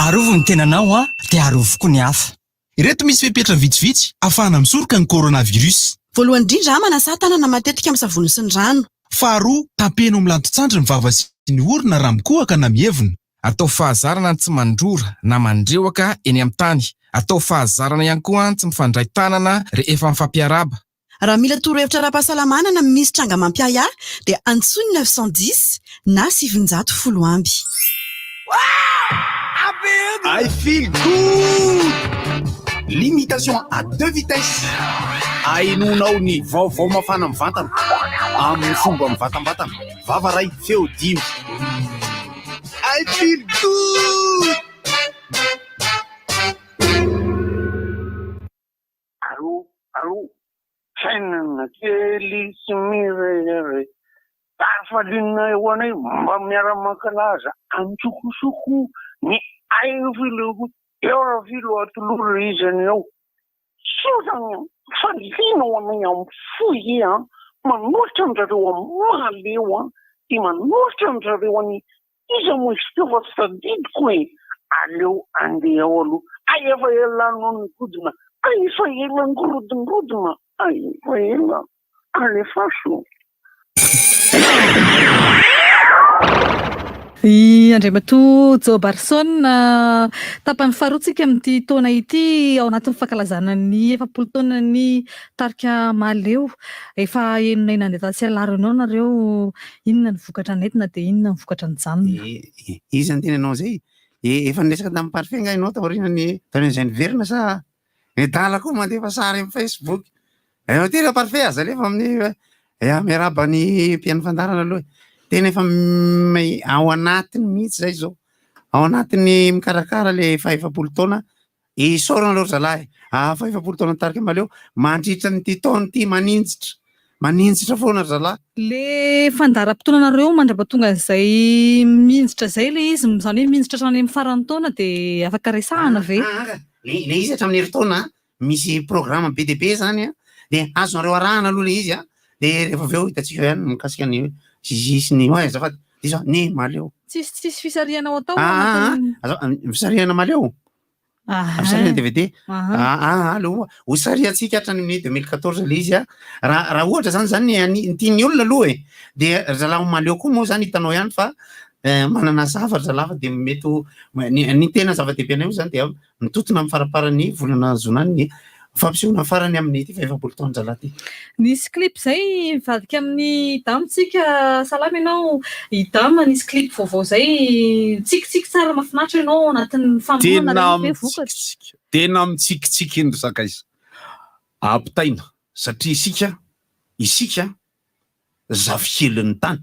Arovy ny tenanao an, dia arovy koa ny hafa. Ireto misy fepetra vitsivitsy ahafahana misoroka ny coronavirus. Voalohany indrindra, manasà tanana matetika amin'ny savony sy ny rano. Faharoa, tampeno amin'ny lanton-tsandry ny vava sy ny orona raha mikohaka na mievina. Atao fahazarana ny tsy mandrora na mandrehoka eny amin'ny tany. Atao fahazarana ihany koa ny tsy mifandray tanana rehefa mifampiarahaba. Raha mila torohevitra ara-pahasalamana na misy tranga mampiahiahy dia antsoy ny 910 na 910 amby. I feel good! Limitation à deux vitesses Ahenoanao ny vaovao mafana mivantana amin'ny fomba mivantambatana Vava iray, feo dimy I feel good! Allo allo fiainana kely sy mirehareha Hafaliana ho anay mba miara-mankalaza an-tsokosoko ny ain'ny filoha eo Rafilo atolory izany ao Soa zany an! Faliana ho anay amin'ny fo ie an! Manolotra an-drareo amin'ny mahaleo an! Dia manolotra an-drareo an'i Iza moa izy teo fa tsy tadidiko e! Aleo andeha ao aloha. Hay efa ela no nigodona, hay efa ela nirodondrodona, hay efa ela. Alefaso. I Andriamatoa Jobarson, tapany faharoa tsika amin'ity taona ity ao anatin'ny fankalazana ny 40 taonan'ny tarika Mahaleo. Efa henonay nandeha tatsy Alarona nareo, inona ny vokatra nentina dia inona ny vokatra nijanona? Iza no teny anao izay? Efa niresaka tamin'i Parfait nga ianao taorian'ny taorian'izay niverina sa ny adala koa mandefa sary amin'ny Facebook? Efa tena parfait aza alefa amin'ny ya miarahaba ny mpihaino fandaharana aloha e. Tena efa ao anatiny mihitsy zay zao. Ao anatin'ny mikarakara le faha-efapolo taona. Isaorana aloha ry zalahy. Ah, faha-efapolo taona tarika Mahaleo. Mandritra an'ity taona ity maninjitra. Maninjitra foana ry zalahy. Le fandaharam-potoananareo mandrapatonga an'izay mihinjitra izay le izy, izany hoe mihinjitra hatrany amin'ny faran'ny taona dia afaka resahana ve? Ah, ah, le le izy hatramin'ny herintaona misy programme be dia be zany an, dia azonareo arahana aloha le izy an, dia rehefa avy eo hitantsika eo ihany mikasika ny zizi sy ny oay azafady, diso aho, ny mahaleo. Tsisy tsisy fisarihana ao atao Ah, ah, anatin'ny. ah, fisarihana mahaleo? Fisarihana DVD? Ah, ah, aleo ho sarihantsika hatrany amin'ny 2014 le izy an. Raha raha ohatra zany zany ny ny tian'ny olona aloha e, dia ry zalahy mahaleo koa moa zany hitanao ihany fa manana zavatra zalahy fa dia mety ho ny ny tena zava-dehibe anay moa zany dia Mitontona amin'ny faramparan'ny volana jona ny fampisehoana farany amin'ity faha-efapolo taon-drahalahy ity. Nisy clip izay nivadika amin'i Dama tsika, salama ianao i Dama, nisy clip vaovao izay nitsikitsiky tsara mahafinaritra ianao ao anatin'ny famoronana Tena ireny ve vokatra? mitsikitsiky, tena mitsikitsiky iny ry sakaiza. Ampitaina satria isika, isika zafikelin'ny tany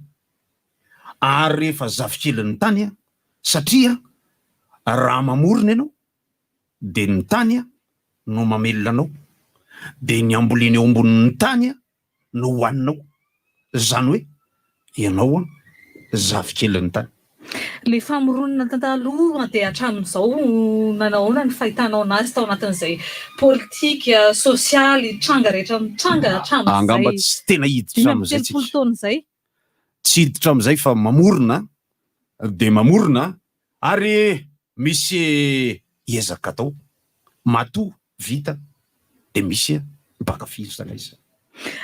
ary rehefa zafikelin'ny tany satria raha mamorona ianao dia ny tany no mamelona anao dia ny ambolena eo ambonin'ny tany no hohaninao izany hoe ianao zafikelin'ny tany. Le famoronana taloha dia hatramin'izao nanahoana ny fahitanao anazy tao anatin'izay politika, sosialy, tranga rehetra mitranga hatramin'izay Angamba tsy tena hiditra amin'izay 35 tsika. taona izay? Tsy hiditra amin'izay fa mamorona dia mamorona ary misy ezaka atao. Matoa vita dia misy mpankafy ry zalahy.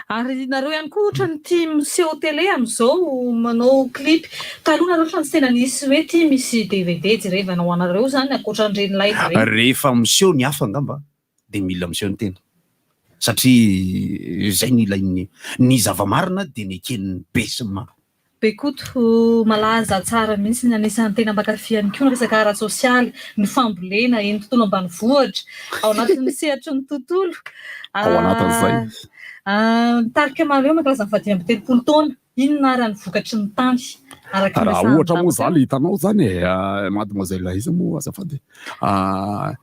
Ary nareo ihany koa ohatran'ny tia miseho télé amin'izao manao clip. Taloha nareo ohatran'ny tsy tena nisy hoe tia misy DVD jerevana ho anareo izany ankoatran'ireny live ireny. Rehefa miseho ny hafa angamba dia mila miseho ny tena satria izay no ilain'ny ny zava-marina dia neken'ny be sy ny maro. Bekoto malaza tsara mihitsy ny anisan'ny tena mpankafy ihany koa ny resaka ara-tsosialy, ny fambolena eny tontolo ambanivohitra, ao anatin'ny sehatry ny tontolo. Ao anatin'izay. Ny tarika Mahaleo mankalaza ny faha-35 taona, inona ary ny vokatry ny tany araka ny Raha resahan'i ohatra moa Dama za teo? le hitanao zany e, mademoiselle iza moa azafady e,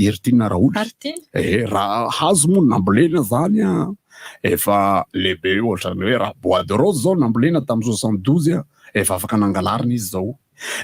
Heritiana Raoly. Heritiana. Eh, raha hazo moa nambolena zany an, efa lehibe ohatran'ny hoe raha bois de rose zao nambolena tamin'ny 72 an, efa afaka nangalarina izy zao.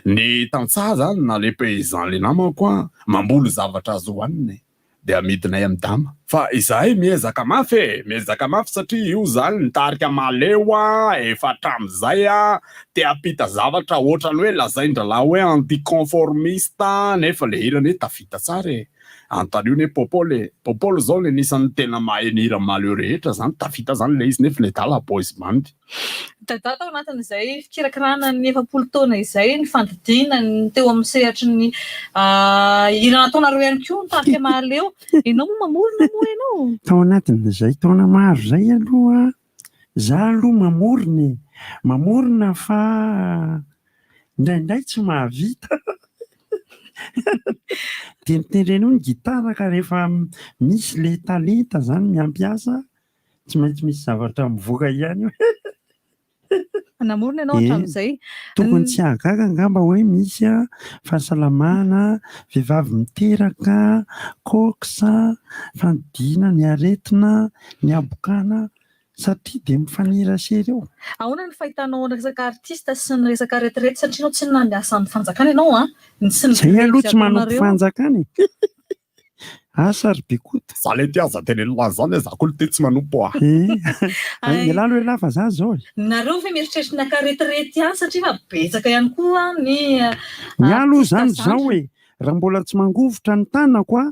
Ny tantsaha zany na le paysan le namako an, mamboly zavatra azo hohanina e. de amidinay amin'i Dama. Fa izahay miezaka mafy e! Miezaka mafy satria io zany ny tarika Mahaleo a, efa hatramin'izay a, te hampita zavatra ohatran'ny hoe lazain-dralahy hoe anti-conformiste nefa le hira anie tafita tsara e! Anontanio anie Popol e! Popol zao ny anisan'ny tena mahay ny hira Mahaleo rehetra zany, tafita zany le izy nefa nedala boys band. Dada tao anatin'izay fikirakirana ny 40 taona izay, ny fandidiana ny teo amin'ny sehatry ny hira nataonareo ihany koa ny tarika Mahaleo. Ianao moa mamorona moa ianao? Tao anatin'izay taona maro izay aloha, za aloha mamorona e! Mamorona fa indraindray tsy mahavita. Dia nitendrenao ny gitara ka rehefa misy ilay talenta izany miampiasa Tsy maintsy misy zavatra mivoaka ihany io. Namorona ianao hatramin'izay. Tokony tsy hahagaga angamba hoe misy fahasalamana, vehivavy miteraka, cox, fandidiana ny aretina, ny habokana, satria dia mifanerasera eo. Ahoana ny fahitanao ny resaka artiste sy ny resaka retraite satria ianao tsinona miasa amin'ny fanjakana ianao an, ny sy ny Zay aloha grevy tsy manompo ataonareo. fanjakana e. Asa ry Bekoto. Za lety aza tenenina azy zany e, za koa lty tsy manompo a. Eh, ialahy aloha ialahy fa za zao e. Nareo ve mieritreritra ny haka retraite ihany satria efa betsaka ihany koa ny Ny ahy aloha artiste zany zao zandriny. e, raha mbola tsy mangovitra ny tanako a,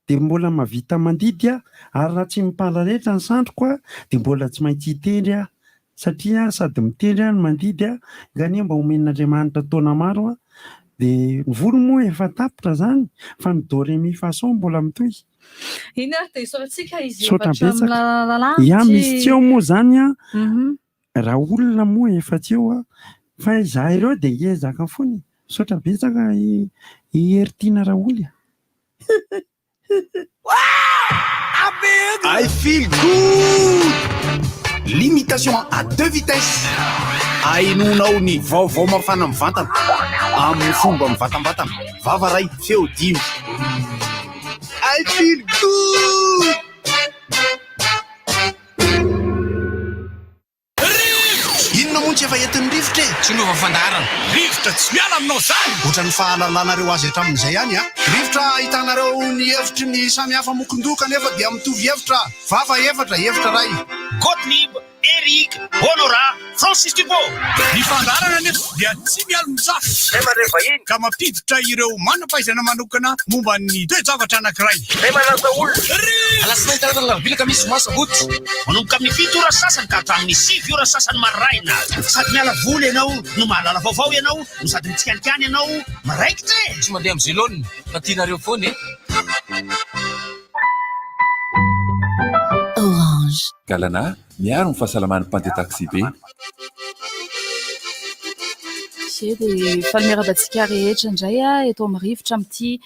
dia mbola mahavita mandidy aho, ary raha tsy mipararetra ny sandriko a, dia mbola tsy maintsy hitendry aho, satria sady mitendry aho no mandidy a, nga anie mba omen'Andriamanitra taona maro a, dia ny volo moa efa tapitra zany fa ny do re mi fa sol mbola mitohy. Iny ary dia isaorantsika izy Misaotra efatra betsaka. mirahalahy Ya ity. misy tsy eo moa zany a, Mhm. raha olona moa efa tsy eo a, fa izahay ireo dia hiezaka foana e. Misaotra betsaka i i Heritiana Raholy a. I feel good! Limitation à deux vitesses. Ahenoanao ny vaovao mafana mivantana amin'ny fomba mivantambatana. Vava ray, feo dimy. I feel good! Rivotra! Inona moa no tsy efa entin'ny rivotra e? Tsy miova fandaharana. Rivotra tsy miala aminao zany! Ohatran'ny fahalalanareo azy hatramin'izay ihany an! Rivotra ahitanareo ny hevitry ny samy hafa mokondoha kanefa dia mitovy hevitra, vava efatra, hevitra iray. Gottlieb, Eric, Honorat, Francis Dubos. Ny fandaharana anefa dia tsy mialon-jafy ka mampiditra ireo manam-pahaizana manokana momba ny toe-javatra anankiray. Alatsinainy, talata, alarobia, alakamisy, zoma, sabotsy. Manomboka amin'ny fito ora sasany ka hatramin'ny sivy ora sasany maraina. Sady miala voly ianao no mahalala vaovao ianao no sady mitsikalikany ianao miraikitra e! Tsy mandeha amin'ny zelone fa tianareo foana e! Orange. Galana, miaro ny fahasalaman'ny mpandeha taxi-be. Izay dia faly miarahaba antsika rehetra indray eto amin'ny rivotra amin'ity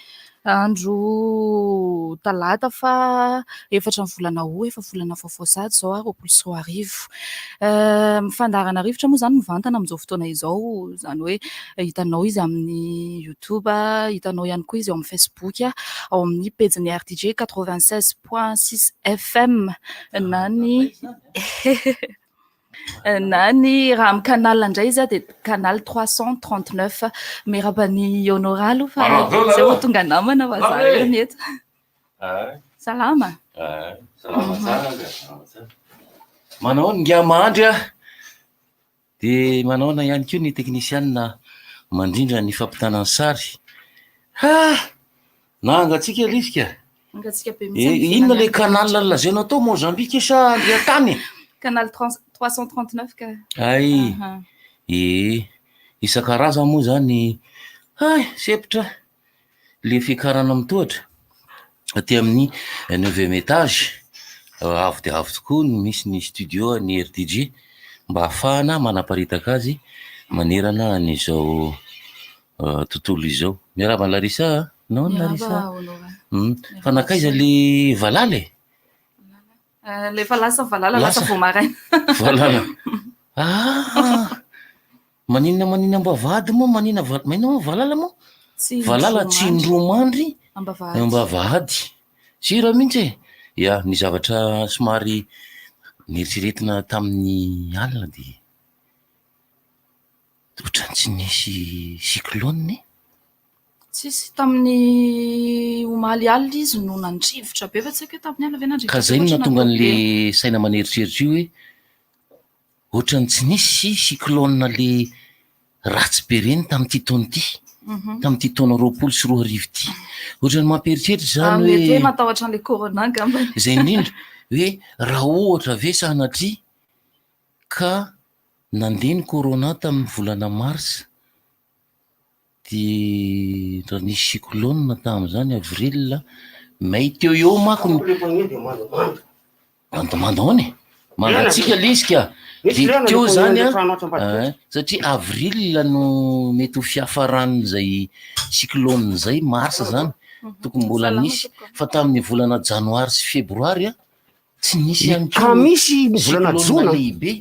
andro talata faha efatra ny volana août, efa volana vaovao sahady izao 2020. Ny fandaharana rivotra moa izany mivantana amin'izao fotoana izao, izany hoe hitanao izy amin'ny youtube, hitanao ihany koa izy ao amin'ny facebook, ao amin'ny pejin'ny RDJ 96.6 FM na ny Na ny raha amin'ny canal indray izy dia canal 339. Miarahaba an'i Honora aloha fa izay vao tonga namana fa za irery ny eto. Salama. Salama tsara ka, salama tsara. Manao ahoana ingahy Mahandry a? Dia manao ahoana ihany koa ny teknisianina mandrindra ny fampitana ny sary? Ha! Nangatsiaka ilay izy ka. Mangatsiaka be mihitsy any Eh, inona ivelany ilay any. canal nolazainao tao Mozambique sa Andriantany? Canal 339 ka. Hay, Aha. ee, isan-karazany moa izany, hay, sempotra, le fiakarana mitohatra aty amin'ny neuvième étage, avo dia avo tokoa no misy ny studio an'ny RDJ mba ahafahana manaparitaka azy manerana an'izao tontolo izao. Miarahaba an'i Larissa a! Non Miarahaba Larissa? Honora. Fa nankaiza le valala e? Le efa lasa valala, lasa Lasa. vao maraina. Valala. Ah! Maninona maninona ambavahady moa maninona va- maninona moa valala moa? Tsy Valala indroa tsy mandry. indroa mandry Ambavahady. ambavahady. Sira mihitsy e! Ya, ny zavatra somary neritreretina tamin'ny alina dia ohatran'ny tsy nisy cyclone e! Tsisy, tamin'ny omaly alina izy no nandrivotra be fa tsy haiko hoe tamin'ny alina ve nandrivotra Ka be zay no ohatra nahatonga natao an'le be. saina maneritreritra io hoe ohatran'ny tsy nisy cyclone le ratsy be reny tamin'ity taona ity, tamin'ity taona 2020 ity. Ohatran'ny mampieritreritra Ah, izany mety hoe hoe matahotra an'ilay corona angambany. izay indrindra hoe raha ohatra ve sanatria ka nandeha ny corona tamin'ny volana marsa dia raha nisy cyclone tamin'izany avril, mai teo eo manko ny Mandomando ahoana e? Mangatsiaka le izy ka. Dia teo zany an, satria avril no mety ho fiafaran'izay cyclone izay, mars zany, tokony mbola nisy, fa tamin'ny volana janoary sy febroary an, tsy nisy ihany Ka koa misy ny volana cyclone jona. lehibe.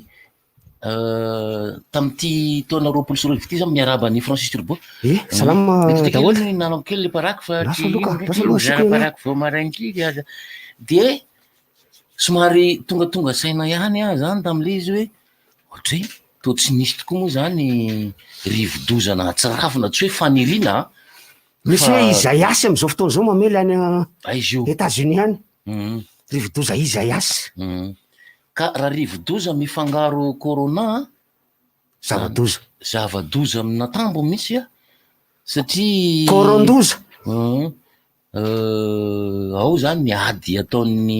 Tamin'ity taona 2020 ity zany miarahaba an'i Francis Turbo. Eh, salama Mety daholo. kely nanao kely le paraky fa Lasa tsy aloha ka, ino lasa aloha mizara asiako eo. paraky vao maraina kely aza. Dia somary tongatonga saina ihany aho zany tamin'ilay izy hoe ohatry hoe toa tsy nisy tokoa moa zany rivodoza nahatsiravina, tsy hoe faniriana an. Misy Fa hoe Isaias amin'izao fotoana izao mamely any Aiza io? États-Unis any. Rivodoza Isaias. Ka raha rivodoza mifangaro corona an, Zava-doza. Zava-doza amin'atambo mihitsy an, satria Korondoza. Ao zany ny ady ataon'ny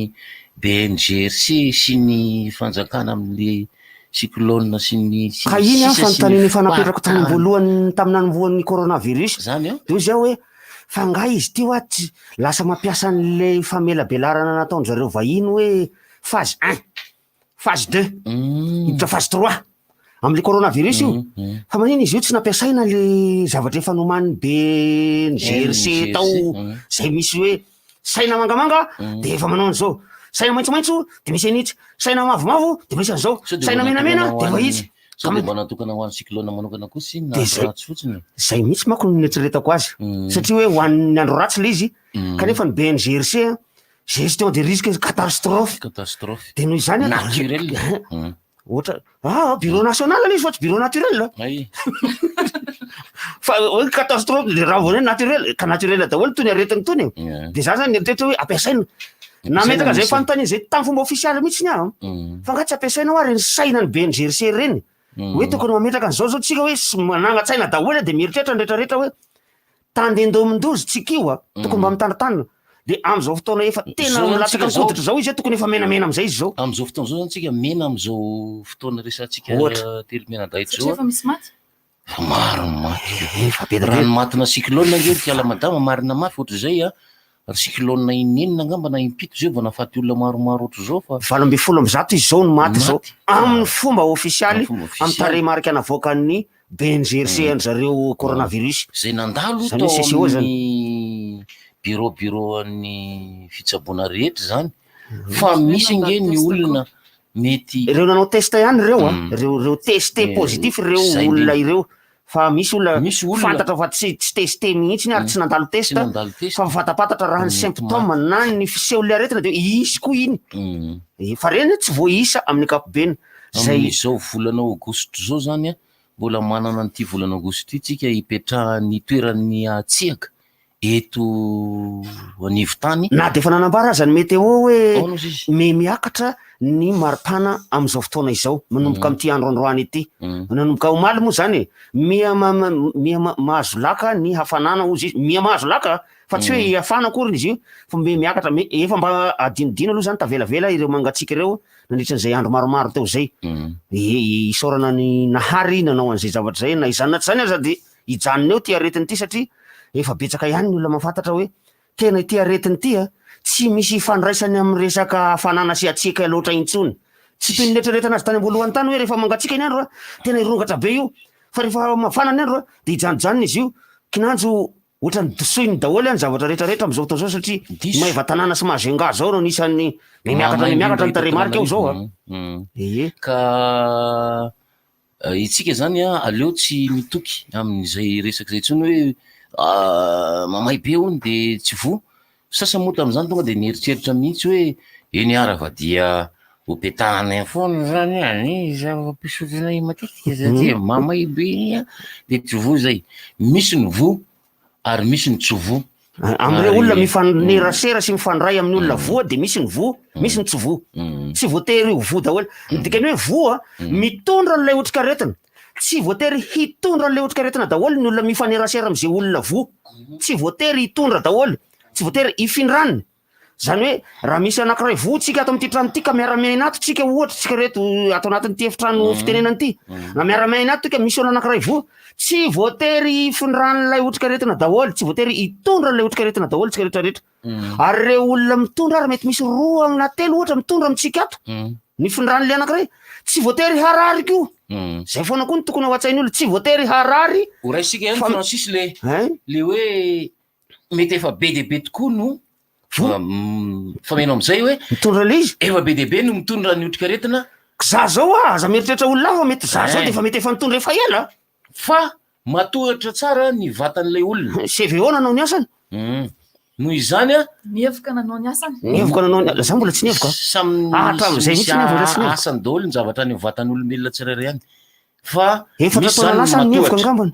BNGRC sy ny fanjakana amin'le cyclone sy ny sy Ka ny iny an sisa sy ny fanontaniana efa napetrako tany fahatany. am-boalohany tamin'ny nanombohan'ny coronavirus. Zany an. De hoy zaho hoe fa angaha izy ity hoa tsy lasa mampiasa an'ilay famelabelarana nataon-dry zareo vahiny hoe phase un, phase deux, hiditra phase trois amin'ilay coronavirus io. Fa manina izy io tsy nampiasaina le zavatra efa nomanin'ny BNGRC tao zay misy hoe saina mangamanga de efa manao an'izao, saina maitsomaitso de misy an'itsy, saina mavomavo de misy an'izao, Sao dia saina mba menamena natokana ho de efa an'ny itsy. sao dia mba natokana ho an'ny cyclone manokana kosa iny na De andro zay ratsy fotsiny e? zay mihitsy manko no nieritreretako azy satria hoe ho an'ny andro ratsy le izy kanefa ny BNGRC a gestion des risques catastrophe. Catastrophe. De noho izany Naturel. Ohatra, ah, bureau national aloha izy fa tsy bureau naturel. Ay. Fa hoe catastrophe de raha vao hoe naturel, ka naturel daholo tony aretina tony e. De za zany nieritreritra hoe ampiasaina. Nametraka zay fanontaniana zay tamin'ny fomba ofisialy mihitsy ny aho. Fa nga tsy ampiasaina hoa reny saina ny BNGRC reny. Hoe tokony mametraka an'izao zao tsika hoe sy manangan-tsaina daholo de mieritreritra ny rehetrarehetra hoe Tandindomin-doza tsika io a! Tokony mba mitandritandrina. Dia amin'izao fotoana efa tena Zao zany milatsaka tsika ny zao- koditra izao izy a, tokony efa menamena amin'izay izy izao. Amin'izao fotoana izao zany tsika mena amin'izao fotoana resahantsika Ohatra. telo mianadahy Satria izao a. efa misy maty. Fa maro ny maty. Efa be dia be. Raha ny matina cyclone ange ry kiala madama marina mafy ohatr'izay a. Ry cyclone inenina angamba na impito izay vao nahafaty olona maromaro ohatr'izao fa. 118 izy izao no maty izao. Maty. Amin'ny fomba ofisialy, Amin'ny fomba amin'ny ofisialy. tarehimarika navoakan'ny BNGRC an-dry zareo coronavirus. Izay nandalo Izany hoe tao CCO izany. amin'ny bureau bureau an'ny fitsaboana rehetra izany fa misy ange ny olona mety Ireo nanao test ihany ireo a, ireo ireo testé Eh, positif ireo izay olona indrindra. ireo fa misy olona Misy olona- fantatra fa tsy tsy testé mihitsy ary tsy nandalo test Tsy nandalo test. fa fantapantatra raha ny Mety symptôme maty. na ny fisehon'ilay aretina dia hisy koa iny. Eh, Fa ireny tsy voaisa amin'ny ankapobeny. Izay Amin'izao volana aogositra izao izany a, Mbola manana an'ity volana aogositra ity tsika hipetrahan'ny toeran'ny hatsiaka eto anivon-tany. Na dia efa nanambara aza ny météo hoe miha miakatra ny maripana amin'izao fotoana izao, manomboka amin'ity andro androany ity. Nanomboka omaly moa izany e, miha miha mahazo laka ny hafanana hozy izy, miha mahazo laka fa tsy hoe hafana akory izy io fa miha miakatra, efa mba adinodino aloha izany tavelavela ireo mangatsiaka ireo nandritra an'izay andro maromaro teo izay. Isaorana ny Nahary nanao an'izay zavatra izay, na izany na tsy izany aza dia hijanona eo ity aretina ity satria efa betsaka ihany ny olona mahafantatra hoe tena ity aretina ity a, tsy misy ifandraisany amin'ny resaka hafanana sy hatsiaka loatra intsony. Tsy toy ny neritreretana azy tany am-boalohany tany hoe rehefa mangatsiaka ny andro a, tena hirongatra be io, fa rehefa mafana ny andro a, dia hijanojanona izy io, kinanjo Ohatran'ny disoiny daholo ny zavatra rehetra rehetra amin'izao fotoana izao satria Diso. Maevatanàna sy Majunga zao no anisan'ny miakatra ny miakatra ny tarehimarika eo zao a. Ie. Ka itsika zany a aleo tsy mitoky amin'izay resaka izay intsony hoe mamay be hono de tsy voa. Sasany moa tamin'izany tonga de nieritreritra mihitsy hoe eny ara fa dia ho petahana foana zany any zava-pisotronay matetika satria mamay be iny a de tsy voa zay. Misy ny voa. Ary misy ny tsy voa. Amin'ireo olona mifanerasera sy mifandray amin'ny olona voa dia misy ny voa, misy ny tsy voa. Tsy voatery ho voa daholo. Ny dikan'ny hoe voa, mitondra an'ilay otrikaretina. Tsy voatery hitondra an'ilay otrikaretina daholo ny olona mifanerasera amin'izay olona voa. Tsy voatery hitondra daholo. Tsy voatery hifindran'ny. Zany hoe raha misy anankiray voa tsika ato amin'ity trano ity ka miara-miaina ato tsika ohatra tsika reto ato anatin'ity efitrano fitenenana ity, na miara-miaina ato tika misy olona anankiray voa, tsy voatery hifindran'ilay otrikaretina daholo, tsy voatery hitondra an'ilay otrikaretina daholo tsika rehetra rehetra. Ary ireo olona mitondra ary mety misy roa na telo ohatra mitondra amintsika ato, nifindran'ilay anankiray, tsy voatery harary koa. Zay foana koa no tokony ao an-tsain'ny olona, tsy voatery harary. Ho raisika ihany fa- Francis le Hein? le hoe mety efa be dia be tokoa no fameno amin'izay hoe mitondra ilay izy efa be dia be no mitondra ny otrikaretina Za zao ah, aza mieritreritra olona hafa mety za zao de efa mety efa nitondra efa ela. Fa matohatra tsara ny vatan'ilay olona. CVO nanao ny asany. Noho izany a. Nihevoka nanao ny asany. Nihevoka nanao ny za mbola tsy nihevoka. Samy Ah, hatramin'izay mihitsy ny mbola tsy nihevoka. asany daholo ny zavatra any amin'ny vatan'olombelona tsirairay any. Fa Efatra misy taona zany ny lasa ny nihevoka matohatra. angambany.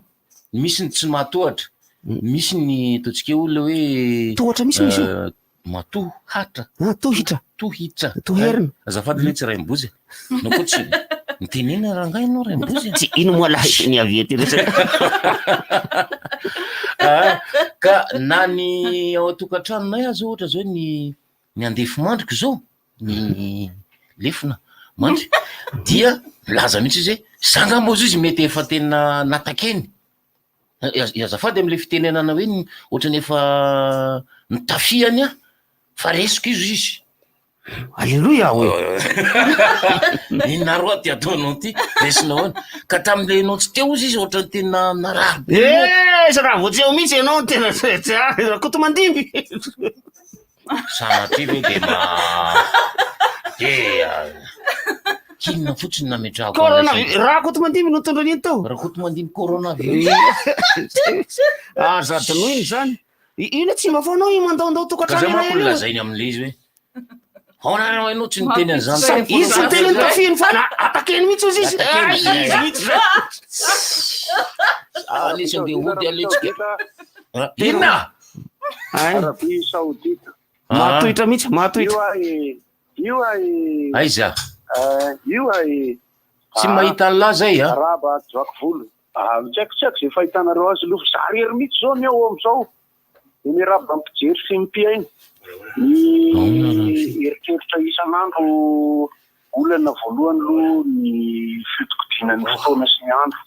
Misy ny tsy mahatohatra, misy ny ataontsika hoe olona hoe Tohatra mihitsy misy io. matohatra. Ah, tohitra. Tohitra. Toherina. Azafady le tsy raimbozy. No koa tsy mitenena rangahy ianao raimbozy. Tsy ino moa lahy ny avy ety resaka. Ah, ka na ny ao an-tokantranonay aza ohatra zao ny ny andefimandriko zao ny lefona mandry dia milaza mihitsy izy hoe za ngamba ozy izy mety efa tena natakeny azafady am'le fitenenana hoe ohatrany efa nitafiany aho fa resiko izy izy Aleloia hoe. Inona roa ty ataonao ty resinao ahoana ka tam'le enao tsy teo ozy izy ohatrany tena narary be Eh, raha vao tsy eo mihitsy ianao no tena tsy ary Rakotomandimby. Sanatria ve de mba de inona fotsiny nametrahako Corona an'ilay Rakotomandimby no nitondra an'iny tao. Rakotomandimby coronavirus. Aza adinoina izany. Ino tsy mba foanao io mandaondao Ka tokantrano zay manko iray io. lazainy amin'ilay izy hoe aona raha ianao tsy niteny an'izany Sa- Izy tsy niteny ny tafihiny fa na- atakeny mihitsy ozy izy. Atakeny. Ah, izy mihitsy zany. Ah, lesy andeha hody aletsika. Inona? Arabie Saoudite. Mahatohitra mihitsy, mahatohitra. Io ay, io ay. Aiza? Eh, io ay. Tsy mahita an'lah zay a. Araba tsy vaky volo. Ah, tsy haiko tsy haiko izay fahitanareo azy aloha fa za rery mihitsy izao ny ao amin'izao. Dia miarahaba mpijery sy ny mpihaino. Ny eritreritra isan'andro olana voalohany aloha ny fiodikodinan'ny fotoana sy ny andro.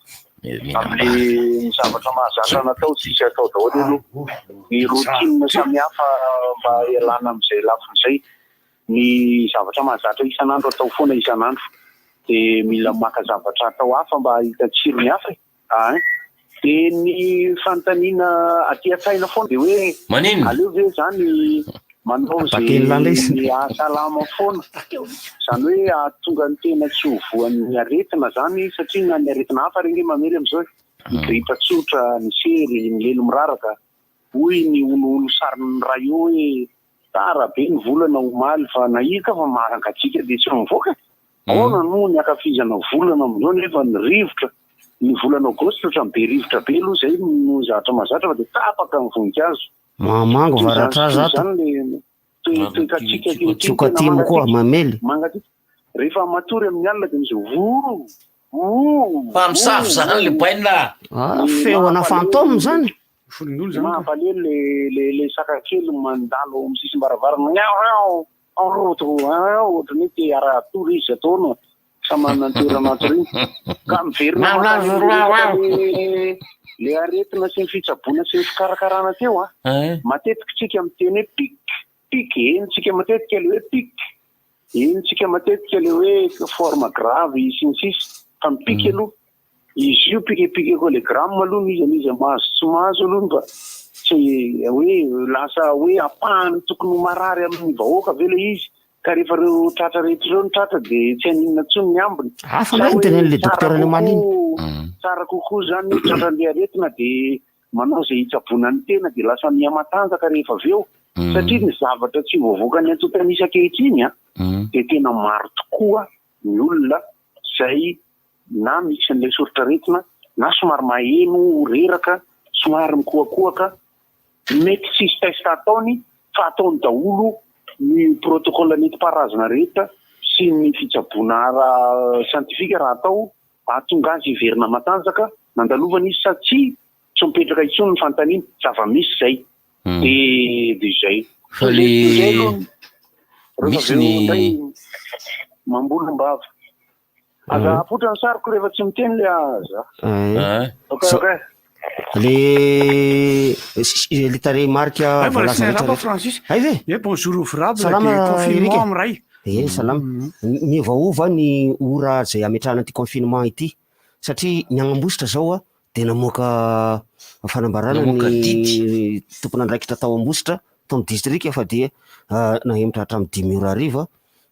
Amin'ilay ny zavatra mahazatra natao tsisy atao daholo aloha. Ny routine samihafa mba hialana amin'izay lafiny izay. Ny zavatra mahazatra isan'andro atao foana isan'andro. Dia mila maka zavatra atao hafa mba hahita tsirony hafa e. Ein. Dia ny fanontaniana aty an-tsaina foana dia hoe Maninona? aleo ve izany manao Atakeny lala izy. izay hahasalama foana, izany hoe hahatonga ny tena tsy ho voan'ny aretina izany satria na ny aretina hafa ary ange mamely amin'izao e, ny gripa tsotra, ny sery, ny lelo miraraka. Hoy ny honohono sarin'ny ray io hoe tara be ny volana omaly fa nahita fa mangatsiaka dia tsy mivoaka e! Ahoana moa ny ankafizana volana amin'izao nefa ny rivotra, ny volana aogositra ohatran'ny be rivotra be aloha izay no zavatra mahazatra fa dia tapaka ny voninkazo. Mahamango Toy izany varatra toy zato. izany le toe- toekatsika ankehitriny Tsioka tena atimo koa mangatsiaka, mamely. mangatsiaka. Rehefa matory amin'ny alina dia misy voa voa Mpamosavy zany le baina. Ah, feo ana fantôme zany. Ny mampalahelo le le le saka kely mandalo ao amin'ny sisim-baravarana miao miao. Ohatran'ny hoe te hiara-hatory izy ataony sa manana ny toerana hatoriana. Ka miverina mankany amin'ilay le aretina sy ny fitsaboana sy ny fikarakarana teo an. Matetika tsika miteny hoe pic, pic, henontsika matetika le hoe pic, henontsika matetika le hoe forme grave sy ny sisa. Fa ny pic aloha Izy io pique-pique cholégramme aloha n'iza n'iza mahazo tsy mahazo aloha mba tsy hoe lasa hoe ampahany tokony ho marary amin'ny vahoaka ve ilay izy ka rehefa ireo tratra rehetra ireo no tratra dia tsy haninona intsony ny ambiny. Hafa Sa indray ny hoe tenenin'ilay tsara dokotera omaly iny. kokoa tsara kokoa izany hoe tratran'ilay aretina dia manao izay hitsaboana ny tena dia lasa miha-matanjaka rehefa avy eo satria ny zavatra tsy voavoakan'ny antontan'isa ankehitriny an dia tena maro tokoa ny olona izay na misy an'ilay soritr'aretina na somary maheno reraka, somary mikohakohaka Mety tsisy test ataony fa ataony daholo ny protocole nentim-paharazana rehetra sy ny fitsaboana ara scientifique raha atao hahatonga azy hiverina matanjaka nandalovana izy sa tsia, tsy mipetraka intsony ny fanontaniana, zava-misy izay dia dia izay. Fa le Izay aloha rehefa misy avy eo ny indray mambolom-bava. Aza apoitra ny sariko rehefa tsy miteny le aza. Ok ok. Le le tarehimarika Ay, mbola voalaza tsy rehetra niarahaba rehetra. Francis. Hay ve? Eh, bonjour ouvrable Salama de confinement Eric. amin'ny ray. Eh, salama. Miovaova ny ora izay ametrahana ity confinement ity satria ny agny Ambositra zao a dia namoaka fanambarana Namoaka ny tompon'andraikitra tao Ambositra, tao amin'ny distrika fa dia nahemotra hatramin'ny dimy ora hariva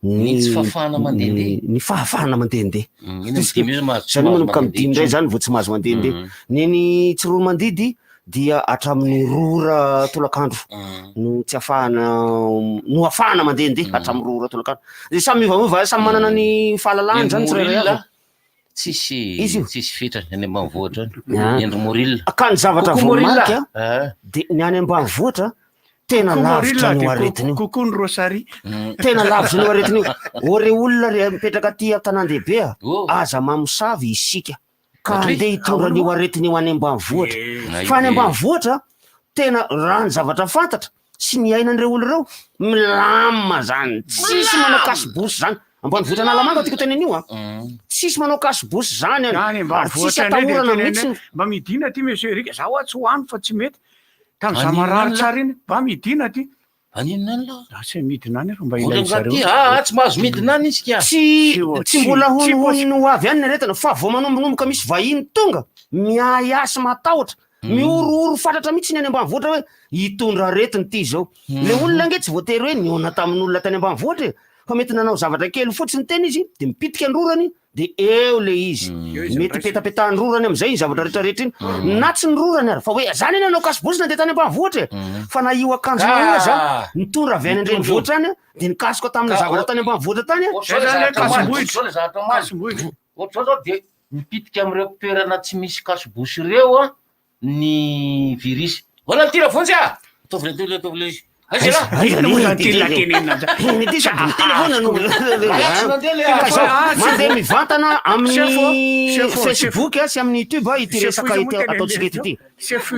Ny tsy fahafahana mandehandeha. Ny fahafahana mandehandeha. Eny amin'ny dimy ora mahazo- Izany hoe mahazo manomboka amin'ny dimy indray mandehandeha izany vao tsy mahazo mandehandeha. Ny eny Tsiroanomandidy dia hatramin'ny roa ora tolakandro no tsy ahafahana no ahafahana mandehandeha hatramin'ny roa ora tolakandro. Dia samy miovaova, samy manana ny fahalalahany izany tsirairay avy. Tsisy Izy io. tsisy fetrany any ambanivohitra any. Ah. Endry Moril. Ka ny zavatra Coucou Moril. voamarika Ah. dia ny any ambanivohitra tena Coucou Moril, lavitra an'io dia aretina io. Coucou ny Rosary. Tena lavitra an'io aretina io. Ô re olona re mipetraka aty an-tanàn-dehibe a, aza mamosavy isika ka Satria- andeha hitondra an'io aretina io any ambanivohitra. Eh. Fa any ambanivohitra tena raha ny zavatra fantatra sy ny iainan'ireo olona ireo, milamina zany, tsisy manao cache-bouche zany. Ambanivohitra Analamanga tiako tenenina io a. Tsisy manao cache-bouche zany any. Any Ary tsisy ambanivohitra indray dia atahorana tenenina mihitsy. hoe, mba midina aty monsieur Eric, za hoa tsy ho any fa tsy mety. Tamin'izaho Aninona marary any tsara iny, mba midina aty. Aninona any la? Za tsy midina any fa mba Ohatra ilain-dry angaha zareo. ty, ah, ah, tsy mahazo midina any isika. Tsy tsy mbola tsy honohonony ho avy any ny aretina fa vao manombonomboka misy vahiny tonga, miahiahy sy matahotra, mihorohoro fatratra mihitsy ny any ambanivohitra hoe hitondra aretina ity izao. Le olona ange tsy voatery hoe nihaona tamin'olona tany ambanivohitra e, fa mety nanao zavatra kely fotsiny teny izy de mipitika ny rorany de eo le izy. Eo izy Mety miraisina. petapetahan'ny rorany am'zay iny zavatra rehetrarehetra iny. Na tsy ny rorany ary fa hoe za anie nanao cache-bouche nandeha tany ambanivohitra e. Fa na io akanjonao io aza nitondra avy any an-drenivohitra any de nikasoka tamina Ka- zavatra tany ambanivohitra tany. Ohatr'izao le Zay zany hoe zavatra omaly, kasim-bohitra. ohatr'izao le zavatra omaly. Kasim-bohitra. Ohatr'izao zao de mipitika amin'ireo toerana tsy misy cache-bouche ireo an, ny virus. Hola ty Ravonjy a! Ataovy le le ataovy le izy. Aiza lah? Aiza Inona moa le zany ty teny le- tenenina zany? Iny ty sady miteny foana no Malaky mandeha le Ka zao, Ah, tsy mandeha mivantana amin'ny Chef ô, chef ô, chef. Facebook sy amin'ny YouTube ity Chef resaka iza ity moa tena ataontsika eto ity. Chef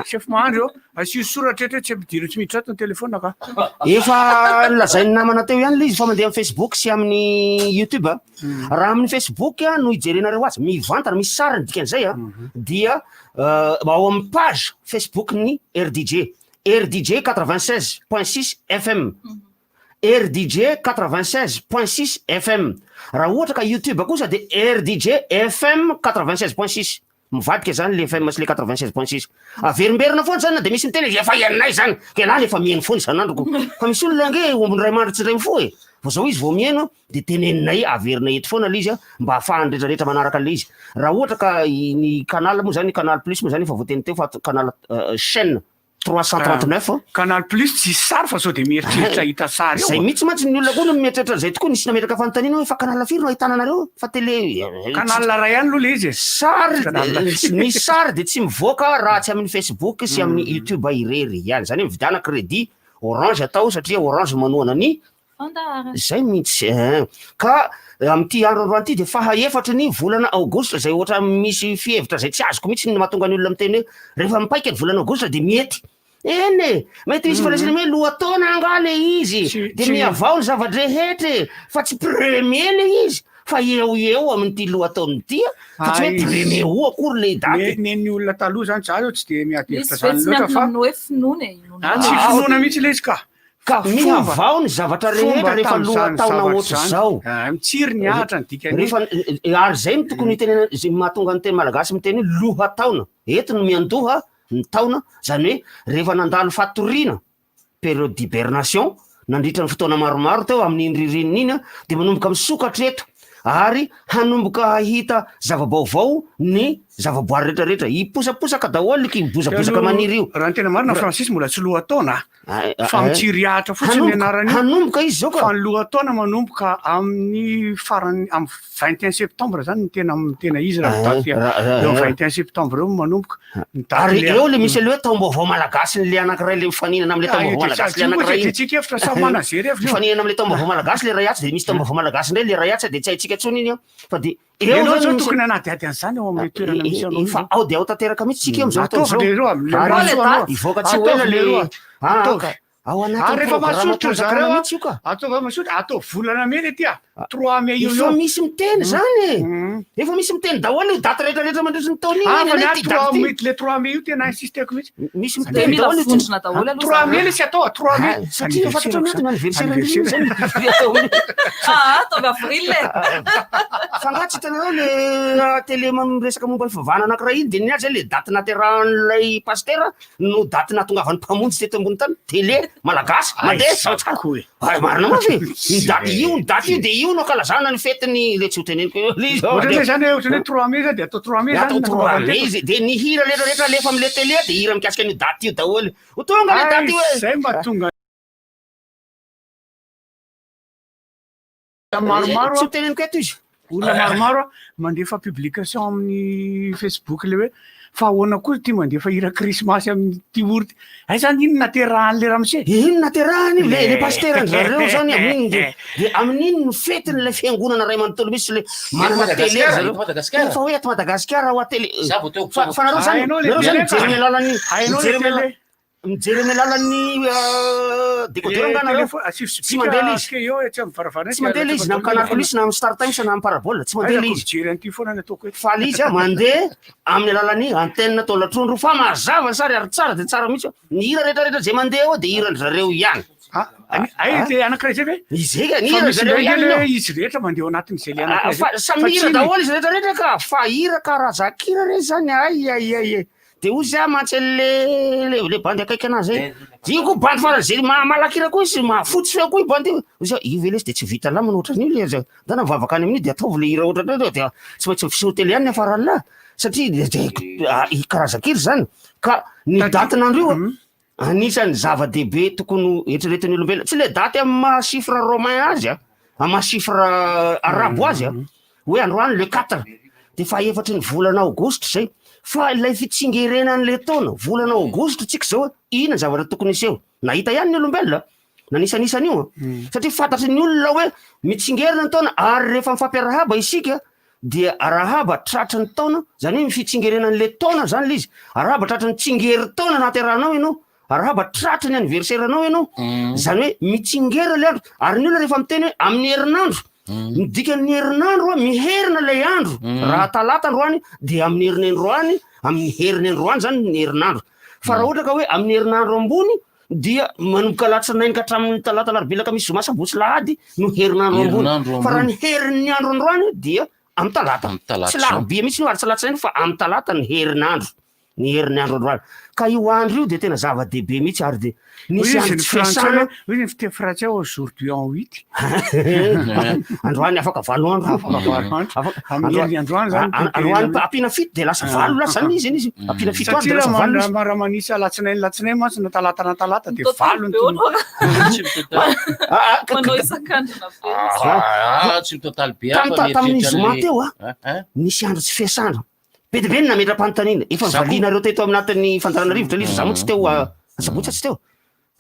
chef mahandro eo. Asio soratra eto hoe tsy ampidirina tsy miditra ato ny téléphone ka. Efa nolazain'ny namana teo ihany ilay izy fa mandeha amin'ny Facebook sy amin'ny YouTube. Raha amin'ny Facebook no ijerenareo azy, mivantana, misy sary ny dikan'izay a, dia ao amin'ny page Facebook-n'ny RDJ, RDJ 96.6 FM. RDJ 96.6 FM. Raha ohatra ka YouTube kosa dia RDJ FM 96.6. Mivadika zany le FM sy le 96.6. Averimberina foana zany na de misy miteny hoe efa henonay zany, ka ialahy le efa mihaino foana isan'andro ko. Fa misy olona ange omby ny ray aman-dreny tsy indray mifoha e. Vao zao izy vao mihaino de teneninay averina eto foana le izy a, mba ahafahan'ny rehetra rehetra manaraka an'le izy. Raha ohatra ka ny canal moa zany, canal plus moa zany efa voateny teo fa canal chaîne 339. Canal plus tsisy sary fa sao de mieritreritra hahita sary eo. Zay mihitsy mantsy ny olona koa no mieritreritra an'izay tokoa, nisy nametraka fanontaniana hoe fa canal firy no ahitana anareo fa télé Canal ray ihany aloha le izy e. Sary Canal. ny sary de tsy mivoaka raha tsy amin'ny Facebook sy amin'ny YouTube irery ihany, zany hoe mividiana crédit orange atao satria orange manohana ny Fandaharana. Zay mihitsy eh. Ka amin'ity andro androany ity dia faha efatry ny volana aogositra izay ohatra misy fihevitra izay tsy azoko mihitsy ny mahatonga ny olona miteny hoe rehefa mipaika ny volana aogositra dia mety. Eny e! Mety misy fandraisana hoe lohataona angaha le izy dia mihavao ny zava-drehetra e! Fa tsy premier le izy fa eo eo amin'ity lohataona ity a! Fa tsy hoe premier o akory le daty. Ny ny olona taloha zany za zao tsy dia miady Misy hevitra ve zany tsy loatra miankina fa amin'ny hoe finoana e? Inoana tsy finoana mihitsy le izy ka. Ka mihavao ny zavatra rehetra rehefa lohataona ohatr'izao. Mitsiry ny ahitra ny dikany. Rehefa ary izay no tokony hitenenana izay mahatonga ny teny malagasy miteny hoe lohataona. Eto no miandoha ny taona, izany hoe rehefa nandalo fatoriana, période d'hibernation, nandritra ny fotoana maromaro teo amin'iny ririnina iny dia manomboka misokatra eto ary hanomboka hahita zava-baovao ny. zavaboary rehetra rehetra hiposaposaka daholo ky bozabozaka maniry io. Raha ny tena marina Francis mbola tsy lohataona fa mitsiriahatra fotsiny ny anarany io. Hanomboka izy zao ka. Fa ny lohataona manomboka amin'ny farany amin'ny 21 septembre zany ny tena tena izy raha ny daty eo amin'ny 21 septembre eo no manomboka. Ny daty Ary eo le misy le hoe taom-baovao malagasy le anankiray le mifaninana am'le taom-baovao malagasy le anankiray iny. Tsika hevitra samy manana ze hevitra. Mifaninana am'le taom-baovao malagasy le ray atsy de misy taom-baovao malagasy indray le ray atsy de tsy haintsika intsony iny an. Fa de eo Ianao zany zao misy tokony hanadihady an'izany eo amin'ilay toerana misy anao Efa ao de ao tanteraka mihitsy tsika eo am'izao fotoana Ataovy izao. leroa, le Ary mahasoa anao. hivoaka tsy ho ela Ataovy le leroa. Ah, Ataovy. ka. Ao anatin'ny Ary rehefa masotra ry programam-panjakana zareo a, mihitsy io ka. ataovy masotra, ataovy volana mey le ty a, 3 mai eo Efa eo. misy miteny zany e. Efa misy miteny daholo io daty rehetra rehetra mandritry ny taona io. Ah, fa eny, ny ahy ity 3 daty ity. mai, le 3 mai io tena insisteko mihitsy. Misy miteny daholo io. Vondrona daholo aloha 3 mai le tsy atao, 3 mai. Ah, satria fantatra ny antony anniversaire an'iny zany. Ah, ataovy avril e. Fa angaha tsy hitanareo le télé miresaka momba ny fivavahana anankiray iny de ny azy zay le daty naterahan'ilay pasitera no daty nahatongavan'ny mpamonjy teto ambony tany, télé malagasy mandeha sao tsara. Ay marina mafy e. Ny daty io, ny daty io de io no ankalazana ny fetin'ny le tsy ho teneniko eo le izy. Ohatran'ny hoe zany hoe ohatran'ny hoe 3 mai zany de atao 3 mai zany Atao 3 mai izy de ny hira rehetra rehetra alefa am'le télé de hira mikasika an'io daty io daholo. Ho tonga le daty io e. Zay mba tonga maromaro Tsy ho teneniko eto izy. Olona maromaro a, mandefa publication amin'ny Facebook le hoe fa ahoana koa ity mandefa hira krismasy amin'ity ora ity. Hay zany iny naterahan'le ramose? Iny naterahany io, le le pasiteran-dry zareo zany amin'iny de de amin'iny no fetin'ilay fiangonana iray manontolo mihitsy le manana télé ry zareo. Eto Madagasikara? Efa hoe eto Madagasikara ao télé. Za vao teo. Fa fa nareo zany, Hainao le nareo zany télé mijery ka. amin'ny alalan'ny Hainao le mijery amin'ny télé. ala- mijery amin'ny alalan'ny décodeur angaha nareo? Tsy mandeha le izy. Eo etsy amin'ny varavarana Tsy mandeha le izy na amin'ny Canal Plus na amin'ny Star Times na amin'ny Parabole, tsy mandeha le izy. Mijery an'ity foana ny ataoko eto. Fa le izy a mandeha amin'ny alalan'ny antenne taolatrondro fa mazava ny sary ary tsara dia tsara mihitsy. Ny hira rehetra rehetra izay mandeha ao dia hiran-dry zareo ihany. Ay, le anankiray zay ve? Izay ka, ny Fa hira misy zareo indray ihany le io. izy rehetra mandeha ao anatin'izay le Ah, anankiray fa zay. samy Fa hira tsy ny- daholo izy rehetra rehetra ka, fa hira karazan-kira re zany ay ay ay ay. De hoy za mantsy an'le le le bandy akaiky anazy zay, io koa bandy faran'izay ma- malakira koa izy, mahafotsy feo koa io bandy io, hoy za io ve lesy de tsy vita lamina ohatran'io le aza, ndana mivavaka any amin'io de ataovy le hira ohatran'io de tsy maintsy miseho télé ihany ny hafaran'lah satria de de ah, karazan-kira zany ka ny datin'andro io Anisan'ny zava-dehibe tokony ho eritreretin'ny olombelona, tsy le daty amin'ny maha chiffre romain azy a, amin'ny maha chiffre arabo azy a, hoe androany le quatre, de fahaefatry ny volana aogositra zay, fa ilay fitsingerenan'le taona, volana aogositra tsika zao, inona ny zavatra tokony hiseho? Nahita ihany ny olombelona, nanisanisa an'io a, satria fantatry ny olona hoe mitsingerina ny taona ary rehefa mifampiarahaba isika dia arahaba tratry ny taona, zany hoe ny fitsingerenan'le taona zany le izy, arahaba tratry ny tsingerin-taona nahaterahanao ianao, arahaba tratry ny anniversaire-nao ianao, zany hoe mitsingera le andro, ary ny olona rehefa miteny hoe amin'ny herinandro, ny dikan'ny herinandro a, miherina ilay andro, raha talata androany dia amin'ny herinandroany, amin'ny herinandroany zany ny herinandro, fa raha ohatra ka hoe amin'ny herinandro ambony dia manomboka alatsinainy ka hatramin'ny talata alarobia alakamisy zoma sabotsy lahady no herinandro ambony Herinandro fa raha ambony. ny herin'ny andro androany dia amin'ny talata Amin'ny talata tsy izao. larobia mihitsy io ary tsy alatsinainy fa amin'ny talata ny herinandro ny herin'ny andro androany ka io andro io dia tena zava-dehibe mihitsy ary dia Hoy nisy izy andro ny tsy frantsay fiasana hoe, hoy ny fiteny frantsay aujourd'hui en huit. androany afaka valo andro Afaka valo andro. Amin'ny herin'ny androany zany no androany tena- ampiana fito dia lasa valo lasa zany izy izy ampiana fito andro Satria dia lasa raha valo izy ma- raha manisa alatsinainy alatsinainy mantsy na talata na talata dia valo ny Manao isak'andro be. Ah, tsy mitotaly be Tam- hafa ta- tamin'ny mieritreritra zoma an'le- teo a Hein, hein? nisy andro tsy fiasana be dia be ny nametra-panontaniana efa Za koa. valianareo teto aminatin'ny fandaharana rivotra ilay izy za moa tsy teo ah, sabotsy tsy teo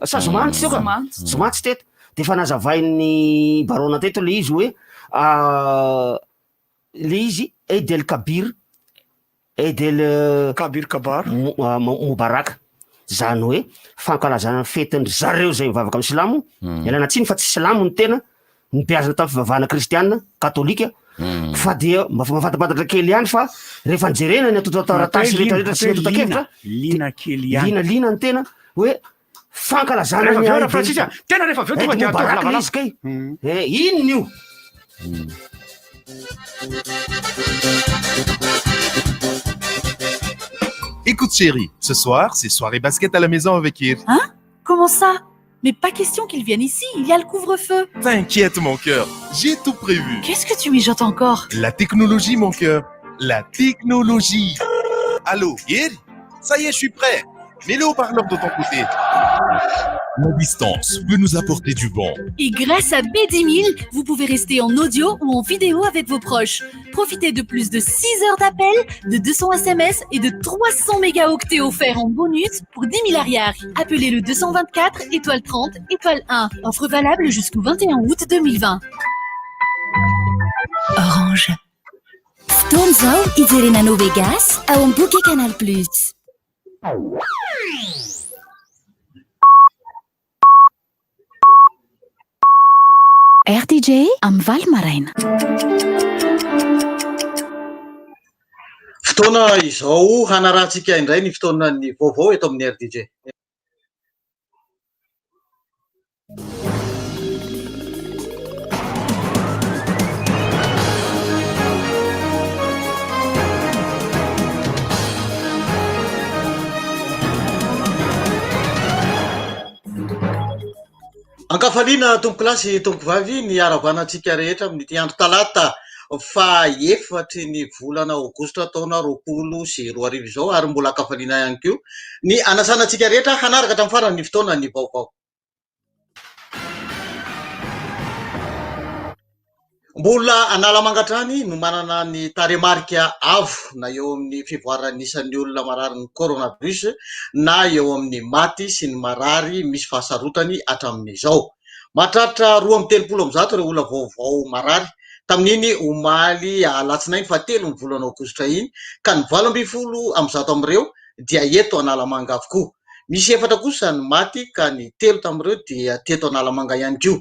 sa zoma tsy teo ka Zoma. zoma tsy teto de efa nazavain'ny barona teto le izy hoe ah, le izy Eid el Kabir Eid el Kabir Kabar Mubarak zany hoe fankalazana ny fetin-dry zareo zay mivavaka amin'ny silamo ialana tsiny fa tsy silamo ny tena nobeazina tamin'ny fivavahana kristiana katolika fa dia mba mahafantapantatra kely ihany fa rehefa nijerena ny antontan-taratasy Atao hoe rehetra rehetra sy ny liana, atao hoe antontan-kevitra liana kely ihany. liana liana ny tena hoe fankalazana Rehefa ny avy eo Eid raha Francis a, tena rehefa avy eo tonga Eid dia ataovy Mubarak lavalava. ilay izy kay. Eh, inona io? Écoute chérie, ce soir, c'est soirée basket à la maison avec Iri. Hein Comment ça Mais pas question qu'ils viennent ici, il y a le couvre-feu. T'inquiète mon cœur, j'ai tout prévu. Qu'est-ce que tu mijotes encore La technologie mon cœur. La technologie. Allô, Hery? Ça y est, je suis prêt. Mets le haut-parleur de ton côté. La distance peut nous apporter du bon. Et grâce à B10 000, vous pouvez rester en audio ou en vidéo avec vos proches. Profitez de plus de 6 heures d'appel, de 200 SMS et de 300 mégaoctets offerts en bonus pour 10 000 ariary. Appelez le 224 étoile 30 étoile 1. Offre valable jusqu'au 21 août 2020. Orange. Fotoana izao hijerena No Vegas ao amin'ny Bouquet Canal Plus. RTJ amin'ny 8 maraina. Fotoana izao hanarahantsika indray ny fotoanan'ny vaovao eto amin'ny RTJ. Ankafaliana tompokolahy sy tompokovavy ny haravana antsika rehetra amin'ity andro talata faha efatry ny volana aogositra taona 2020 izao ary mbola ankafaliana ihany koa ny hanasana antsika rehetra hanaraka hatramin'ny farany ny fotoana ny vaovao. Mbola Analamanga hatrany no manana ny tarehimarika avo na eo amin'ny fivoaran'ny isan'ny olona mararin'ny coronavirus na eo amin'ny maty sy ny marary misy fahasarotany hatramin'izao. Mahatratra 132 ireo olona vaovao marary tamin'iny omaly alatsinainy fahatelon'ny volana aogositra iny ka ny 118 amin'ireo dia eto Analamanga avokoa. Misy efatra kosa ny maty ka ny telo tamin'ireo dia teto Analamanga ihany koa.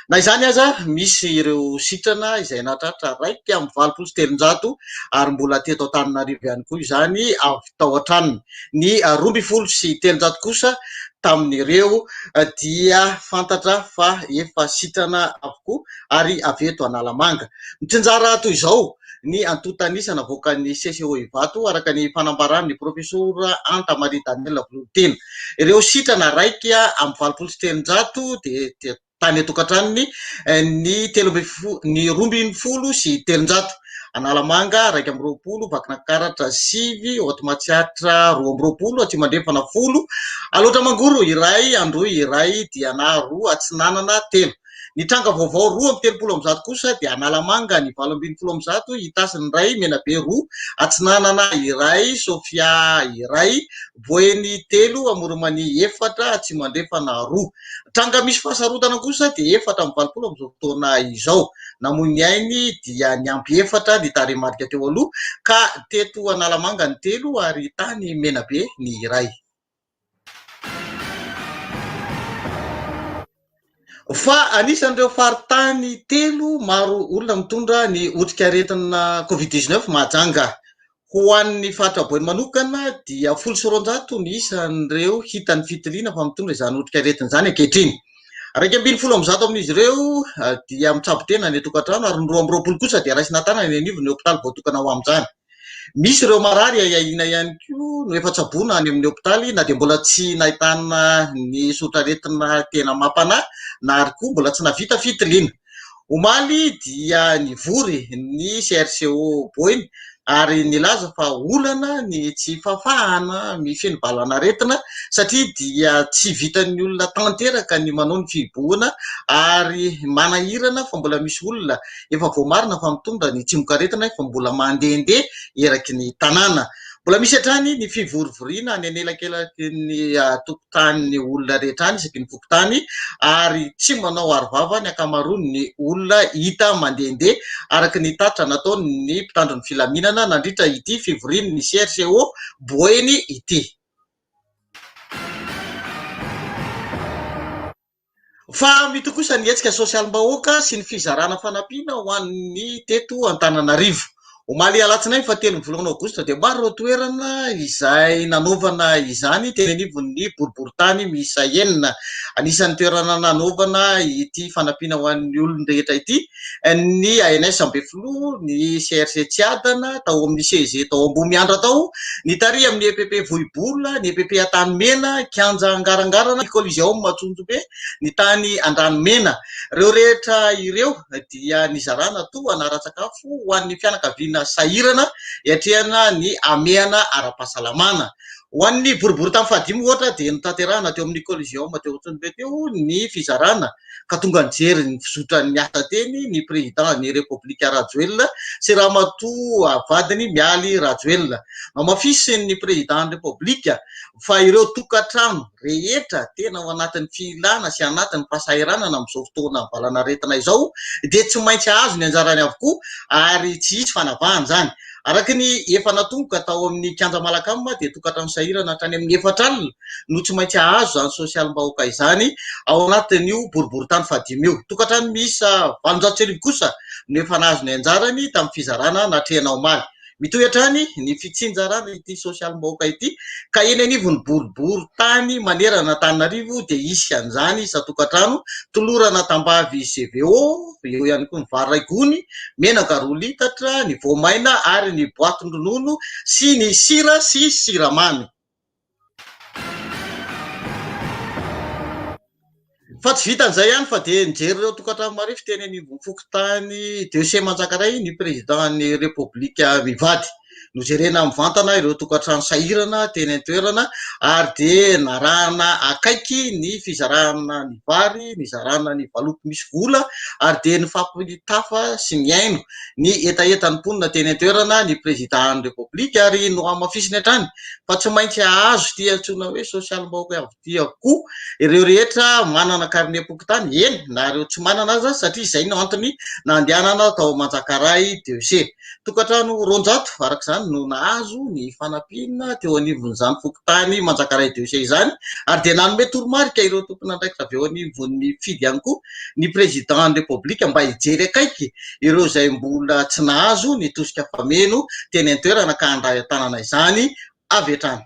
Na izany aza, misy ireo sitrana izay nahatratra 381 ary mbola teto Antananarivo ihany koa izany avy tao an-tranony. Ny 312 kosa tamin'ireo dia fantatra fa efa sitrana avokoa ary avy eto Analamanga. Mitsinjara toy izao ny antontan'isa navoakan'ny CCO Ivato, araka ny fanambaran'ny Profesora Anta Marie Daniel Vololotena. Ireo sitrana 381 dia tany an-tokantranony ny telo ambin'ny folo ny 312. Analamanga 21, Vakinankaratra 9, Haute Matsiatra 22, Atsimo Andrefana 10, Alaotra Mangoro 1, Androy 1, Diana 2, Atsinanana 3. Ny tranga vaovao 132 kosa dia Analamanga ny 118, Itasy ny iray, Menabe roa, Atsinanana iray, Sofia iray, Boeny telo, Amoron'i efatra, Atsimo Andrefana roa. Tranga misy fahasarotana kosa dia 84 amin'izao fotoana izao. Namoy ny ainy dia niampy efatra ny tarehimarika teo aloha ka teto Analamanga ny telo ary tany Menabe ny iray. Fa anisan'ireo faritany telo maro olona mitondra ny otrikaretina Covid 19 Mahajanga. Ho an'ny faritra Boeny manokana dia 210 ny isan'ireo hitan'ny fitiliana fa mitondra izany otrikaretina izany ankehitriny. 111 amin'izy ireo dia mitsabo tena any an-tokantrano ary ny 22 kosa dia raisina an-tanana eny anivon'ny hopitaly voatokana ho amin'izany. Misy ireo marary ahiahiana ihany koa no efa tsaboina any amin'ny hopitaly na dia mbola tsy nahitana ny soritr'aretina tena mampanahy na ary koa mbola tsy nahavita fitiliana. Omaly dia nivory ny CRCO Boeny ary nilaza fa olana ny tsy fahafahana mifehy ny valanaretina satria dia tsy vitan'ny olona tanteraka ny manao ny fihibohana ary manahirana fa mbola misy olona Efa voamarina fa mitondra ny tsimokaretina fa mbola mandehandeha eraky ny tanàna. Mbola misy hatrany ny fivorivoriana any anelakelaky ny tokotanin'ny olona rehetra any isaky ny fokontany ary tsy manao arovava ny ankamaroan'ny olona hita mandehandeha araka ny tatitra nataon'ny mpitandro ny filaminana nandritra ity fivorian'ny CRCO Boeny ity. Fa mitohy kosa ny hetsika sosialim-bahoaka sy ny fizarana fanampiana ho an'ny teto Antananarivo. Omaly alatsinainy fahatelon'ny volana aogositra dia maro ireo toerana izay nanaovana izany teny anivon'ny boriborintany miisa enina. Anisan'ny toerana nanaovana ity fanampiana ho an'ny olon-drehetra ity ny ANS Ampefiloha, ny CRC Tsiadana, tao amin'ny CEG tao Ambohimiandra tao, ny tary amin'ny EPP Vohibola, ny EPP Antanimena, Kianja Angarangarana, ny Coliseum Antsonjombe, ny tany Andranomena. Ireo rehetra ireo dia nizarana tohana ara-tsakafo ho an'ny fianakaviana. fianakaviana sahirana hiatrehana ny hamehana ara-pahasalamana. Ho an'ny boriborintany fahadimy ohatra dia notanterahina teo amin'ny Coliseum teo Antsonjombe teo ny fizarana ka tonga nijery ny fizotran'ny asa teny ny Président ny Repoblika Rajoelina sy Ramatoa vadiny Mialy Rajoelina. Nohamafisin'ny Président ny Repoblika fa ireo tokantrano rehetra tena ao anatin'ny filana sy anatin'ny fahasahiranana amin'izao fotoana valanaretina izao dia tsy maintsy hahazo ny anjarany avokoa ary tsy hisy fanavahana izany. Araka ny efa natomboka tao amin'ny kianja Malacam dia tokantrano sahirana hatrany amin'ny 40 no tsy maintsy hahazo izany sosialim-bahoaka izany ao anatin'io boriborintany fahadimy io. Tokantrano miisa 1800 kosa no efa nahazo ny anjarany tamin'ny fizarana natrehina omaly. Mitohy hatrany ny fitsinjarana ity sosialim-bahoaka ity ka eny anivon'ny boriborintany manerana an'Antananarivo dia hisy an'izany isan-tokantrano, tolorana tambavy CVO, eo ihany koa ny vary iray gony, menaka 2 litatra, ny voamaina ary ny boatin-dronono sy ny sira sy siramamy. Fa tsy vitan'izay ihany fa dia nijery ireo tokantrano marefo teny anivon'ny fokontany Deux Manjakaray ny Président-n'ny Repoblika mivady. Nojerena mivantana ireo tokantrano sahirana teny an-toerana ary dia narahana akaiky ny fizarana ny vary, nizarana ny valopy misy vola ary dia nifampitafa sy nihaino ny hetahetan'ny mponina teny an-toerana ny Président-n'ny Repoblika ary nohamafisiny hatrany fa tsy maintsy hahazo ity antsoina hoe sosialim-bahoaka ity avokoa ireo rehetra manana karnem-pokontany, eny na ireo tsy manana aza satria izay no antony nandehanana tao Manjakaray deux C. Tokantrano 200 araka izany no nahazo ny fanampiana teo anivon'izany fokontany Manjakaray deux C izany ary dia nanome toromarika ireo tompon'andraikitra avy eo anivon'ny fidy ihany koa ny Président-n'ny Repoblika mba hijery akaiky ireo izay mbola tsy nahazo ny tosika fameno teny an-toerana ka handray an-tanana izany avy hatrany.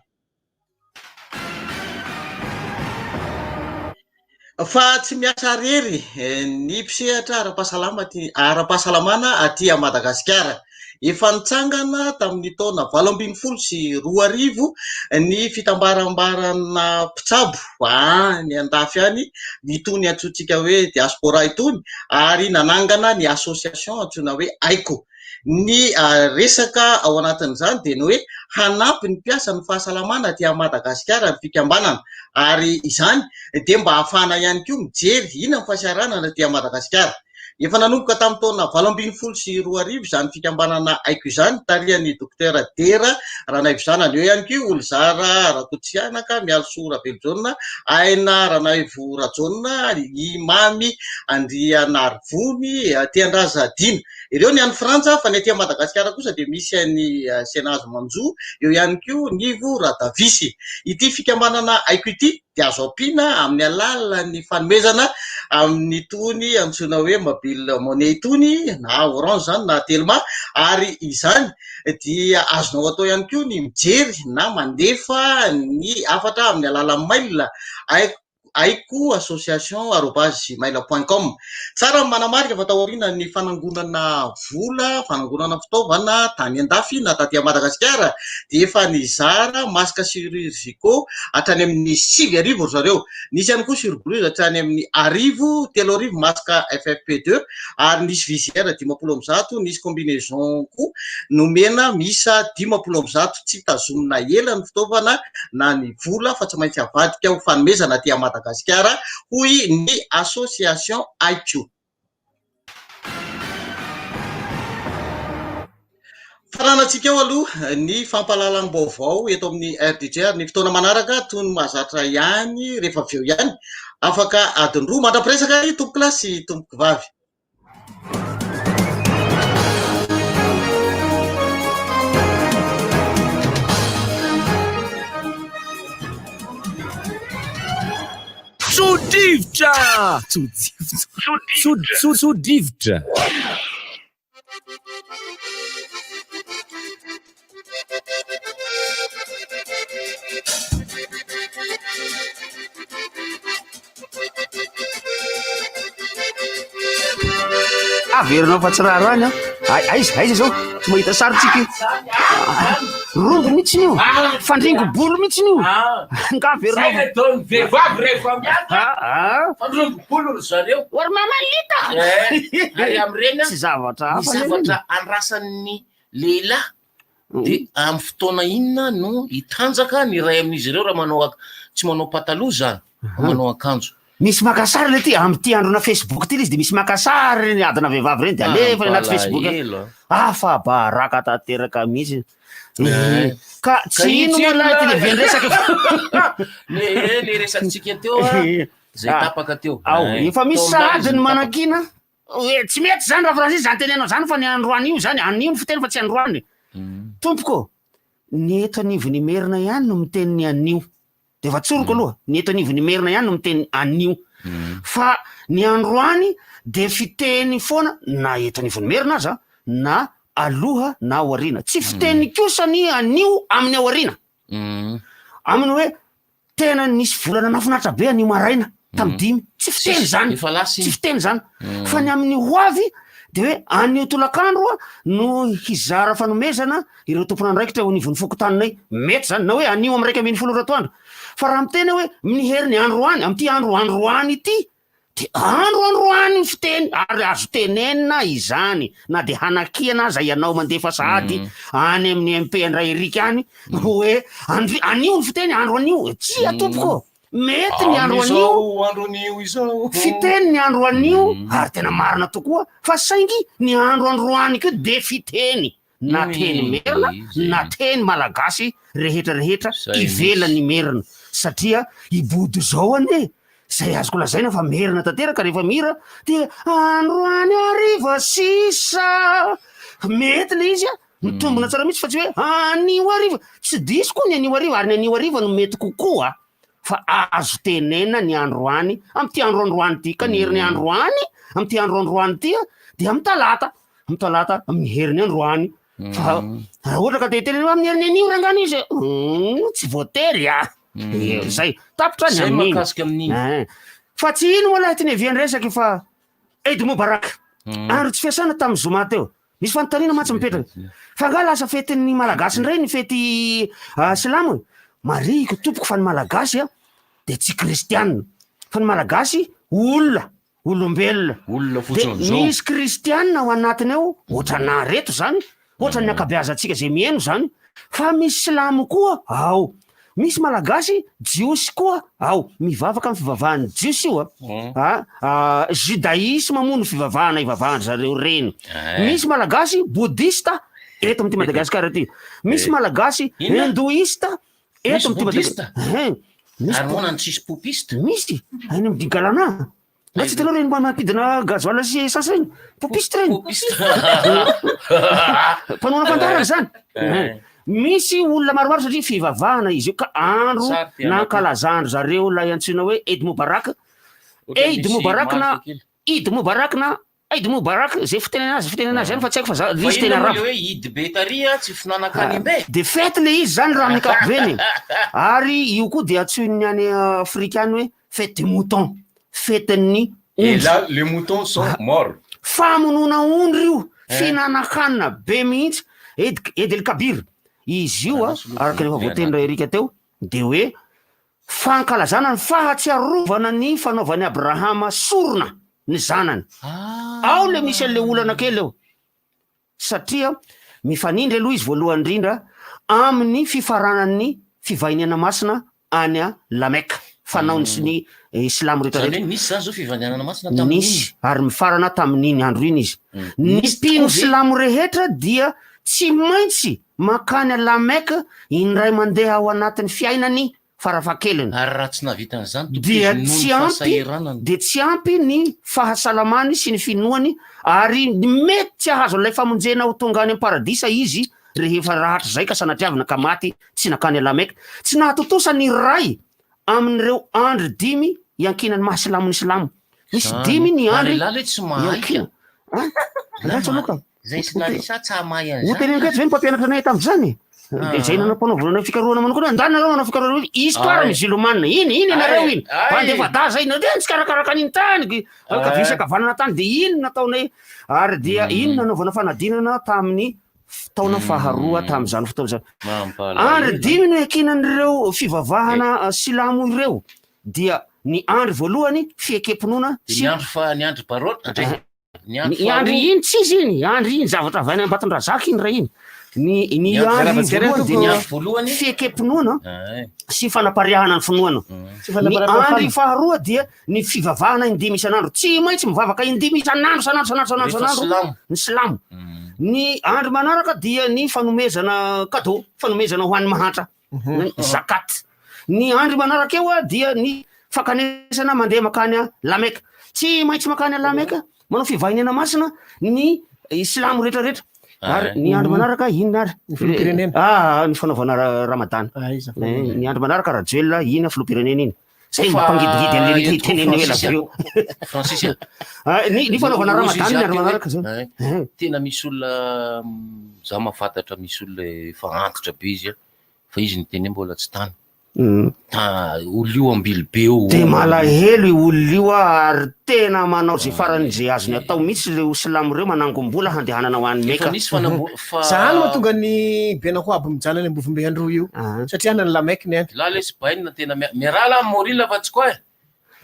Fa tsy miasa irery ny mpisehatra ara-pahasalamana aty Madagasikara. Efa nitsangana tamin'ny taona 2018 ny fitambarambarana mpitsabo any andafy any, itony antsointsika hoe diaspora itony, ary nanangana ny association antsoina hoe Aiko. Ny resaka ao anatin'izany dia ny hoe hanampy ny mpiasan'ny fahasalamana aty Madagasikara ny fikambanana ary izany dia mba hahafahana ihany koa mijery inona ny fahasahiranana aty Madagasikara. Efa nanomboka tamin'ny taona 2018 izany fikambanana Aiko izany tarihan'ny Dokotera Dera Ranaivozanana. Eo ihany koa Olizara Rakototsianaka, Mialisoa Ravelojaona, Aina Ranaivo Rajaona, i Mamy Andrianarivony, Tiandraza Dina. Ireo ny any Frantsa fa ny aty Madagasikara kosa dia misy an'i Senazo Manjo, eo ihany koa Nivo Radavisy. Ity fikambanana Aiko ity dia azo ampiana amin'ny alalan'ny fanomezana amin'itony antsoina hoe mobile money itony na Orange izany na Telma ary izany dia azonao atao ihany koa ny mijery na mandefa ny hafatra amin'ny alalan'ny mail aiko aiko association arobase gmail point com. Tsara ny manamarika fa taorian'ny fanangonana vola, fanangonana fitaovana tany an-dafy na taty Madagasikara dia efa nizara masques chirurgicaux hatrany amin'ny 9000 ry zareo. Nisy ihany koa surblouse hatrany amin'ny 1000, 3000 masques FFP2 ary nisy visière 150, nisy combinaison koa nomena miisa 150. Tsy tazomina ela ny fitaovana na ny vola fa tsy maintsy avadika ho fanomezana aty Madagasikara, hoy ny Association Aiko. Faranantsika eo aloha ny fampahalalam-baovao eto amin'ny RDJ ary ny fotoana manaraka toy ny mahazatra ihany rehefa avy eo ihany afaka adiny roa mandra-piresaka tompokolahy sy tompokovavy. Tso-drivotra! Tso-drivotra! Tso-drivotra! Averinao fa tsy raharaha ny an. Aiza, aiza izao? Tsy mahita sary tsika io. Rombo mihitsy io. Fandringo-bolo mihitsy io. Nga averinao. Zay ataon'ny vehivavy rehefa miady. Fandringo-bolo ry zareo. Ory mamalita. Eh, ary amin'ireny Tsy zavatra ny hafa. zavatra andrasan'ny. lehilahy de amin'ny fotoana inona no hitanjaka ny iray amin'izy ireo raha manao ak- tsy manao pataloha zany fa manao akanjo. Misy maka sary le ty amin'ity androna Facebook ty le izy de misy maka sary reny adina vehivavy reny de alefa any anaty Facebook. Mampalahelo a. Afa baraka tanteraka mihitsy. Eh. Ka tsy ino moa lahy ty lehibe resaka. Le le resakintsika teo a, zay Ah. tapaka teo. Ao, Eh, efa misy tao aminay sahady izy ny no tapaka. manakiana. Hoe tsy mety zany raha Francis zany tenenao zany fa ny androany io zany, anio ny fiteny fa tsy androany. Tompoko, ny eto anivon'ny Merina ihany no miteny ny anio. De efa tsoriko aloha, ny eto anivon'ny Merina ihany no miteny anio. Fa ny androany de fiteny foana na eto anivon'ny Merina aza na aloha na aoriana. Tsy fiteny kosa ny anio amin'ny aoriana. Amin'ny hoe Tena nisy volana nahafinaritra be anio maraina tamin'ny dimy. Tsy fiteny izany. Efa lasa iny. Tsy fiteny izany. Fa ny amin'ny ho avy dia hoe anio tolakandro a no hizara fanomezana ireo tompon'andraikitra eo anivon'ny fokontaninay. Mety izany. Na hoe anio amin'ny 11 ora atoandro. Fa raha miteny aho hoe ny herin'ny androany, amin'ity andro androany ity Dia andro androany ny fiteny ary azo tenenina izany na dia hanakiana aza ianao mandefa sahady any amin'ny MP an-dRay Eric any hoe andri- anio ny fiteny andro anio. Tsia tompoko ô! Mety ny andro anio, Amin'izao andro anio izao. fiteny ny andro anio ary tena marina tokoa fa saingy ny andro androany koa dia fiteny. na teny merina na teny malagasy rehetra rehetra ivelan'ny merina satria i Bodo zao anie zay azoko lazaina fa merina tanteraka rehefa mihira dia androany hariva sisa mety le izy a mitombina tsara mihitsy fa tsy hoe anio hariva tsy diso koa ny anio hariva ary ny anio hariva no mety kokoa fa azo tenena ny androany amin'ity andro androany ity ka ny herin'ny androany amin'ity andro androany ity dia amin'ny talata amin'ny talata amin'ny herin'ny androany fa raha ohatra ka te hiteny hoe amin'ny herin'ny anio rangano izy tsy voatery a Eh, zay tapitra ny Zay amin'iny mahakasika amin'iny. Eh. fa tsy ino moa lahy ty niavian'ny resaky fa Eid Mubarak andro tsy fiasana tamin'ny zoma teo Misy fanontaniana mantsy mipetraka. Fa angaha lasa fetin'ny Malagasy indray ny fety silamo e? Marihiko tompoko fa ny Malagasy a dia tsy kristianina. Fa ny Malagasy olona, olombelona. Olona Dia fotsiny zao. misy kristianina ao anatiny ao, ohatranà reto zany, ohatran'ny ankabeazantsika izay mihaino zany. Fa misy silamo koa ao. Misy Malagasy jiosy koa ao. Mivavaka amin'ny fivavahan'ny jiosy io a. A, judaïsme moa no fivavahana ivavahan-dry zareo ireny. Misy Malagasy bodista eto amin'ity Madagasikara ity. Misy Malagasy Inona? hindouiste Misy eto amin'ity bodista? Madagasikara. Hein. Misy Ary moana ny tsisy popiste? Misy, any amin'ny Digalana. Nga tsy hitanao ireny mba mampidina gasoil sy essence ireny? Popiste ireny. Mpanohana fandaharana izany. Eh. Misy olona maromaro satria fivavahana izy io ka andro Sary ty anaty. nankalazan-dry zareo ilay antsoina hoe Eid Mubarak. Ohatran'ny Eid misy Mubarak na marika kely. Eid Mubarak na Eid Mubarak, izay fitenenana azy, fitenenana azy ihany fa tsy haiko fa za, Fa izy teny inona moa arabo. le hoe Eid be tary a, tsy fihinanan-kanim-be? Dia fety le izy zany raha amin'ny ankapobeny e. Ary io koa dia antsoin'ny any Afrika any hoe fête du mouton, fetin'ny Et ondry. là, les moutons sont morts. Famonoana ondry io, fihinanan-kanina be mihitsy. Eid, Eid el Kabir, izy io a, araka ny efa voatenin-dry Eric teo, dia hoe Fankalazana ny fahatsiarovana ny fanaovan'i Abrahama sorona ny zanany. Ao le misy an'le olana kely eo. Satria mifanindry aloha izy voalohany indrindra amin'ny fifaranan'ny fivahiniana masina any La Mecque, fanaon'ny sy ny silamo rehetra Izany hoe rehetra. nisy izany izao fivahinianana masina tamin'iny? Nisy, ary mifarana tamin'iny andro iny izy. Ny Nisy mpino tokoa ve? silamo rehetra dia tsy maintsy Mankany La Mecque indray mandeha ao anatin'ny fiainany farafahakeliny. Ary raha tsy nahavita an'izany tompoko Dia izy noho ny tsy ampy fahasahiranana. dia tsy ampy ny fahasalamany sy ny finoany ary mety tsy hahazo an'ilay famonjena ho tonga any am-paradisa izy rehefa rahatrizay ka sanatriavina ka maty tsy nankany La Mecque. Tsy nahatontosa ny iray amin'ireo andry dimy iankinan'ny maha silamo ny silamo. Misy Zany. dimy ny Ary andry elah le tsy mahay ka. iankinana. An? Ratsy aloha ka. Zay sy Larissa tsa mahay an'izany. Ho teneniko eto ve ny mpampianatra anay tamin'izany? Dia izay nanao mpanaovana anay fikarohana manokana, andany nareo manao fikarohana hoe histoire musulmane, iny, iny ianareo iny, mpandefa daza iny, dia nitsikarakaraka an'iny tany, ankavia sy ankavanana tany, dia iny nataonay, ary dia iny nanaovana fanadinana tamin'ny taona faharoa tamin'izany fotoana izany. Andry dimy no iankinan'ireo fivavahana silamo ireo, dia ny andry voalohany fiekem-pinoana Dia sy ny andro fa ny andry barotra, ndray. Ny andro Ny andry faharoa- iny tsy izy iny, andry iny zavatra avy any Ambatondrazaka iny raha iny. Ny ny Ny andro andry voalohany voalohany dia ny dia andro voalohany. fiekem-pinoana Ay. sy fanapariahana ny finoana. Sy Ny fanapariahana andry finoana. faharoa dia ny fivavahana indimy isan'andro. Tsy maintsy mivavaka indimy isan'andro, isan'andro, isan'andro, isan'andro, Rehefa isan'andro silamo. ny silamo. Ny andro manaraka dia ny fanomezana cadeau, fanomezana ho an'ny mahantra, ny zakat. Ny andro manaraka eo dia ny fankanesana mandeha mankany La Mecque. Tsy maintsy mankany La Mecque manao fivahiniana masina ny silamo rehetra rehetra. Ary ny andro manaraka inona ary? Ny filoham-pirenena. Ah, ny fanaovana ramadany. Aiza fa Eh, Ny andro manaraka Rajoelina iny filoham-pirenena iny. Zay Fa mampangidigidy an'le eto teneniny hoe Francis a. lavrio. Francis a. Ah, Ny ny fanaovana Hozy izy ramadany ny ato andro hoe, manaraka zany. eh, Tena misy olona mm, za mahafantatra misy olona efa antitra be izy a, fa izy niteny hoe mbola tsy tany. Ta olona io ambilobe io. De malahelo io olona io ah, ary tena manao ze farany ze azony atao mihitsy reo silamo reo manangom-bola handehanana ho any Efa Meka. nisy fanambo- fa Zany mahatonga ny Benahoabo mijanona any Ambovombe Androy io. Satria any ny La Mecque ny any. Là lesy bainina tena mia- miaraha lah Morila fa tsy quoi e.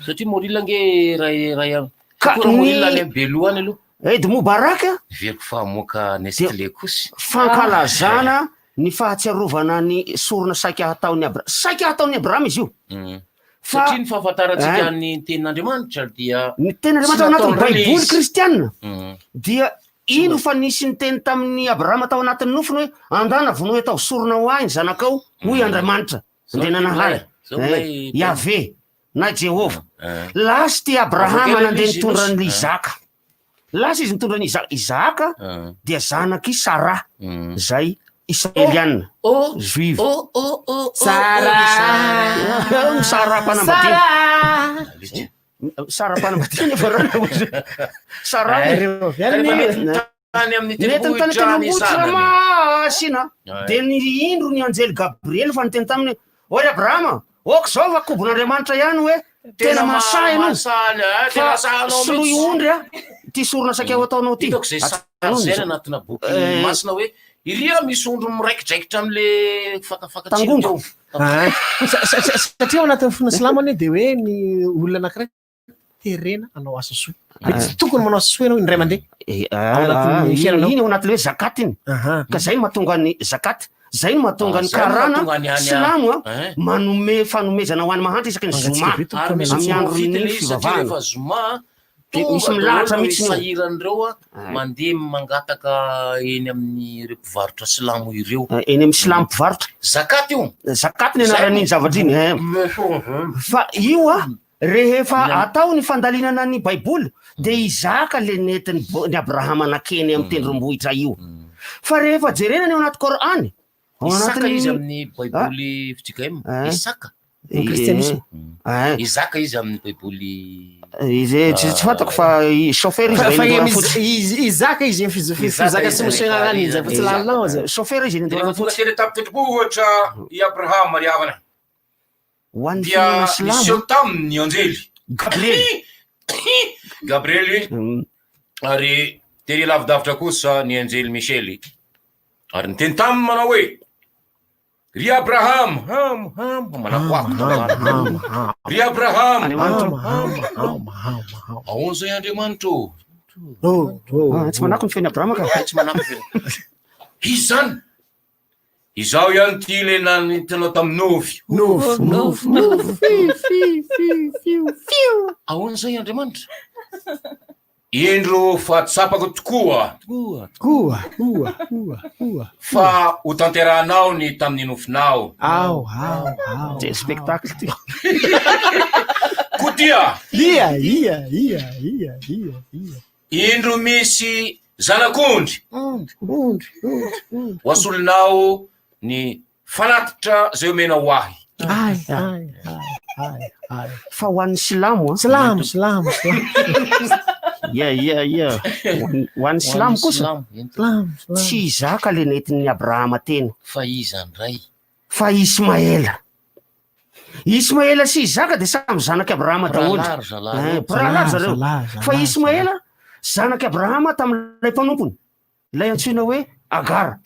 Satria Morila ange ray ray am- Ka Koa raha Morila ny any Beloha any aloha. Eid Mubarak Heveriko fa hamoaka Nestlé kosa. fankalazana ny fahatsiarovana ny sorona saika hataon'i Abra- saika hataon'i Abrahama izy io. Fa Satria ny fahafantarantsika Eh. ny tenin'Andriamanitra dia Ny tenin'Andriamanitra ao anatin'ny Baiboly kristianina Mm. dia ino fa nisy niteny tamin'i Abrahama tao anatin'ny nofiny hoe andana vonoy atao sorona ho ahy ny zanakao hoy Andriamanitra Zao Andriananahary milay, zao milay Eh, Yaveh na Jehovah. Eh. Lasa ty Abrahama Avoaka nandeha ilay izy, nitondra an'i eh. Isaka. Lasa izy nitondra an'i Isaka. Isaka dia zanak'i Sarah zay Israeliana, juive. Sarah. Sarah mpanambadiana. Sarah mpanambadiana efa raha Sarah. Tany amin'ny Nentiny tany tendrombohitra ny tendrombohitra zanany. masina. Ouais. Dia ny indro ny anjely Gabriely fa niteny taminy hoe, Ry Abrahama, ok izao fa kobon'Andriamanitra ihany hoe tena mahasahy ianao. mahasahy, eh, tena Fa mahasahy anao soloy mihitsy. ondry a ity sorona saika ho ataonao ity. Hitako izay sary Ataonao izay izao. anatina boky Eh, masina hoe iria misy ondry miraikidraikitra amin'le fakafaka Tangongo. Ah, Satria ao anatin'ny finoana silamo anie dia hoe ny olona anankiray terena hanao asa soa. Hoe tsy tokony manao asa soa ianao indray mandeha. Ao anatin'ny Ah, fiainanao. Iny ao anatin'ilay hoe zakat iny. Ka zay no mahatonga ny zakat, zay no mahatonga Ah, ny zay no karana mahatonga ny any a- silamo a, Eh. manome fanomezana ho an'ny mahantra isaky ny Mangatsiaka zoma be tompoko, Ary misy amin'ny tsy andron'ny profite ilay izy satria fivavahana. rehefa zoma Dia tonga misy milahatra daholo ireo mihitsy ny ao. sahiran'ireo a mandeha mangataka eny amin'ireo mpivarotra silamo ireo. Eny amin'ny silamo mpivarotra. Zakat io. Zakat ny anaran'iny zavatra iny. eh. Fa io a rehefa atao ny fandalinana ny Baiboly dia Isaka le nentin'i Bo- ny Abrahama nakeny amin'ny tendrombohitra io. Fa rehefa jerena ny ao anaty Kor'any, ao Isaka anatin'ny izy amin'ny Baiboly fjkm. Ah. Isaka. Ny kristianisma. Eh. Isaka izy amin'ny Baiboly. Izy tsy tsy fantako fa i chauffeur izy Fa vahiny fa Andorra izy- fotsy. izy- Izaka izy fizaka sy misaina any izy fa tsy lalinao izy. Chauffeur izy Rehefa tonga teny tamin'ny-tendrombohitra i Abrahama ry havana Ho an'ny dia finoana silamo. niseho taminy ny anjely Gabriely. Gabriely ary tery lavidavitra kosa ny anjely Michely ary niteny taminy manao hoe ry Abrahama ham ham manakoako ry Abrahama ahoana izay Andriamanitra ô Ah, tsy manako ny feon'i Abrahama ka. Tsy manako ny feon'i. Izy izany Izaho ihany ity ilay nanentinao tamin'ny nofy. Nofy, nofy, nofy, fi, fi, fi, fiu, fiu. Ahoana izay Andriamanitra? Indro fa tsapako tokoa. Tokoa. Koa, koa, koa, koa. Fa ho tanterahanao ny tamin'ny nofinao. Ao, ao, ao. Dia spectacle ty. Koa dia. Ia, ia, ia, ia, ia, ia. Indro misy zanak'ondry. Ondry, ondry, ondry, ondry. Ho asolonao ny fanatitra izay omenao ho ahy. Ay, ay, ay, ay, ay. Fa ho an'ny silamo a. Silamo, silamo, silamo. Ia, ia, ia. Ho an'ny- Ho an'ny silamo kosa. Silamo, Silamo, silamo. Tsy Isaka le nentin'i Abrahama teny. Fa iza indray? Fa Ismaela. Ismaela sy Isaka dia samy zanak'i Abrahama daholo. Mpirahalahy ry zalahy Eh, ireo. mpirahalahy ry zareo. Zalahy, zalahy, Fa Ismaela zanak'i Abrahama tamin'ilay mpanompony, ilay antsoina hoe Agara.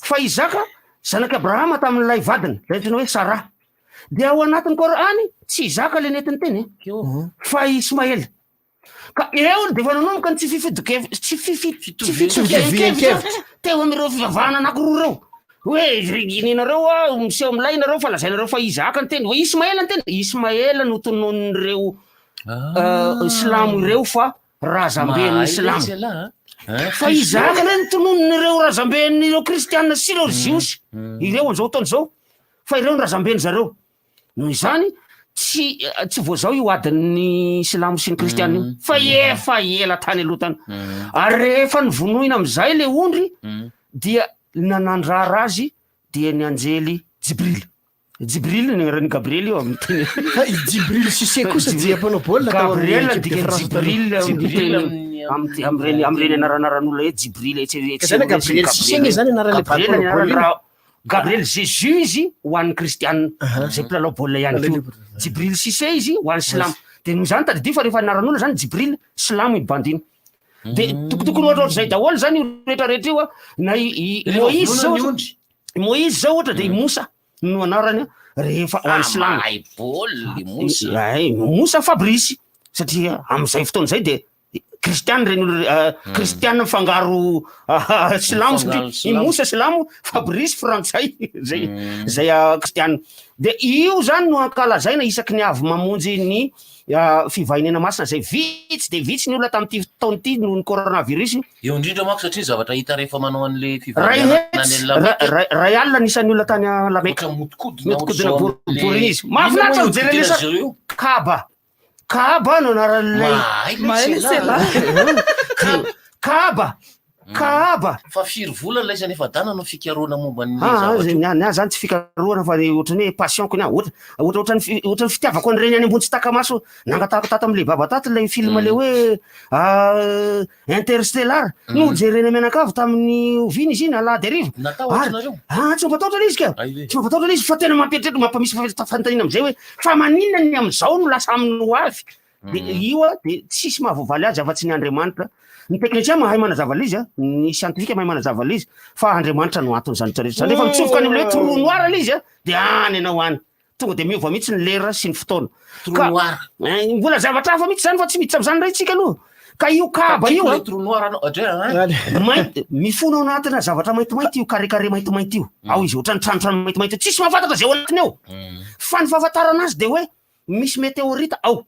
Fa Isaka zanak'i Abrahama tamin'ilay vadiny, ilay antsoina hoe Saraha. Dia ao anatin'ny Kor'any, tsy Isaka ilay nentiny teny, eh, fa Ismaela. Ka eo dia efa nanomboka ny tsy fifidoke- tsy fifi- tsy fitovian-kevitra teo amin'ireo fivavahana anankiroa ireo. Hoe inianareo a, miseho milay nareo fa lazainareo fa Isaka ny teny, hoe Ismaela ny teny. Ismaela no tononin'ireo silamo ireo fa razamben'ny silamo. Fa Isaka indray no tononin'ireo razamben'ireo kristiana sy ireo jiosy ireo amin'izao fotoana izao fa ireo no razamben-dry zareo. Noho izany, tsy tsy vao izao io adin'ny silamo sy ny kristiana io fa efa ela tany aloha tany. Ary rehefa novonoina amin'izay ilay ondry dia nanandrara azy dia ny anjely Jibril. Jibril ny anaran'i Gabriel io amin'ny teny. Fa i Jibril Cissé kosa dia mpanao baolina tao amin'ny Gabriel équipe de dikan'i France taloha. Jibril amin'ny Jibril teny amin'ny- amin'ny amin'ireny amin'ireny anaran'aran'olona hoe Jibril etsy etsy Ka zany Gabriel Cissé nge zany anaran'ilay Gabriel ny mpanao baolina iny. anaran'i Gabriel Jésus izy ho an'ny kristiana izay mpilalao baolina ihany koa. Jibril Cissé izy ho an'ny silamo. Dia noho izany tadidio fa rehefa anaran'olona zany Jibril, silamo iny bandy iny. Dia tokotokony ohatrohatr'izay daholo zany io rehetrarehetra io a. Na i i Rehefa Moïse vonoina zao ny ohatra, ondry. i Moïse zao ohatra dia i Mosa no anarany rehefa ho an'ny silamo. Mahay baolina i Mosa. Ay, Mosa Fabrice satria amin'izay fotoana izay dia kristiana ireny olona kristiana mifangaro silamo Mifangaro satria i silamo. Mosa silamo, Fabrice frantsay zay zay kristiana. Dia io zany no ankalazaina isaky ny avy mamonjy ny fivahiniana masina izay vitsy dia vitsy ny olona tamin'ity taona ity noho ny coronavirus. Eo indrindra manko satria zavatra hita rehefa manao an'le Ray fivahiniana any hetsy, Lameka. ray alina ny isan'ny olona tany Lameka. Ohatra mihodinkodina Mihodinkodina ohatr'izao amin'le- boribory izy. Inona Mahafinaritra moa mijery an'ilay ihodinkodina sary. zareo io? Kaba. Kaaba no anaran'ilay. Mahay Mahay letsy elah. Kaaba. Kaaba. Fa firy volana ilay izy nefa dana no fikarohana momba ny Ah, zavatra io? ny ahy zany tsy fikarohana fa ohatran'ny hoe passion-ko ny ahy. Ohatra ohatra ohatran'ny fi- ohatran'ny fitiavako an'ireny any ambony tsy taka-maso. Nangatahako tato amin'ilay baba tato ilay film ilay hoe ah, Interstellar. Nojerena mianakavy tamin'ny oviana izy iny, alahady hariva. Natahotra Ary- nareo? Ah, tsy mampatahotra ilay izy ka. Tsy mampatahotra ilay izy fa tena mampieritreritra, mampamisy fanontaniana amin'izay hoe fa maninona ny amin'izao no lasa amin'ny ho avy? De io a, de tsisy mahavoavaly azy afa-tsy ny Andriamanitra. Ny technicien mahay manazava ilay izy a, ny scientifique mahay manazava ilay izy, fa Andriamanitra no anton'izany rehetra rehetra izany. Rehefa mitsofoka any amin'ilay hoe trou noir ilay izy a, de any ianao any. Tonga de miova mihitsy ny lera sy ny fotoana. Trou Ka noir. mbola zavatra hafa mihitsy izany fa tsy miditra amin'izany indray tsika aloha. Ka io kaba io a. Trou noir anao, adre a. Mainty, mifono ao anatina zavatra maintimainty io carré carré maintimainty io. Ao izy ohatran'ny tranotrano maintimainty io. Tsisy mahafantatra izay ao anatiny ao. Fa ny fahafantarana azy dia hoe misy météorite ao.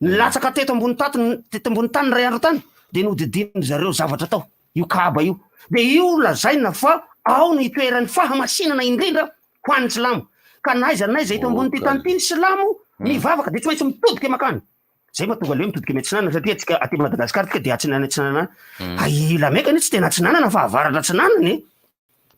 Nilatsaka teto ambony tato teto ambony tany iray andro tany dia nohodidinin-dry zareo zavatra tao, io Kaaba io. Dia io lazaina fa ao no itoeran'ny fahamasinana indrindra ho an'ny silamo. Ka na aiza na aiza eto ambonin'ity tany ity ny silamo mivavaka dia tsy maintsy mitodika mankany. Zay mahatonga le hoe mitodika miatsinanana satria antsika aty Madagasikara tsika dia atsinanana atsinanana. Hay Lameka anie tsy tena atsinanana fa avaratra atsinanana e.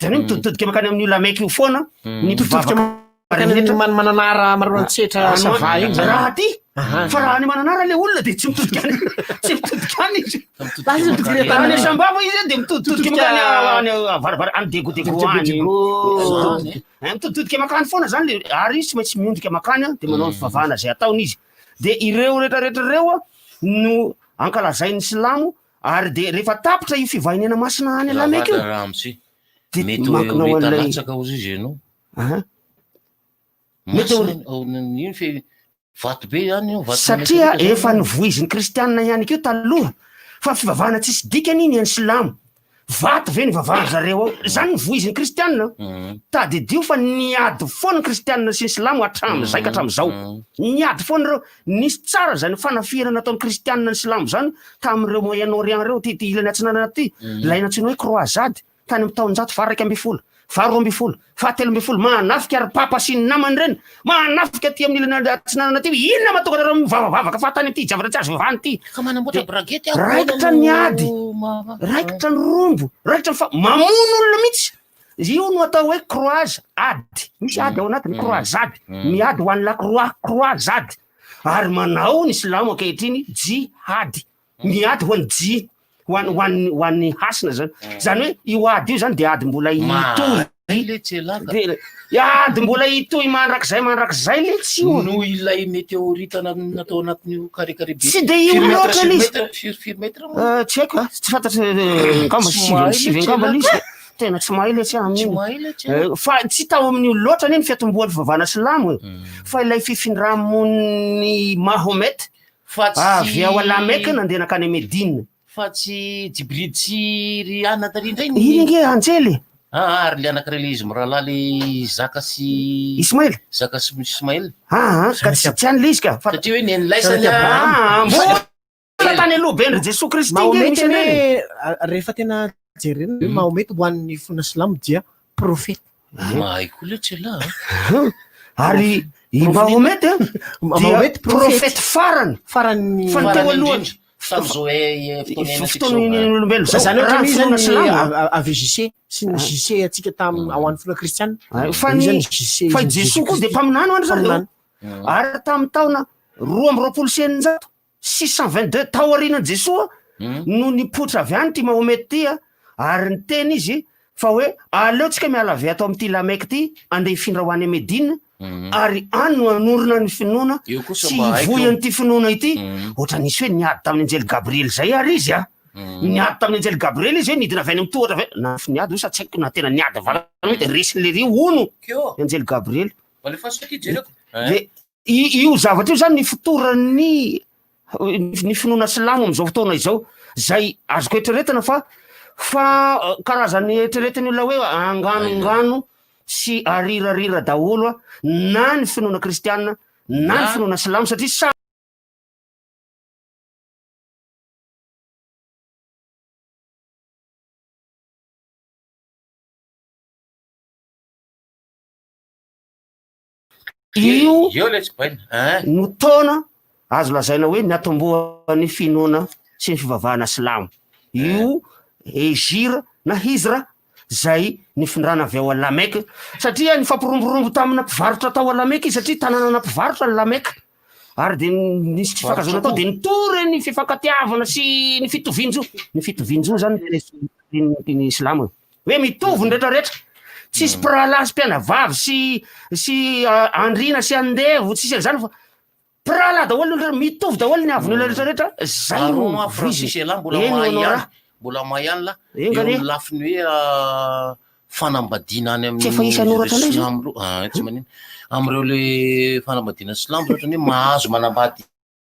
Zany hoe mitoditodika mankany amin'io Lameka io foana ny Mitoditodika mpivavaka mankany amin'ny rehetra. Mananara Maroantsetra Sava iny zany. Raha aty fa raha any Mananara le olona dia tsy mitodika any tsy mitodika any izy. Lasa izy mitodika Raha any any Sambava izy dia mitoditodika mankany any avaravara any Diego Diego any. Diego. Eh, mitoditodika mankany foana zany le ary izy tsy maintsy miondrika mankany dia manao ny fivavahana izay ataony izy. Dia ireo rehetrarehetra ireo no ankalazain'ny silamo Ary dia rehefa tapitra io fivahiniana masina any Lameka io, Ravada Ramose. dia Mety ho mankina ho orita an'ilay latsaka hozy izy ianao. Aha. Mety ho- Masina ao iny fe vato be ihany io, vato Satria mametraka efa zany. novoizin'ny kristianina ihany koa taloha fa fivavahana tsisy dikany iny an'ny silamo. Vato ve ny vavahan-dry zareo ao? Izany no voizin'ny kristianina. Tadidio fa niady foana ny kristianina sy ny silamo hatramin'izay ka hatramin'izao. Niady foana ireo. Nisy tsara izany fanafihana nataon'ny kristianina ny silamo izany tamin'ireo Moyen Orient ireo, ity ity ilany atsinanana ity. Ilay nantsoina hoe croisade tany amin'ny taonjato faha 11, faha 12, faha 13. Manafika ry papa sy ny namany ireny. Manafika aty amin'ny ilany atsinanana aty. Inona mahatonga anareo mivavavavaka fahatany amin'ity zavatra tsy azo vavahana ity? Ka manamboatra Dia bragety aho raikitra ny ady, raikitra ny rombo, raikitra ny fa mamono olona mihitsy. Io no atao hoe croise ady. Misy ady ao anatiny, croisade. Miady ho an'ny la croix, croisade. Ary manao ny silamo ankehitriny jihady. Miady ho an'ny ji, ho an'ny ho an'ny ho an'ny hasina zany. Zany hoe io ady io zany dia ady mbola hitohy. Mahay letsy elah ka. Dia ady mbola hitohy mandrakizay mandrakizay letsy io. Noho ilay météorite natao anatin'io carré carré be. Tsy dia io Firy mètre loatra sur ilay izy. mètre, firy firy mètre moa? Eh, tsy haiko, tsy fantatro eh, angamba Tsy sivy mahay amby sivy letsy angamba elah ilay izy. ka. Tena tsy mahay letsy aho Tsy amin'iny. mahay letsy elah. Eh, fa tsy tao amin'io loatra anie ny fiatombohan'ny fivavahana silamo e. Fa ilay fifindramonin'i Mahomet. Fa tsy Avy ao La Mecque nandeha nankany Médine. Fa tsy Jibril sy ry anona tary indray ny. Iny ange anjely e. Ah, ary le anankiray le izy mirahalahy le Zaka sy Ismaël. Zaka sy Ismaël. Ah, ah, ka tsy tsy any le izy ka. Fa Satria hoe ny an'laisany Ah, mbola tany aloha be ndry Jesoa Kristy ange Mahomet misy anie an'ireny. rehefa tena jerena hoe Mahomet ho an'ny finoana silamo dia profeta. Mahay koa le tsy lah. a. Ary i Mahomet a, dia Mahomet profeta farany. Farany Fa ny teo alohany. Tamin'izao fotoana iainantsika Fotoana izao. iainan'olombelona izao. Zany Raha ohatra ny ny finoana zany silamo. AVJC sy ny JC antsika tam ao an'ny finoana kristiana. Ah, Fa ny fa i Jesoa koa dia mpaminany ho an-dry zareo. Ary tamin'ny taona 622, 622 taorianan'i Jesoa no nipoitra avy any ity Mahomet ity a, ary niteny izy fa hoe aleo tsika miala avy ato amin'ity La Mecque ity andeha hifindra ho any Medina ary any no hanorina ny finoana Eo kosa sy mba haiko hivoy io. an'ity finoana ity. Ohatra nisy hoe niady tamin'ny anjely Gabriel izay ary izy a. Niady tamin'ny anjely Gabriel izy hoe nidina avy any amin'ny tohatra avy any, na niady io sa tsy haiko na tena niady vatana hoe dia resiny lery hono Keo. ny anjely Gabriel. Alefaso aty jereko. Dia io zavatra io zany nifotoran'ny ny finoana silamo amin'izao fotoana izao, zay azoko eritreretina fa fa karazan'ny eritreretin'ny olona hoe anganongano sy arirarira daholo na ny finoana kristiana na ny finoana silamo satria samy Io Eo ilay tsy baina. Hein? no taona azo lazaina hoe niatombohan'ny finoana sy ny fivavahana silamo. Io Hejira na Hijra zay nifindrana avy ao La Mecque satria nifampiromborombo tamina mpivarotra tao La Mecque izy satria tanànana mpivarotra ny La Mecque ary dia nisy tsy fifankahazoana tao dia nitory ny fifankatiavana sy ny fitovian-jo. Ny fitovian-jo zany no tena ny silamo e. Hoe mitovy ny rehetra rehetra. Tsisy mpirahalahy sy mpianavavy sy sy andriana sy andevo tsisy an'izany fa mpirahalahy daholo ny olona rehetra, mitovy daholo ny haavon'ny olona rehetra rehetra. Zay no Aron a Francis voizina. elah mbola Eny mahay Honora. ihany, mbola mahay ihany lah. Enga Eo anie. amin'ny lafiny hoe fanambadiana any Tsy efa amin'ny hisy hanoratra anay izao. silamo reo, ah, tsy manino. Amin'ireo le fanambadiana silamo zao ohatran'ny hoe mahazo manambady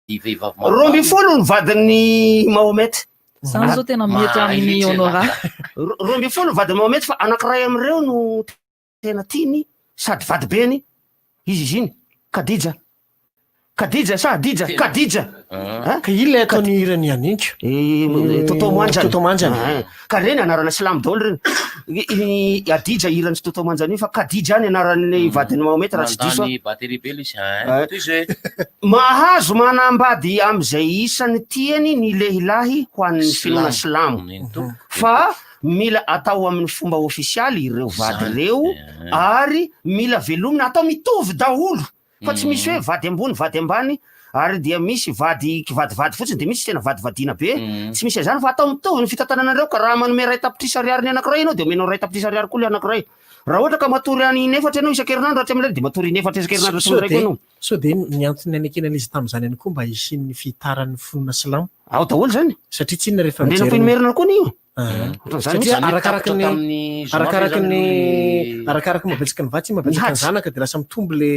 vehivavy maromaro. 12 ny vadin'i Mahomet. Zany zao tena mety amin'ny Honora. 12 ny vadin'i Mahomet fa anankiray amin'ireo no tena tiany sady vadibeny izy izy iny, Khadija. Khadija sa Hadija? Khadija. Ah. Ka iny ilay ataony hiran'i Hanenko. Toto Manjany. Toto Manjany. Ah, Ka reny anarana silamo daholo reny. I Hadija hiran'i Toto Manjany io fa Khadija ny anaran'ny vadin'i Mahomet raha tsy diso aho. Mandany batterie be ilay izy, hein. Eh. Toy izay. Mahazo manambady amin'izay isany tiany ny lehilahy ho an'ny finoana silamo. Fa mila atao amin'ny fomba ofisialy ireo vady ireo ary mila velomina atao mitovy daholo fa tsy misy hoe vady ambony vady ambany ary dia misy vady kivadivady fotsiny dia misy tena vadivadiana be, tsy misy an'izany fa atao mitovy ny fitantananareo ka raha manome 1 tapitrisa ariary ny anankiray ianao dia omenao 1 tapitrisa ariary koa ilay anankiray, raha ohatra ka matory any in'efatra ianao isan-kerinandro atsy amin'ilay dia matory in'efatra isan-kerinandro atsy Sao amin'ilay koa dia ianao. sao dia ny antony nanekena an'izy tamin'izany ihany koa mba hisian'ny fihitaran'ny finoana silamo. Ao daholo izany. Satria tsinona rehefa mijery ny. Andrianampoinimerina koa anie io. Ohatran'izany Satria arakaraky ny arakaraky ny arakaraky ny mahabetsaka ny vatsy, mahabetsaka ny zanaka dia lasa mitombo le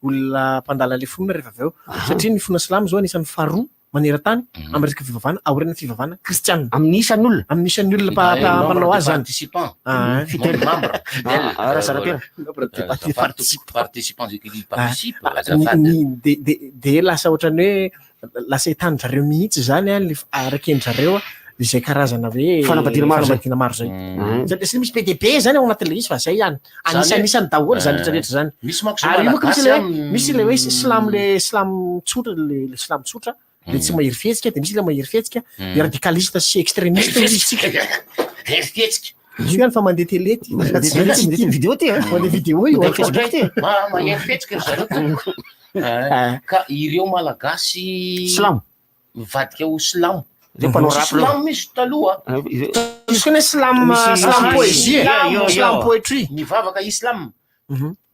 olona mpandala le finoana rehefa avy eo. Satria ny finoana silamo izao anisan'ny faharoa maneran-tany amin'ny resaka fivavahana aorian'ny fivavahana kristianina. Amin'ny isan'ny olona. Amin'ny isan'ny olona mpanao azy izany. Participant. Ah. Fidèle. Membre. Fidèle. Razanapera. Azafady tompoko. Participant qui participe. Azafady. De de de lasa ohatran'ny hoe lasa entanin-dry zareo mihitsy izany an, le araken'ny zareo izay karazana hoe Fanambadiana maro zay. fanambadiana maro zay. Satria misy be dia be zany ao anatin'ilay izy fa zay ihany. Anisanisany daholo zany rehetra rehetra zany. Misy manko zao Ary io manko misy Malagasy ilay hoe am- misy ilay hoe silamo le silamo tsotra le le silamo tsotra le tsy mahery fihetsika dia misy ilay mahery fihetsika le radicaliste sy extrémiste hoy izy tsika. Hery fihetsika. Io ihany fa mandeha télé ty. Mandeha télé ty, mandeha vidéo ty, eh. Mandeha vidéo io. Mandeha Facebook ty. Ma- Mahery fihetsika ry zareo tompoko. Eh, Ka ireo Malagasy Silamo. mivadika ho silamo. Ireo mpanao rap ireo. Silamo izy taloha. Misy koa ny slam, Misy- slam misy- poésie, Yo, yo, slam yo. poetry. Mivavaka islam.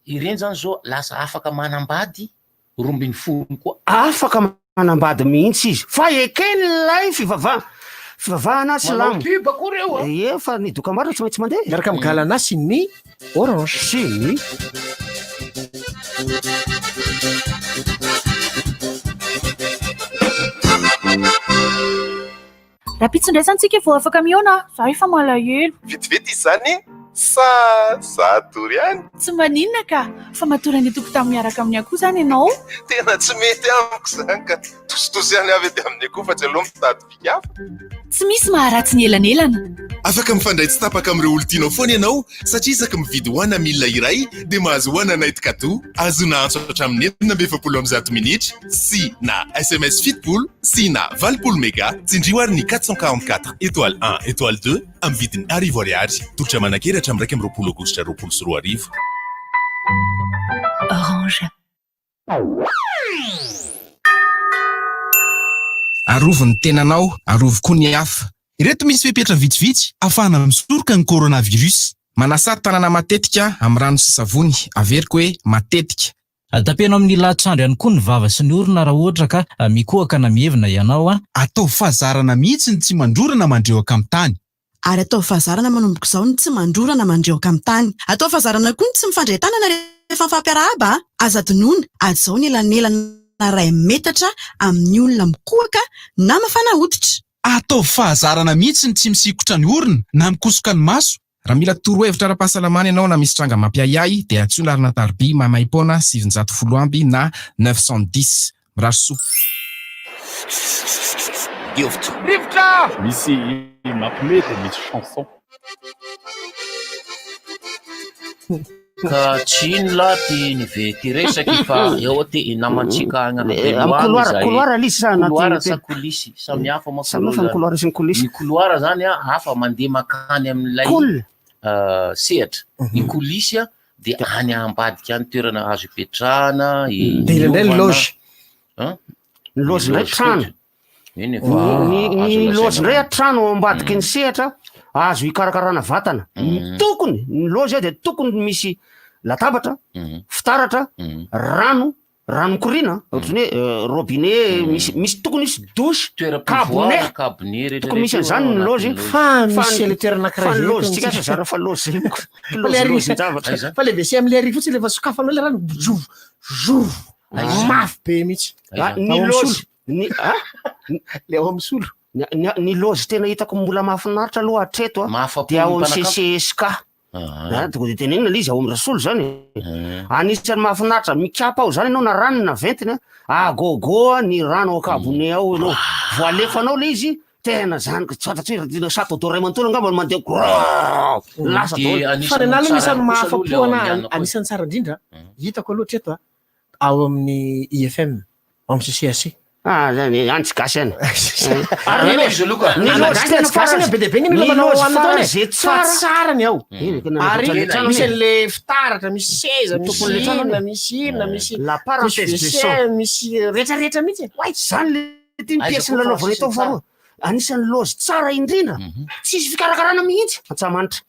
Ireny zany zao lasa afaka manambady 12 koa. Afaka manambady mihitsy izy fa eken'ilay fivavahana fivavahana silamo. Manao pub koa reo a. Ie fa ny dokam-barotra tsy maintsy mandeha. Miaraka amin'ny Galana sy ny Orange. Sy ny Rahampitso indray izany tsika vao afaka mihaona a! Za efa malahelo. Vetivety izy izany sa za hatory ihany? Tsy maninona ka! Fa matory any an-tokotany miaraka amin'ny akoho izany ianao. Tena tsy mety amiko izany ka! Tositosy ihany avy aty amin'ny akoho fa tsy aleo mitady fika hafa. Tsy misy maharatsy ny elanelana. Afaka mifandray tsy tapaka amin'ireo olon-tianao foana ianao satria isaky mividy One Mille iray dia mahazo One Night cadeau. Azona antso hatramin'ny 146 minitra sy na sms 70 sy na 80 mega. Tsindrio ary ny 444 étoile 1 étoile 2 amin'ny vidiny arivo ariary. Tolotra manan-kery hatramin'ny 21 aogositra 2020. Orange. Arovy ny tenanao, arovy koa ny hafa. Ireto misy fepetra vitsivitsy ahafahana misoroka ny coronavirus. Manasà tanana matetika amin'ny rano sy savony, averiko hoe matetika. Tapeno amin'ny lahatsandry ihany koa ny vava sy ny orona raha ohatra ka mikohaka na mihevina ianao. Ataovy fahazarana mihitsy ny tsy mandrora na mandrehoka amin'ny tany. Ary ataovy fahazarana manomboka izao ny tsy mandrora na mandrehoka amin'ny tany. Ataovy fahazarana koa ny tsy mifandray tanana rehefa mifampiarahaba a! Aza adinoina, hajao ny elanelana iray metatra amin'ny olona mikohaka na mafana hoditra. Ataovy fahazarana mihitsy ny tsy misikotra ny orona na mikosoka ny maso. Raha mila torohevitra ara-pahasalamana ianao na misy tranga mampiahiahy dia antsoy laharana tarobia maimaimpoana 910 na 910. Mirary soa. Rivotra. Rivotra! Misy mampime dia misy chanson. Ka tsy ino lah ty ny ve ty resaky fa eo ty namantsika agny Eh, Andrabelo amin'ny agny couloir, zahay. couloir ilay izy sa anaty Couloir tena? sa coulisse, samy hafa manko Samy hafa ny ireo couloir sy ny coulisse. Ny couloir zany a hafa mandeha makany amin'ilay Cool. euh, sehatra. Ny coulisse a dia any ambadika any toerana azo ipetrahana, Dia indraindray ny ilovana. loge. Hein? Ny loge indray loge trano. koa. Eny e, Ny fa ny azo ny lazaina loge indray hoe- a trano ao ambadiky ny sehatra azo hikarakarana vatana. Ny tokony ny loge dia tokony misy latabatra, fitaratra, rano, rano mikoriana, ohatran'ny hoe euh, robinet, misy misy tokony hisy douche, Toeram-pivoahana, cabinet. cabinet rehetra Tokony misy rehetra an'izany io ny ao loge. anatin'ny loge. Fa misy ny- le toerana anankiray Fa ny zay loge eto tsika amintsika. asa zara fa loge zay Fa le loge ary- loge-javatra. Fa le WC amin'le ary fotsiny rehefa sokafanao le rano, zov, zov, mafy be mihitsy. Ah, ny Ao amin'ny loge solo. ny ah le ao amin'ny solo. Ny, ny, ny loge tena hitako mbola mahafinaritra aloha hatreto a Mahafapo dia ao ny amin'ny mpanakanto. CCSK. Ah, tonga dia tenenina ilay izy ao amin'ny Rasolo zany e. Anisan'ny mahafinaritra mikapa ao zany ianao na rano na ventiny a, agogo ny rano ao an-kabone ao ianao. Voalefanao ilay izy, tena zany ka tsy fantatro hoe ry château d'eau iray manontolo angamba no mandeha grrrr, lasa daholo. Fa ny anah aloha anisan'ny mahafa-po anah, anisan'ny tsara indrindra hitako aloha hatreto a, ao amin'ny IFM, ao amin'ny CCAC. Ah, zany, any tsy gasy any. Ary ny loge aloha Ny loge gasy tena tsy gasy farany- be dia be ny olona ny manao loge an'itony e. farany zay Fa tsara. tsara ny ao. Eny, tena Ary navoatra ny trano misy e. an'le fitaratra, misy seza, Ny misy tompon'le trano inona, anie. misy inona, misy La parenthèse misy de WC, son. misy rehetrarehetra mihitsy e. Oay. Zany le ty ny Aiza pièce koa fa nilalaovana sisiny tao faharoa. Anisan'ny loge tsara indrindra. Tsisy fikarakarana mihitsy. Antsahamanitra.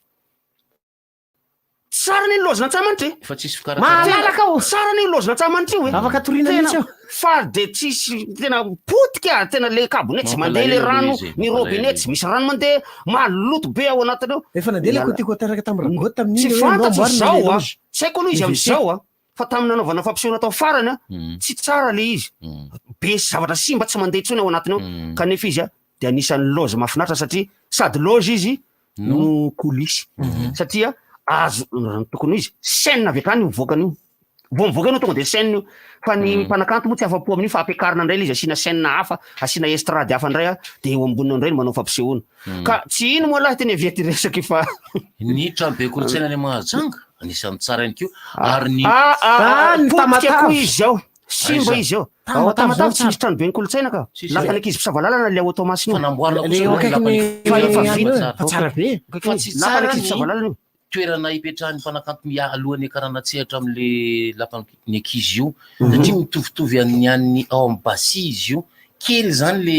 Tsara anie ny loge n'Antsahamanitra e. Fa tsisy fikarakarana. Malalaka ao. Tsara anie io loge n'Antsahamanitra io e. Afaka toriana Tena- mihitsy ao. Fa de tsisy tena potika, tena le cabinet tsy mandeha le Mampalahelo rano, izy e, ny mampalahelo robinet izy. tsy misy rano mandeha, maloto be ao anatiny ao. Efa nandeha le côté côté araka tamin'ny ragotte tamin'iny Tsy hoe fantatro namboarina zao le a. loge. Tsy haiko aloha izy Ny WC. amin'izao a. Fa tamin'ny nanaovana fampisehoana tao farany a, tsy tsara le izy. Be zavatra simba tsy mandeha intsony ao anatiny ao. Kanefa izy a, de anisan'ny loge mahafinaritra satria sady loge izy no coulisse. Satria azo, raha ny tokony ho izy, scène avy hatrany io mivoaka an'io. Vao mivoaka io anao tonga de scène io. Fa ny mpanakanto moa tsy afa-po amin'io fa ampiakarina indray le izy, asiana scène hafa, asiana estrade hafa indray a, de eo amboniny eo indray no manao fampisehoana. Ka tsy ino moa lahy teny avy aty resaky fa. Ny tranobe kolontsaina any Mahajanga, anisan'ny tsara ihany koa. Ary ny Ah, ah, ah, ny potika Tamatave. koa izy ao. Simba Aiza? izy ao. Tamatave Ao Tamatave zao tsy misy tranoben'ny kolontsaina ka. Tsisy. Lapan'ny ankizy mpisava lalana le ao Toamasina io. Fanamboarana Le kosa eo aloha ny akaikin'ny lapan'ny Fa efa any vita. eo, fa tsara be. Fa tsy Lapan'ny tsara ankizy mpisava ny lalana io. toerana ipetrahan'ny mpanakanto mia- alohan'ny hiakarana an-tsehatra amin'le lapan'ny ny ankizy io. Satria mitovitovy amin'ny an'ny ao amin'ny Basia izy io. Kely zany le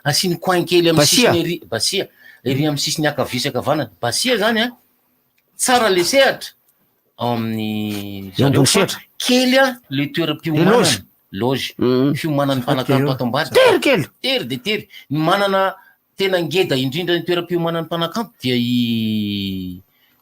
asiany coin kely amin'ny Basia? sisiny ery, Basia, ery amin'ny sisiny ankavia sy ankavanana. Basia zany an, tsara le sehatra ao amin'ny Eo ambony zareo fa sehatra. kely an le toeram-piomanana. loge. Loge. Fiomanan'ny mpanakanto ato ambadika. Tery kely. Tery de tery. Ny manana tena ngeda indrindra ny toeram-piomanan'ny mpanakanto dia i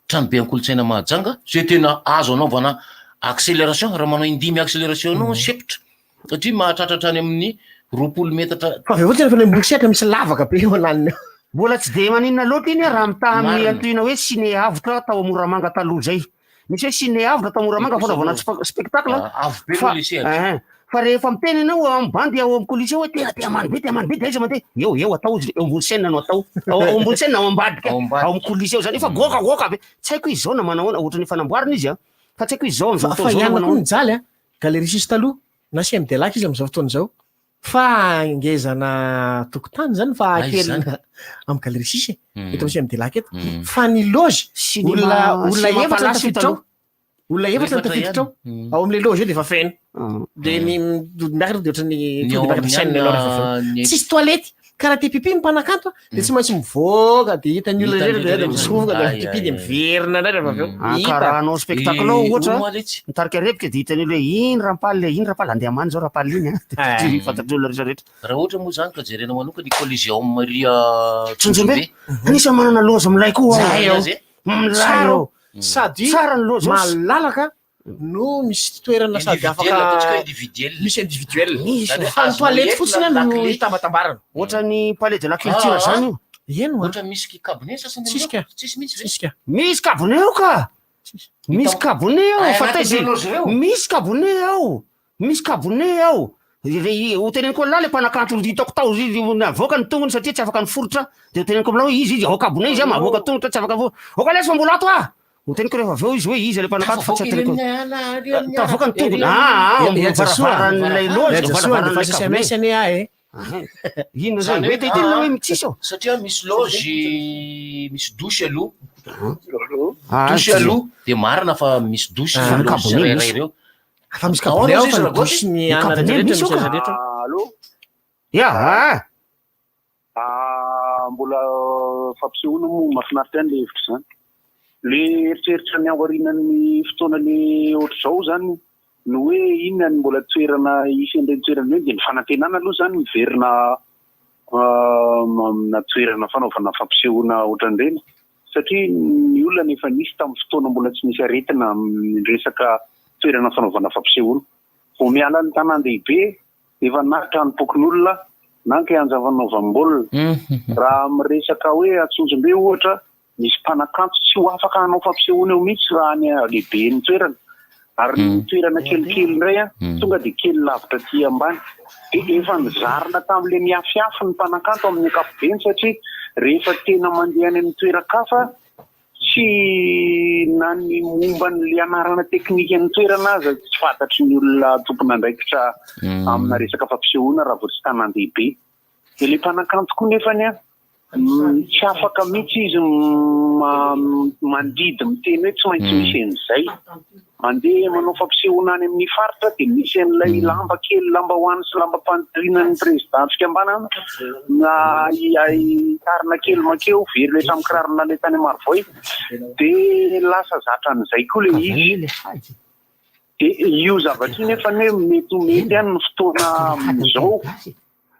tranobe an-kolontsaina Mahajanga, zay tena azo anaovana accélération, raha manao indimy accélération anao, sepotra. Satria mahatratra hatrany amin'ny 20 metatra. Fa avy eo fotsiny efa namboly misy lavaka be eo ananiny eo. Mbola tsy dia maninona loatra iny raha mitaha amin'ny Marina. antohina hoe ciné avotra tao Moramanga taloha izay. Misy hoe ciné avotra tao Moramanga fanaovana spectacle. Ah, avo be Fa aloha le sehatra. eh, fa rehefa miteny ianao ao amin'ny bandy ao amin'ny colisée hoe te te hamany be te hamany be dia aiza mandeha? Eo eo atao izy eo ambony scène no atao. Ao ao ambony scène ao ambadika ao amin'ny colisée ao zany efa goaka goaka be. Tsy haiko izy izao na manao ahoana ohatran'ny efa namboarina izy a. Fa tsy haiko izy izao amin'izao Fa fotoana fa izao na ihany manao koa ahoana. mijaly a. Galerie sisy taloha na CMD Lac izy amin'izao fotoana izao. Fa ngezana tokotany zany fa Aiza kely zany? amin'ny galerie sisy e. Mm. Eto amin'ny CMD Lac eto. Mm. Fa ny loge Cinéma- olona olona cinéma efatra no palace io tafiditra ao. taloha. Olona efatra no Efatra tafiditra ao. ihany. Mm. Ao amin'ilay loge io dia efa feno. Dia ny miakatra dia ohatran'ny Ny tonga ao dia miakatra amin'ny scène ianao rehefa avy eo. any, ny- Tsisy toilette. Ka raha te pipi ny mpanakanto dia tsy maintsy mivoaka dia hitan'ny olona Hitan'ny rehetra dia olona mitsofoka dia Ay, pipi ay, dia ay. miverina indray rehefa avy eo. Ah, Hita. ka raha hanao spectacle ao Eh, ohatra hono moa letsy. mitarika rebika dia hitan'ny olona hoe iny rampaly iny rampaly andeha hamany zao rampaly iny a. Eh. Dia fantatry ny olona rehetra rehetra. Raha ohatra moa zany ka jerena manokana ny Coliseum Maria Tsonjombe. Tsonjombe. Anisan'ny manana loza milay koa ao. Zay ao. Azy e. Milay Tsara ao. ao. Sady Tsara ny loza ao. malalaka no misy toerana sady Individuel, ataontsika afaka individuel. misy individuel. Misy. Zany hoe Fa ny azonao toilette entina fotsiny la no clé. itambatambarana. Ohatran'ny palais de la culture Ah, zany io. Eny oa. Ohatra misy cabinet sasany Tsisy amin'ireo? ka. Tsisy mihitsy ve? Tsisy ka. Misy cabinet ao ka. Misy cabinet ao Ay, fa taiza anatin'ireo loge ireo? Misy cabinet ao. Misy cabinet ao. Re- Ho teneniko amin'lah le mpanakanto hitako tao izy izy navoaka ny tongony satria tsy afaka niforitra de ho teneniko amin'lah hoe izy izy ao cabinet izy ah mavoaka tongotra tsy afaka vo. Oka lesy fa mbola ato ah. Ho teneniko rehefa avy eo izy hoe izy le mpanakanto fa tsy Tafavoaka ateniko. eny amin'ny ala, Tafavoaka ny tongony. ery Ah, ah, Ya- ya Jasoa. varavaran'ilay loge, Ya Jasoa, varavaran'ilay andefa cabinet. SMS anie aho e. Inona Zany zany? hoe Mety hiteny ah, hoe mitsisy ao. Satria misy loge, misy douche aloha. Ah, Douche tsy- aloha, de marina fa misy douche Ah, ireo loge cabinet tsirairay misy. ireo. Fa misy Ahoana cabinet ao izy fa ny Ragoty? douche ny Ny anana cabinet rehetra misy misy ao ka. azy rehetra. Allô? Ya, ah. Ah, mbola fampisehoana moa mahafinaritra ihany le hevitra izany. Le eritreritra ny aorianan'ny fotoana le ohatr'izao zany no hoe inona ny mbola toerana hisy an'ireny toerana ireny dia ny fanantenana aloha zany miverina ah, amina toerana fanaovana fampisehoana ohatran'ireny satria ny olona efa nisy tamin'ny fotoana mbola tsy nisy aretina amin'ny resaka toerana fanaovana fampisehoana. Vao miala ny tanàn-dehibe efa na tranom-pokonolona na kianja fanaovam-baolina. Raha miresaka hoe Antsonjombe ohatra, misy mpanakanto tsy ho afaka hanao fampisehoana eo mihitsy raha any lehiben'ny toerana. Ary ny toerana kelikely indray a, tonga dia kely lavitra aty ambany. Dia efa nizarina tamin'ilay miafiafy ny mpanakanto amin'ny ankapobeny satria rehefa tena mandeha any amin'ny toeran-kafa tsy na ny momba an'ilay anarana teknikan'ny toerana aza tsy fantatry ny olona tompon'andraikitra amina resaka fampisehoana raha vao tsy tanàn-dehibe. Dia ilay mpanakanto koa nefany a, tsy afaka mihitsy izy ma- mandidy miteny hoe tsy maintsy misy an'izay. Mandeha manao fampisehoana any amin'ny faritra dia misy an'ilay lamba kely, lamba hoany sy lamba mpandrinan'ny président fikambanana na hitarina kely makeo, very ilay trano kiraro nalay tany Marovoay. Dia lasa zatra an'izay koa ilay izy. Dia io zavatra io nefa hoe mety ho mety ihany ny fotoana amin'izao.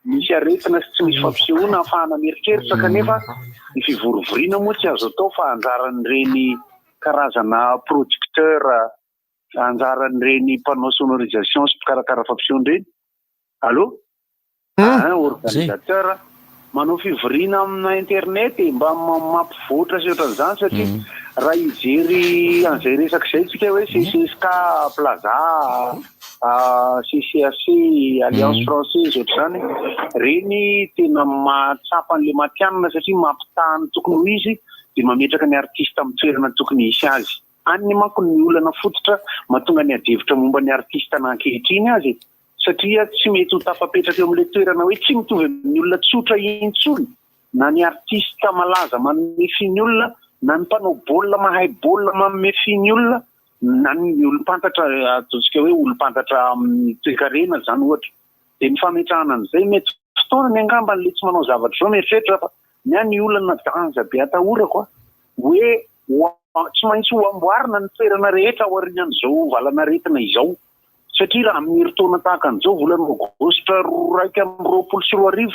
Misy aretina sy tsy misy fampisehoana ahafahana mieritreritra kanefa ny fivorivoriana moa tsy azo atao fa anjaran'ireny karazana producteur, anjaran'ireny mpanao sonorisation sy mpikarakara fampisehoana ireny. Allô? Ah, organisateur. Manao fivoriana amina internet e, mba mampivoatra sy ohatran'izany satria raha hijery an'izay resaka izay tsika hoe CCSK Plaza, CCAC, Alliance Française ohatr'izany, ireny tena mahatsapa an'ilay matihanina satria mampitaha ny tokony ho izy dia mametraka ny artiste amin'ny toerana tokony hisy azy. Any manko ny olana fototra mahatonga ny adihevitra momba ny artiste na ankehitriny aza e. Satria tsy mety ho tafapetraka eo amin'ilay toerana hoe tsy mitovy amin'ny olona tsotra intsony na ny artiste malaza manome fy ny olona na ny mpanao baolina mahay baolina manome fy ny olona na ny olom-pantatra ataontsika hoe olom-pantatra amin'ny toekarena izany ohatra. Dia ny fametrahana an'izay mety fotoanany angamba an'ilay tsy manao zavatra izao mieritreritra fa ny ahy ny olana danja be atahorako a hoe tsy maintsy ho amboarina ny toerana rehetra aorian'izao valan'aretina izao. Satria raha amin'ny herintaona tahaka an'izao, volana aogositra 2021,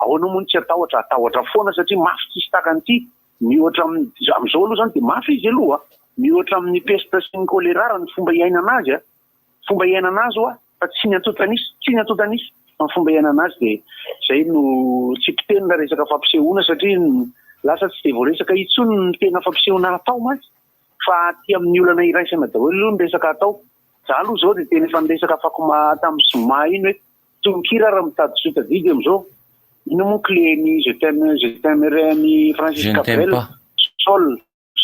ahoana moa no tsy hatahotra? Hatahotra foana satria mafy tsisy tahaka an'ity. Miohatra amin'ny, amin'izao aloha izany dia mafy izy aloha. Miohatra amin'ny peste sy ny choléra raha ny fomba iainana azy a. Fomba iainana azy hoa. Fa tsy ny antontan'isa, tsy ny antontan'isa fa ny fomba iainana azy dia izay no tsy mpiteny raha resaka fampisehoana satria lasa tsy dia voaresaka intsony ny tena fampisehoana atao mantsy fa aty amin'ny olana iraisana daholo aloha ny resaka atao. Za aloha izao dia tena efa niresaka afak'oma tamin'ny zoma iny hoe tononkira ary mitady tsy ho tadidy amin'izao. Inona moa clé ny je t'aime je t'aimerai an'i Francis Je ne t'aime Cabrel? pas. Sol.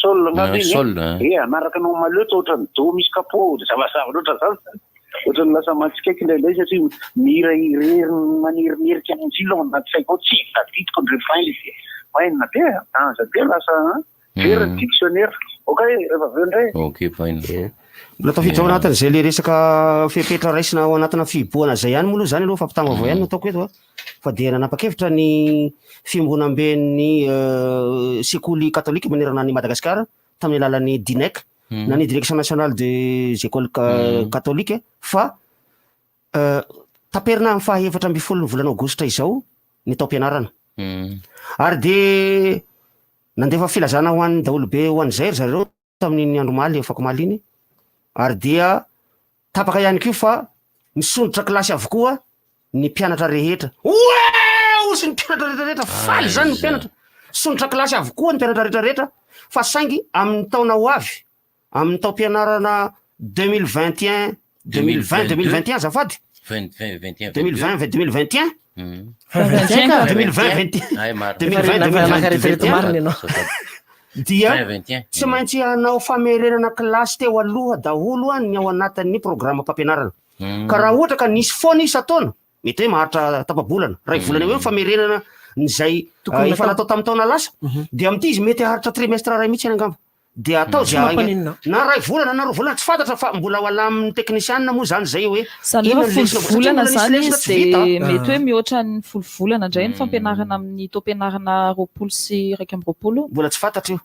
Sol angamba iny e? Sol, hein. Eh, hanaraka anao maleo toa ohatran'ny do misy capot, zavazavatra ohatran'izany zany. Ohatran'ny lasa mahatsikaiky indraindray satria mihira irery manerinerika mihitsy iny ao anaty saiko ao, tsy tadidiko ny refrain le izy. Maina be a, danger be lasa an, very ny dictionnaire. Ok, rehefa avy eo indray. Ok, fine. Mbola tafiditra ao anatin'izay le resaka fepetra raisina ao anatina fihibohana izay ihany moa aloha izany aloha fampitam-baovao ihany no ataoko eto a. Fa dia nanapa-kevitra ny fiombonamben'ny sekoly katolika manerana an'i Madagasikara tamin'ny alalan'ny DINEC na ny Direction Nationale des Écoles Catholiques fa taperina amin'ny faha 14 ny volana aogositra izao ny taom-pianarana. Ary dia nandefa filazana ho an'ny daholobe ho an'izay ry zareo tamin'iny andro omaly afakomaly iny ary dia tapaka ihany koa fa misondrotra kilasy avokoa ny mpianatra rehetra. Oe! Hozy ny mpianatra rehetra rehetra, faly izany ny mpianatra. Sondrotra kilasy avokoa ny mpianatra rehetra rehetra fa saingy amin'ny taona ho avy, amin'ny taom-pianarana 2021, 2020, 2021 azafady. 20 20 21 2020, 2021. 20 2020, 2020, 2021 dia tsy maintsy hanao famerenana kilasy teo aloha daholo ny ao anatin'ny programam-pampianarana. Ka raha ohatra ka nisy foana isan-taona, mety hoe maharitra tapa-bolana, iray volana eo eo ny famerenana an'izay Tokony efa natao. natao tamin'ny taona lasa, dia amin'ity izy mety haharitra trimestre iray mihitsy any angamba. Dia atao Tsy izay haingana. mampaninona. Na iray volana na roa volana, tsy fantatra fa mbola ho alamin'ny teknisianina moa izany izay hoe Izany hoe inona raha ny folo lesona, satria volana mbola nisy izany lesona izy tsy vita. dia mety hoe mihoatra ny folo volana indray ny fampianarana amin'ny taom-pianarana 2021. Mbola tsy fantatra io.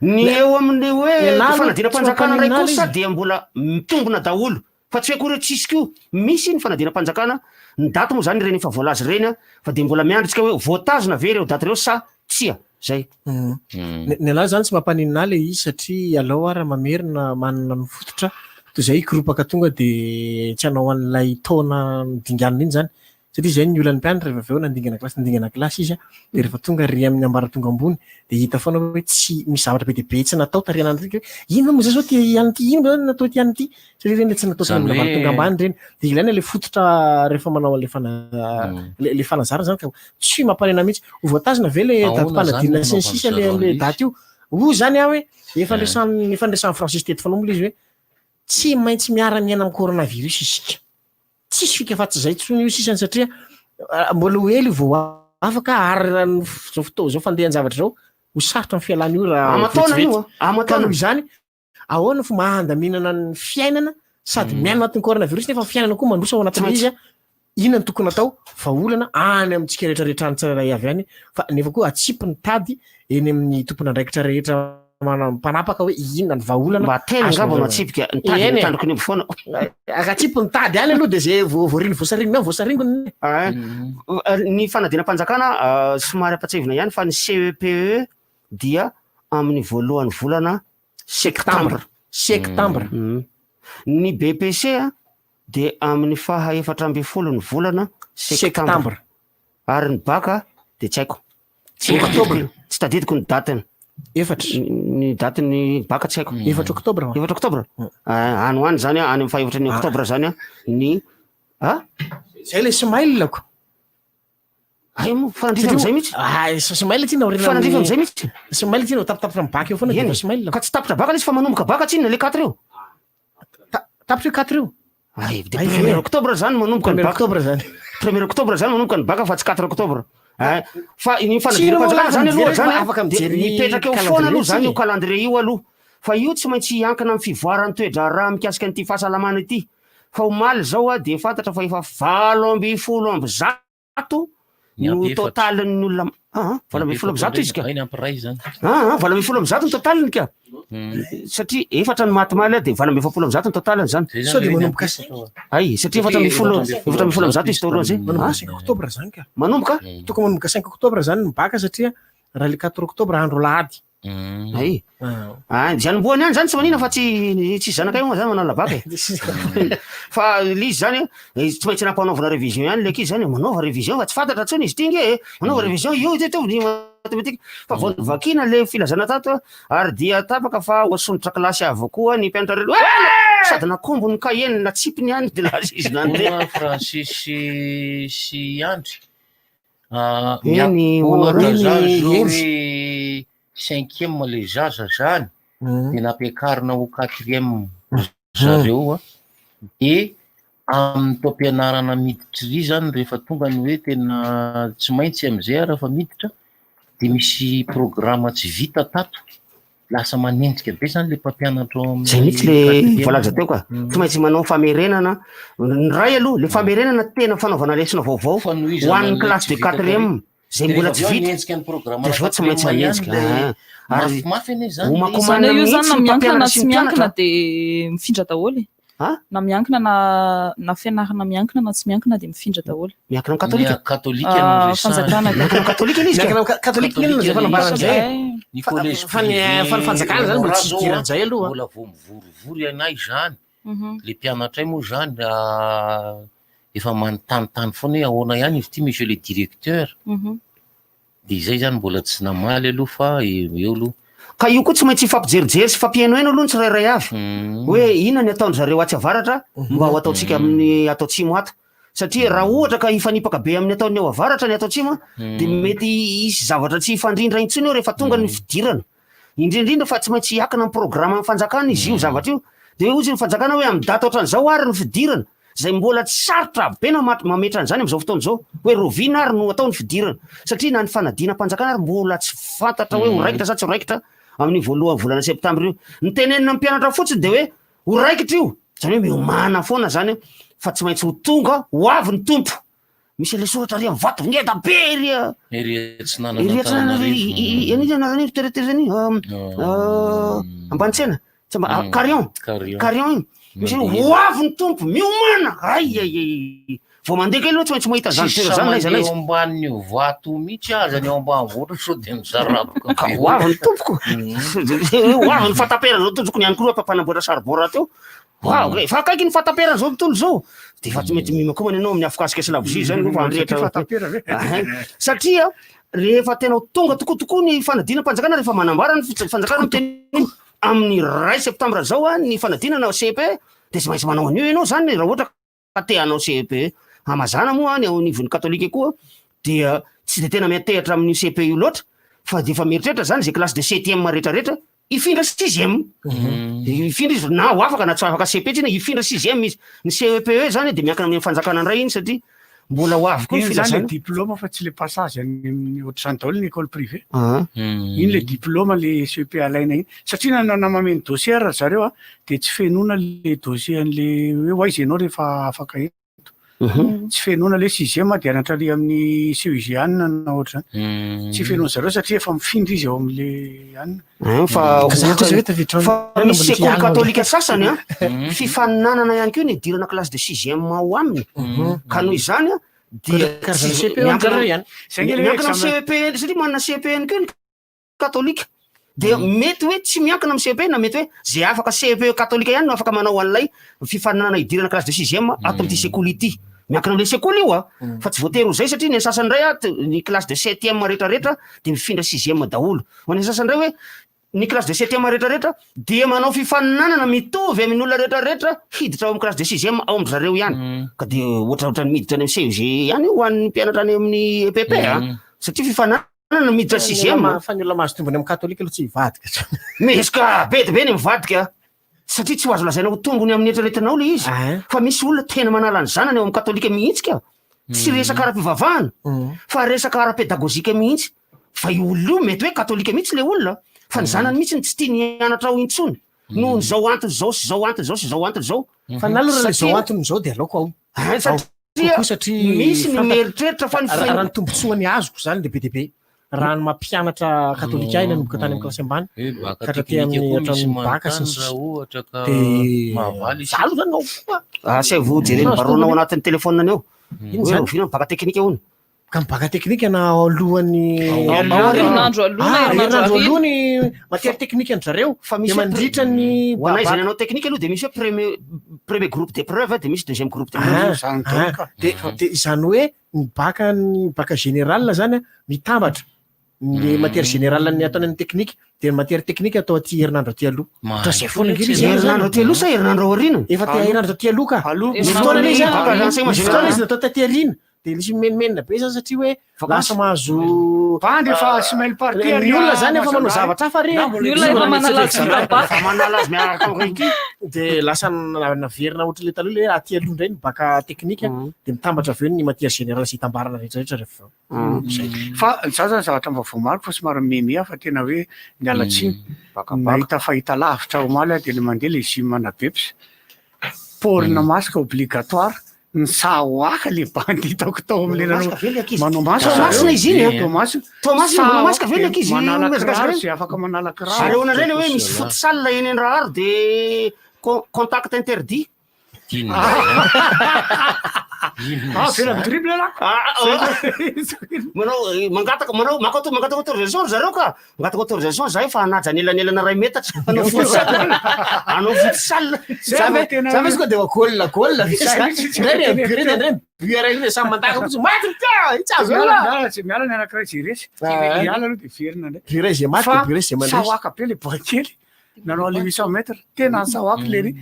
Ny eo amin'ny hoe fanadinam-panjakana indray kosa dia mbola mitombina daholo fa tsy hoe akory hoe tsisy koa. Misy ny fanadinam-panjakana, ny daty moa izany ireny efa voalaza ireny fa dia mbola miandry tsika hoe voatazona ve ireo daty ireo sa tsia. Zay. Ny anah zany tsy mampaninona ahy le izy satria alao ara mamerina manana ny fototra toy izay hikoropaka tonga de tsy hanao an'ilay taona dinganina iny zany satria izay ny olan'ny mpianatra rehefa avy eo nandingana kilasy nandingana kilasy izy dia rehefa tonga ry amin'ny ambaratonga ambony dia hita foana hoe tsy misy zavatra be dia be tsy natao tary an'ity hoe inona moa zay zao ty an'ity inona moa zany natao ty an'ity satria ireny le tsy natao tany amin'ny ambaratonga ambany ireny dia ilaina le fototra rehefa manao an'le fana le fanazarana zany ka tsy mampanena mihitsy ho voatazona ve le datim-panadinana sy ny sisa le le daty io hoy zany aho hoe efa niresahan'ny efa niresahan'i Francis teto foana moa le izy hoe tsy maintsy miara-miaina amin'ny coronavirus isika Tsisy fika fa tsy zay tsony io sisany satria mbola ho ela io vao afaka ary raha ny zao fotoa zao fandehan-javatra zao ho sarotra ny fialana io raha Aman-taona io vetivety. a, aman-taona. Ka noho izany ahoana fomba handaminana ny fiainana sady miaina anatin'ny coronavirus nefa ny fiainana koa mandroso ao anatin'ilay izy a. Inona no tokony atao? Vahaolana any amintsika rehetra rehetra any tsirairay avy any fa nefa koa atsipy ny tady eny amin'ny tompon'andraikitra rehetra mpanapaka hoe inona ny vahaolana. Mba tena angamba no atsipika, ny tady Eny e. mitandroko ny omby foana. Atsipy ny tady any aloha dia zay voariny voasaringony ao voasaringony. Ny fanadinam-panjakana somary ampatsiahivina ihany fa ny CEPE dia amin'ny voalohan'ny volana septambra. Septambra. Ny BEPC dia amin'ny faha 14 ny volana septambra. Ary ny baka dia tsy haiko. Tsy Octobre. Tsy tadidiko ny datiny. Efatra. Ny datin'ny baka tsy haiko. 4 oktobra. 4 oktobra? Ah, any ho any zany, any amin'ny faha-efatry ny oktobra zany ny Ah? Zay le smile-ko. Ay moa, fanandrify am'zay mihitsy. Ah, smile ty naorina. Fanandrify am'zay mihitsy. Smile ty no tapitapitra amin'ny baka eo foana dia Eny. smile. Ka tsy tapitra baka ilay izy fa manomboka baka tsinona le 4 io. Tapitra io 4 io. Ay, de premier octobre zany manomboka ny Premier baka. octobre zany. Premier octobre zany manomboka ny baka fa tsy 4 octobre. Eh, fa ny Tsy fanadinam-panjakana zany aloha mijery zany fa afaka de mijery mipetraka eo foana calendrier aloha zany io tsika. calendrier io aloha. Fa io tsy maintsy hiankina amin'ny fivoaran'ny toe-draharaha mikasika an'ity fahasalamana ity. Fa omaly zao a dia fantatra fa efa 118 no Niampy efatra. totalin'ny olona ah, 118 izy ka. Ay, niampy iray zany. Ah, 118 ny totaliny ka. Satria efatra ny maty maly dia 148 ny totaliny zany. Zay zany Sao dia hoe manomboka niampy efatra. Ay, satria 114 izy tao aloha zay. Manomboka Ah? 5 octobre zany ka. Manomboka? Tokony manomboka 5 octobre zany ny baka satria raha le 4 octobre andro alahady. Ay. Ah, izay anombohany ihany zany tsy manina fa tsy tsy zanakay moa zany manala bac e. Fa le izy zany eh, tsy maintsy nampanaovana révision ihany le ankizy zany, manaova révision fa tsy fantatra intsony izy ity nge e. Manaova révision io ity ito ny mathématique. Fa vao novakina le filazana tato ary dia tapaka fa hoasondrotra kilasy avokoa ny mpianatra rehetra. Eh! Sady nakombo ny cahier-ny natsipiny ihany de lasa izy nandeha. Hono Francis sy sy Andry. Ah, Eny, ohatra Honoré zany ny zao Hery. hoe cinquième le zaza zany de nampiakarina ho quatrième zareo a de amin'ny taom-pianarana miditra ry zany rehefa tonga ny hoe tena tsy maintsy am'izay ary fa miditra de misy programme tsy vita tato lasa manenjika be zany le mpampianatra ao amin'ny Zay mihitsy le quatrième. voalaza teo ka. Tsy maintsy manao famerenana. Ny ray aloha, le famerenana tena fanaovana lesona vaovao ho Fanohizana an'ny an'ilay classe tsy de vita quatrième tary. zay De mbola rehefa tsy avy eo vita. hanenjika ny programme De avy eo tsy maintsy quatrième ihany hanenjika. le Ah, Ary mafimafy anie zany le izy. homakomanina Zany io zany mihitsy na ny miankina mpampianatra na sy tsy ny miankina mpianatra. dia mifindra daholo e. Na miankina na na fianarana miankina na tsy miankina dia mifindra daholo. Miankina amin'ny katolika? Ny katolika no Ah, resahana. fanjakana ka. Miankina amin'ny katolika ilay izy ka. Miankina amin'ny katolika iny no zay fanambarana izay. Ny collège Fa ny fa ny fanjakana zany mbola tsy zao idiran'izay aloha. Mbola vao mivorivory anay zany. Mhm. Le mpianatray moa zany ah, efa manontanintany foana hoe ahoana ihany izy ity monsieur le directeur. Mhm. De izay zany mbola tsy namaly aloha fa eo aloha. Ka io koa tsy maintsy hifampijerijery sy hifampihainohaino aloha ny tsirairay avy. Hoe inona ny ataon-dry zareo atsy avaratra mba ho ataontsika amin'ny ato atsimo ato. Satria raha ohatra ka hifanipaka be amin'ny ataon'ny ao avaratra ny ato atsimo dia mety hisy zavatra tsy hifandrindra intsony eo rehefa tonga ny fidirana. Indrindra indrindra fa tsy maintsy hiakina amin'ny programan'ny fanjakana izy io zavatra io. Dia hoy ny fanjakana hoe amin'ny daty ohatran'izao ary ny fidirana. Izay mbola tsy sarotra be na mametra an'izany amin'izao fotoana izao hoe rahoviana ary no atao ny fidirana. Satria na ny fanadinam-panjakana ary mbola tsy fantatra hoe ho raikitra sa tsy ho raikitra amin'io voalohan'ny volana septambra io. Ny tenenina amin'ny mpianatra fotsiny dia hoe ho raikitra io. Izany hoe miomàna foana izany fa tsy maintsy ho tonga, ho avy ny Tompo. Misy an'ilay soratra ery amin'ny vato ngeda be ery a. Ery atsinanana Ery atsinanana ery, Antananarivo. eny izy anarany iny toeran-toerana iny, Ambanitsena, tsy amba- ah, Carion. Carion. Carion iny. Misy hoe ho avy ny Tompo, miomàna. Ay ay ay. Vao mandeha kely ianao tsy maintsy mahita izany Tsisy toerana izany na aiza na mandeha aiza. eo ambanin'io vato io mihitsy aza ny ao ambanivohitra sao dia mizaraboka Ka be. ho avy ny Tompoko. Ho avy ny fahataperana izao tompoko ny ihany koa mpanamboatra charbon rahateo. Wow, efa akaiky ny fahataperan'izao tontolo izao. Dia efa tsy mety mihimakomana ianao amin'ny afokasika sy labozia izany aloha fa handrehitra. Satria fahatapera ve? Ahay. Satria rehefa tena ho tonga tokoa tokoa ny fanadinam-panjakana rehefa manambara ny fanjakana miteny hoe amin'ny iray septambra izao a, ny fanadinana CEPE dia tsy maintsy manao an'io ianao izany raha ohatra ka te hanao CEPE. Hamazana moa ny ao anivon'ny katolika koa dia tsy dia tena miantehitra amin'io CEPE io loatra fa dia efa mieritreritra izany izay classe de septième rehetrarehetra Hifindra sixième. Hifindra izy na ho afaka na tsy ho afaka CEPE tsiny, hifindra sixième izy. Ny CEPE zany dia miankina amin'ny fanjakana indray iny satria mbola ho avy koa ny Iny zany le filazana. diplôme fa tsy le passage any amin'ny ohatr'izany daholo ny école privée. Ah. Iny le diplôme le CEPE alaina iny. Satria na na mameno dossier ary ry zareo a, dia tsy fenoina le dossier an'le hoe ho aiza ianao rehefa afaka eto. Tsy fenoina le sixième dia any antrary amin'ny CEG any na ohatr'izany. Tsy fenoina zareo satria efa mifindra izy ao amin'le any. Fa Ka za koa zay hoe tafiditra ao fa misy mbola sekoly hiala katolika sasany a, fifaninanana ihany koa ny hidirana classe de sixième ao aminy. Ka noho izany a, dia Karazana tsy CEPE ao miankina amin'zareo ihany. Zay nge le hoe miankina amin'ny examen. CEPE satria manana CEPE ihany koa ny katolika. Dia mety hoe tsy miankina amin'ny CEPE na mety hoe zay afaka CEPE katolika ihany no afaka manao an'ilay fifaninanana hidirana classe de sixième ato amin'ity sekoly ity. Miankina amin'ilay sekoly io a, fa tsy voatery ho zay satria ny an'ny sasany indray a, ny classe de septième rehetrarehetra dia mifindra sixième daholo. Ho an'ny sasany indray hoe ny classe de septième rehetrarehetra dia manao fifaninanana mitovy amin'ny olona rehetrarehetra hiditra ao amin'ny classe de sixième ao amin-dry zareo ihany. Ka dia ohatraohatran'ny miditra any amin'ny CEG ihany io ho an'ny mpianatra any amin'ny EPP a, satria fifaninanana Manana miditra sixième. Fa ny olona mahazo tombony amin'ny katolika aloha tsy hivadika. Misy ka, be dia be ny mivadika satria tsy ho azo lazaina ho tombony amin'ny eritreretinao ilay izy fa misy olona tena manala ny zanany ao amin'ny katolika mihitsy ka. Tsy resaka ara-pivavahana fa resaka ara-pedagojika mihitsy. Fa io olona io mety hoe katolika mihitsy ilay olona fa ny zanany mihitsy no tsy tiany hianatra ao intsony noho ny izao antony izao sy izao antony izao sy izao antony izao. Fa na aloha raha ilay izao antony izao dia aleoko ao. Satria Kokoa satria misy ny fantako- mieritreritra fa ny Raha raha ny tombontsoany azoko zany dia be dia be. Raha ny mampianatra katolika ahy nanomboka tany amin'ny kilasy ambany Eh, baka ka hatraty teknika amin'ny koa misy hatramin'ny baka sy ny manontany sisa. raha ohatra ka Dia mahavaly za aloha zany ao koa. Asaivo jereny Mahazo baronao tombony. anatin'ny telefaoniny ao. Inona Hoe izany? oviana ny baka teknika hono. Ka ny baka teknika na alohan'ny Herinandro aloha na Ah, herinandro herinandro aoriana. aloha ny matière technique an-dry zareo. Fa misy Dia mandritra ny Ho anay ba- zay nanao technique aloha de misy hoe premier premier groupe d'épreuve de misy deuxième groupe Ah, d'épreuve. ah, de de izany hoe ny baka ny baka général zany a mitambatra ny matière générale ny ataony amin'ny technique de ny matière technique atao aty herinandro aty aloha. Ohatra zay foana ange le izy Herinandro aty aloha sa herinandro aoriana? Efa te herinandro aty aloha ka. Aloha. Misy fotoana le izy a, Baka renseignement misy fotoana général. izy natao taty aoriana de misy mimenomenona be zany satria hoe lasa mahazo Bandy efa smile party Ny ary olona zany efa manao mazalahy. zavatra hafa re. Na mbola Ny olona efa manala azy vita baka. Efa manala azy miaraka amin'ny ity. De lasa naverina ohatry le taloha le hoe aty aloha indray ny baka teknika de mitambatra avy eo ny matière générale sy itambarana rehetrarehetra rehefa avy eo. Zay. Fa za zany zavatra mba voamariko fa somary meme aho fa tena hoe niala tsiny. Nahita fahita lavitra omaly aho de le mandeha le gym ana Beps. Port na masque obligatoire. Ny sahoaka le bandy hitako tao am'le Manao masque ve le ankizy? Manao masque Toamasina zareo. izy iny, a? Toamasina. Toamasina manao masque ve le ankizy Manala mihazakazaka kiraro ireny? zay afaka manala kiraro. Ary ahoana indray le hoe misy futsal eny Andraharo de con- contact interdit. Ah, vela mi-dribble lah. Manao eh, mangataka manao maka auto- mangataka autorisation ry zareo ka. Mangataka autorisation zahay fa hanaja ny elanelana iray metatra. Hanao futsal. Hanao futsal. Za ve za ve izy koa de efa goal goal ve zany? Indray ny but ireny, indray ny but iray ireny samy mandaka fotsiny maty ny ka! Tsy azo Miala, ela. miala, tsy- miala ny anankiray zay resy. Ah. Miala aloha de verina indray. But iray zay maty, Fa de but iray zay mandresy. Sahoaka be le boakely. Nanao le 800 mètres. Tena sahoaka le ry.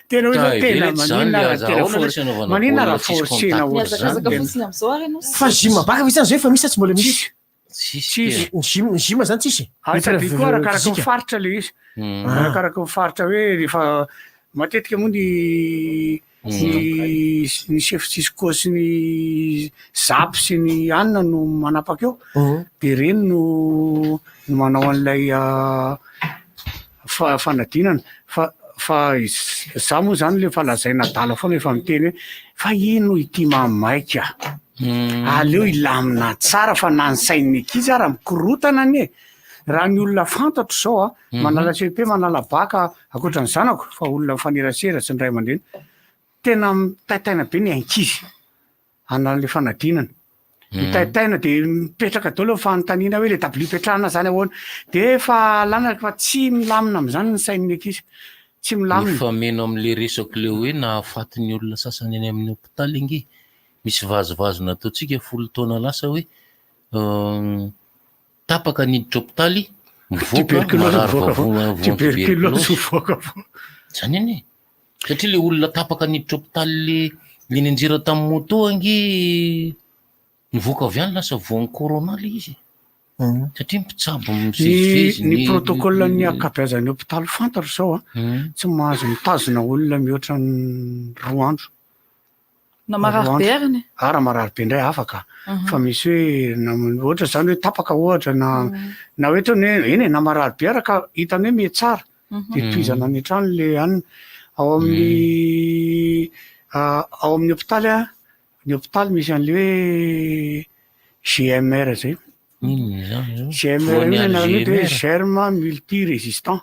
Tena hoe zao Tay, tena be letsy zany maninona le raha aza. tena Ahoana for- letsy anaovana maninona baolina raha tsisy forcena contact ohatr'izany Mihazakazaka tena. fotsiny amin'izao ary ianao. Fa gym baka ve zany zao efa misy sa tsy mbola misy? Tsisy. Ny gym ny gym zany tsisy. Ary sady koa arakaraka ny Physique. faritra le izy. Arakaraka ny faritra hoe rehefa matetika moa ny ny ny chef Cisco sy ny zap sy ny anina no manapaka eo. De ireny no no manao an'ilay ah, fa- fanadinana fa fa iz- za moa zany le fa lazaina adala foana efa miteny hoe fa ino ity mamaika aleo hilamina tsara fa na ny sain'ny ankizy ara mikorotana anie raha ny olona fantatro zao a Mhm. manala CEP manala baka ankoatra ny zanako fa olona mifanerasera sy ny ray aman-dreny tena mitaitaina be ny ankizy hanala le fanadinana mitaitaina de mipetraka daholo ny fanontaniana hoe le dabilio ipetrahana zany ahoana de efa alana fa tsy milamina am'zany ny sain'ny ankizy tsy milamina Mifameno amin'le resako le hoe nahafaty ny olona sasany any amin'ny hopitaly ange. Misy vazivazy nataontsika folo taona lasa hoe tapaka niditra hopitaly, mivoaka Tuberculose marary mivoaka vavony avao. voan'ny Tuberculose tuberculose. mivoaka avao. Zany anie. Satria le olona tapaka niditra hopitaly le le nianjera tamin'ny moto ange nivoaka avy any lasa voan'ny corona le izy. Satria mpitsabo Ny, mivezivezy ny protocole ny ankabeazan'ny hopitaly fantatro zao a Hmm. tsy mahazo mitazona olona mihoatra ny roa andro. Na marary Roa be andro. ary anie. Ah, raha marary be indray afaka. Mhm. Fa misy hoe na ohatra zany hoe tapaka ohatra na na ohatra ny hoe eny e, na marary be ara ka hitany hoe mihatsara Mhm. de tohizana any an-trano le hanina. Ao amin'ny ah, ao amin'ny hopitaly a, ny hopitaly misy an'le hoe GMR zay. Inona izany zao? GMR io Voan'ny ny anarany io de hoe Alzheimer. germe multirésistant.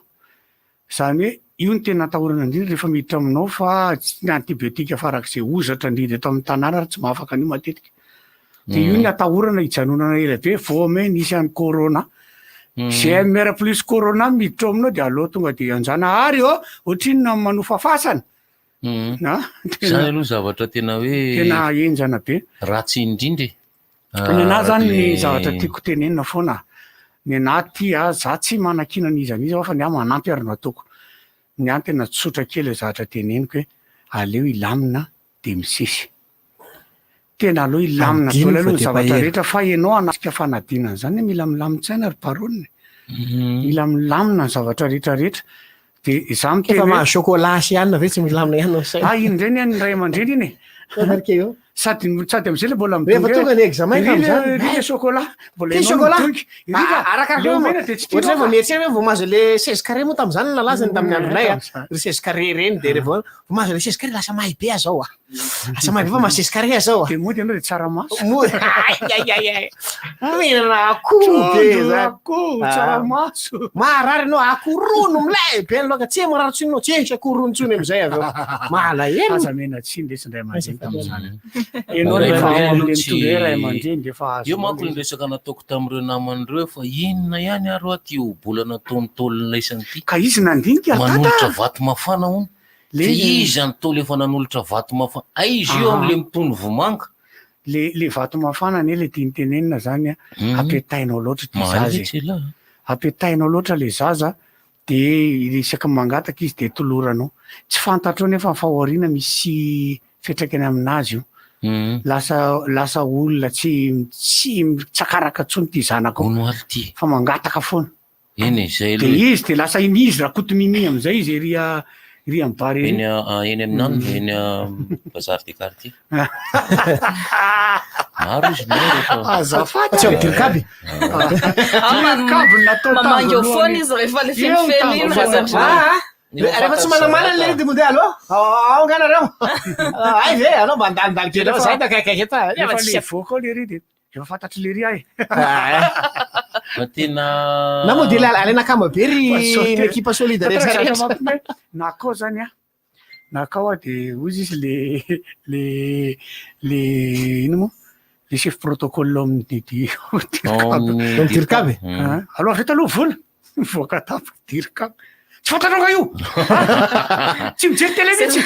Zany hoe io no tena atahorana indrindra rehefa miditra aminao fa tsy- ny antibiotika farak'izay hozatra indrindra eto amin'ny tanàna ary tsy mahafaka an'io matetika. De io ny atahorana hijanonana ela be vao may nisy an'ny corona. GMR plus corona miditra ao aminao de aleo tonga de anjanahary ô ohatrinona ny manofa fasana. Na, Zany aloha zavatra tena hoe tena henjana be. ratsy indrindra e. Ny anahy zany ny Araka le- zavatra tiako tenenina foana. Ny anahy ty a, za tsy manakiana n'iza n'iza aho fa ny ahy manampy ary no ataoko. Ny ahy tena tsotra kely le zavatra teneniko hoe aleo hilamina de misesy. Tena aleo hilamina Adino daholo aloha fa ny de zavatra mahery. rehetra fa ianao hanatrika fanadinana zany mila milamin-tsaina ry baronina. Mila milamina ny zavatra rehetra rehetra. De za miteny Efa hoe- mahazo chocolat sy hanina ve tsy milamina ihany ny saina? Ah, iny indray ny an'ny ray aman-dreny iny e. Sady sady am'izay le mbola Rehefa midongy tonga ny examen Iry le- tamin'izany. iry le chocolat. Mbola Ty ianao no chocolat. midongy. Iry ka, Arakaraka le hoe omena de tsy ohatra hoe tianao vao ka. mieritreritra hoe vao mahazo le 16 carré moa tamin'izany no nalazany tamin'ny andronay a. Tamin'izany. Ry 16 carré ireny de rehefa vao mahazo le 16 carré lasa mahay be aho zao a. Asa mahay be fa masesika re zao a. De mody ianao de tsaramaso. Mody, ay ay ay ay. Mihinana akoho be Trondro, zany. akoho, Ah. tsaramaso. Marary ianao, akoho rono milay be ny laoka, tsy marary intsony ianao, tsy hisy akoho rono intsony amizay avy eo. Malahelo. Aza mena tsiny lesy ny ray aman-dreny tamin'izany. Ianao Ianao rehefa rehefa ao aloha amin'ilay tsy mitondra hoe ray aman-dreny de efa Io azonao manko le ny izy. resaka nataoko tamin'ireo namana ireo fa inona ihany ary hoa ty ohabolana ataon'ny Ntaolo isany ity. Ka izy nandinika ry dada. Manolotra vato mafana hono. Le Fa izy- iza ny Ntaolo efa nanolotra vato mafana? Aiza io Aha. amin'ilay mitono vomanga? Le le vato mafana anie le tiany tenenina zany a, ampetainao loatra ty Mahay zaza ve e. tsy elah? Ampetainao loatra le zaza de isaky ny mangataka izy de toloranao. Tsy fantatrao nefa fa aoriana misy fiantraikany aminazy io. Lasa lasa olona tsy tsy mitsakaraka intsony ty zanakao. Fa mangataka foana. Eny e, zay De aloha e. izy de lasa iny izy Rakotomimi amizay izy ery a ery amin'ny bar ery. Eny a- eny amin'ny nan, eny a bazar des quartiers. Maro izy no rehefa. Azafady. Tsy ao amin'ny dirikaby? Dirikaby no natao Mamangy eo tamin'ny foana izy rehefa le Eo fenifeno iny tamin'ny raha voalohany. Ah, ah. Rehefa tsy manamanana le de mandeha aloha. Ao nga nareo. Ay ve, anao mba andalindalo kely ao, zay takaiky eto. Rehefa le voaka ao lery de efa fantatry lery ahy. Fa tena. Na moa de la- alaina akama be ry ny ekipa solide rehetra rehetra. Nakao zany a. Nakao a de hozy izy le le le ino moa? Le chef protocole ao amin'ny di amin'ny Dirikaby. Ah, Aloha avy eto aloha vola. Mivoaka tampoka dirikaby. Tsy fantatrao nga io. Tsy mijery télé mihitsy.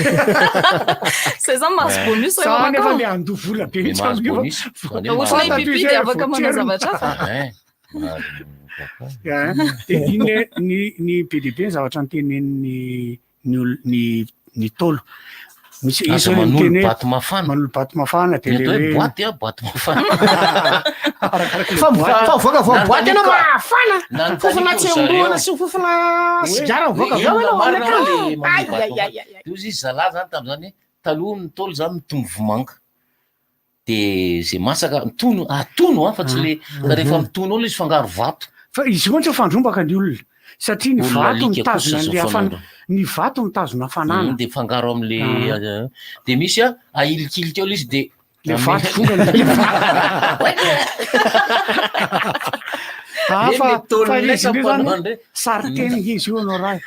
Zay zany mahazo bonus rehefa Za nefa mankao. le andoha vola be mihitsy Mahazo amin'io. bonus. Zany hoe Ohatra hoe Fantatro pipi izy de hoe afaka manao voaterina. zavatra hafa. Eh, Ah, de iny le- ny ny be dia be ny zavatra notenenin'ny ny ol- ny ny Ntaolo. Misy izy Aza hoe manolo miteny hoe bato mafana. Manolo bato mafana de Ny le atao hoe hoe boaty a, boaty mafana. Arakaraka le Fa boaty. fa mivoaka vao boaty ianao mafana. Nanontaniako Fofona ry tsembohana zareo. sy fofona sigara mivoaka avy ao Inona ianao marina amin'ny le akano. manolo Ay, bato ay, ay, mafana? De hozy izy zalahy zany tamin'izany hoe taloha ny Ntaolo zany mitombo vomanga. De zay masaka mitono, atono a fa tsy le ka rehefa mitono ao le izy fangaro vato. Fa izy io mantsy fandrombaka ny olona satria ny Olona vato alika mitazona kosa an'le zao hafana fanondro. ny vato mitazona hafanana. De fangaro am'le Ah. de misy a ahilikilika ao le izy de Le vato vongany. Ah, Reny fa le tôle fa lay izy indray sampanao zany andray. sary-teny izy io anao raha.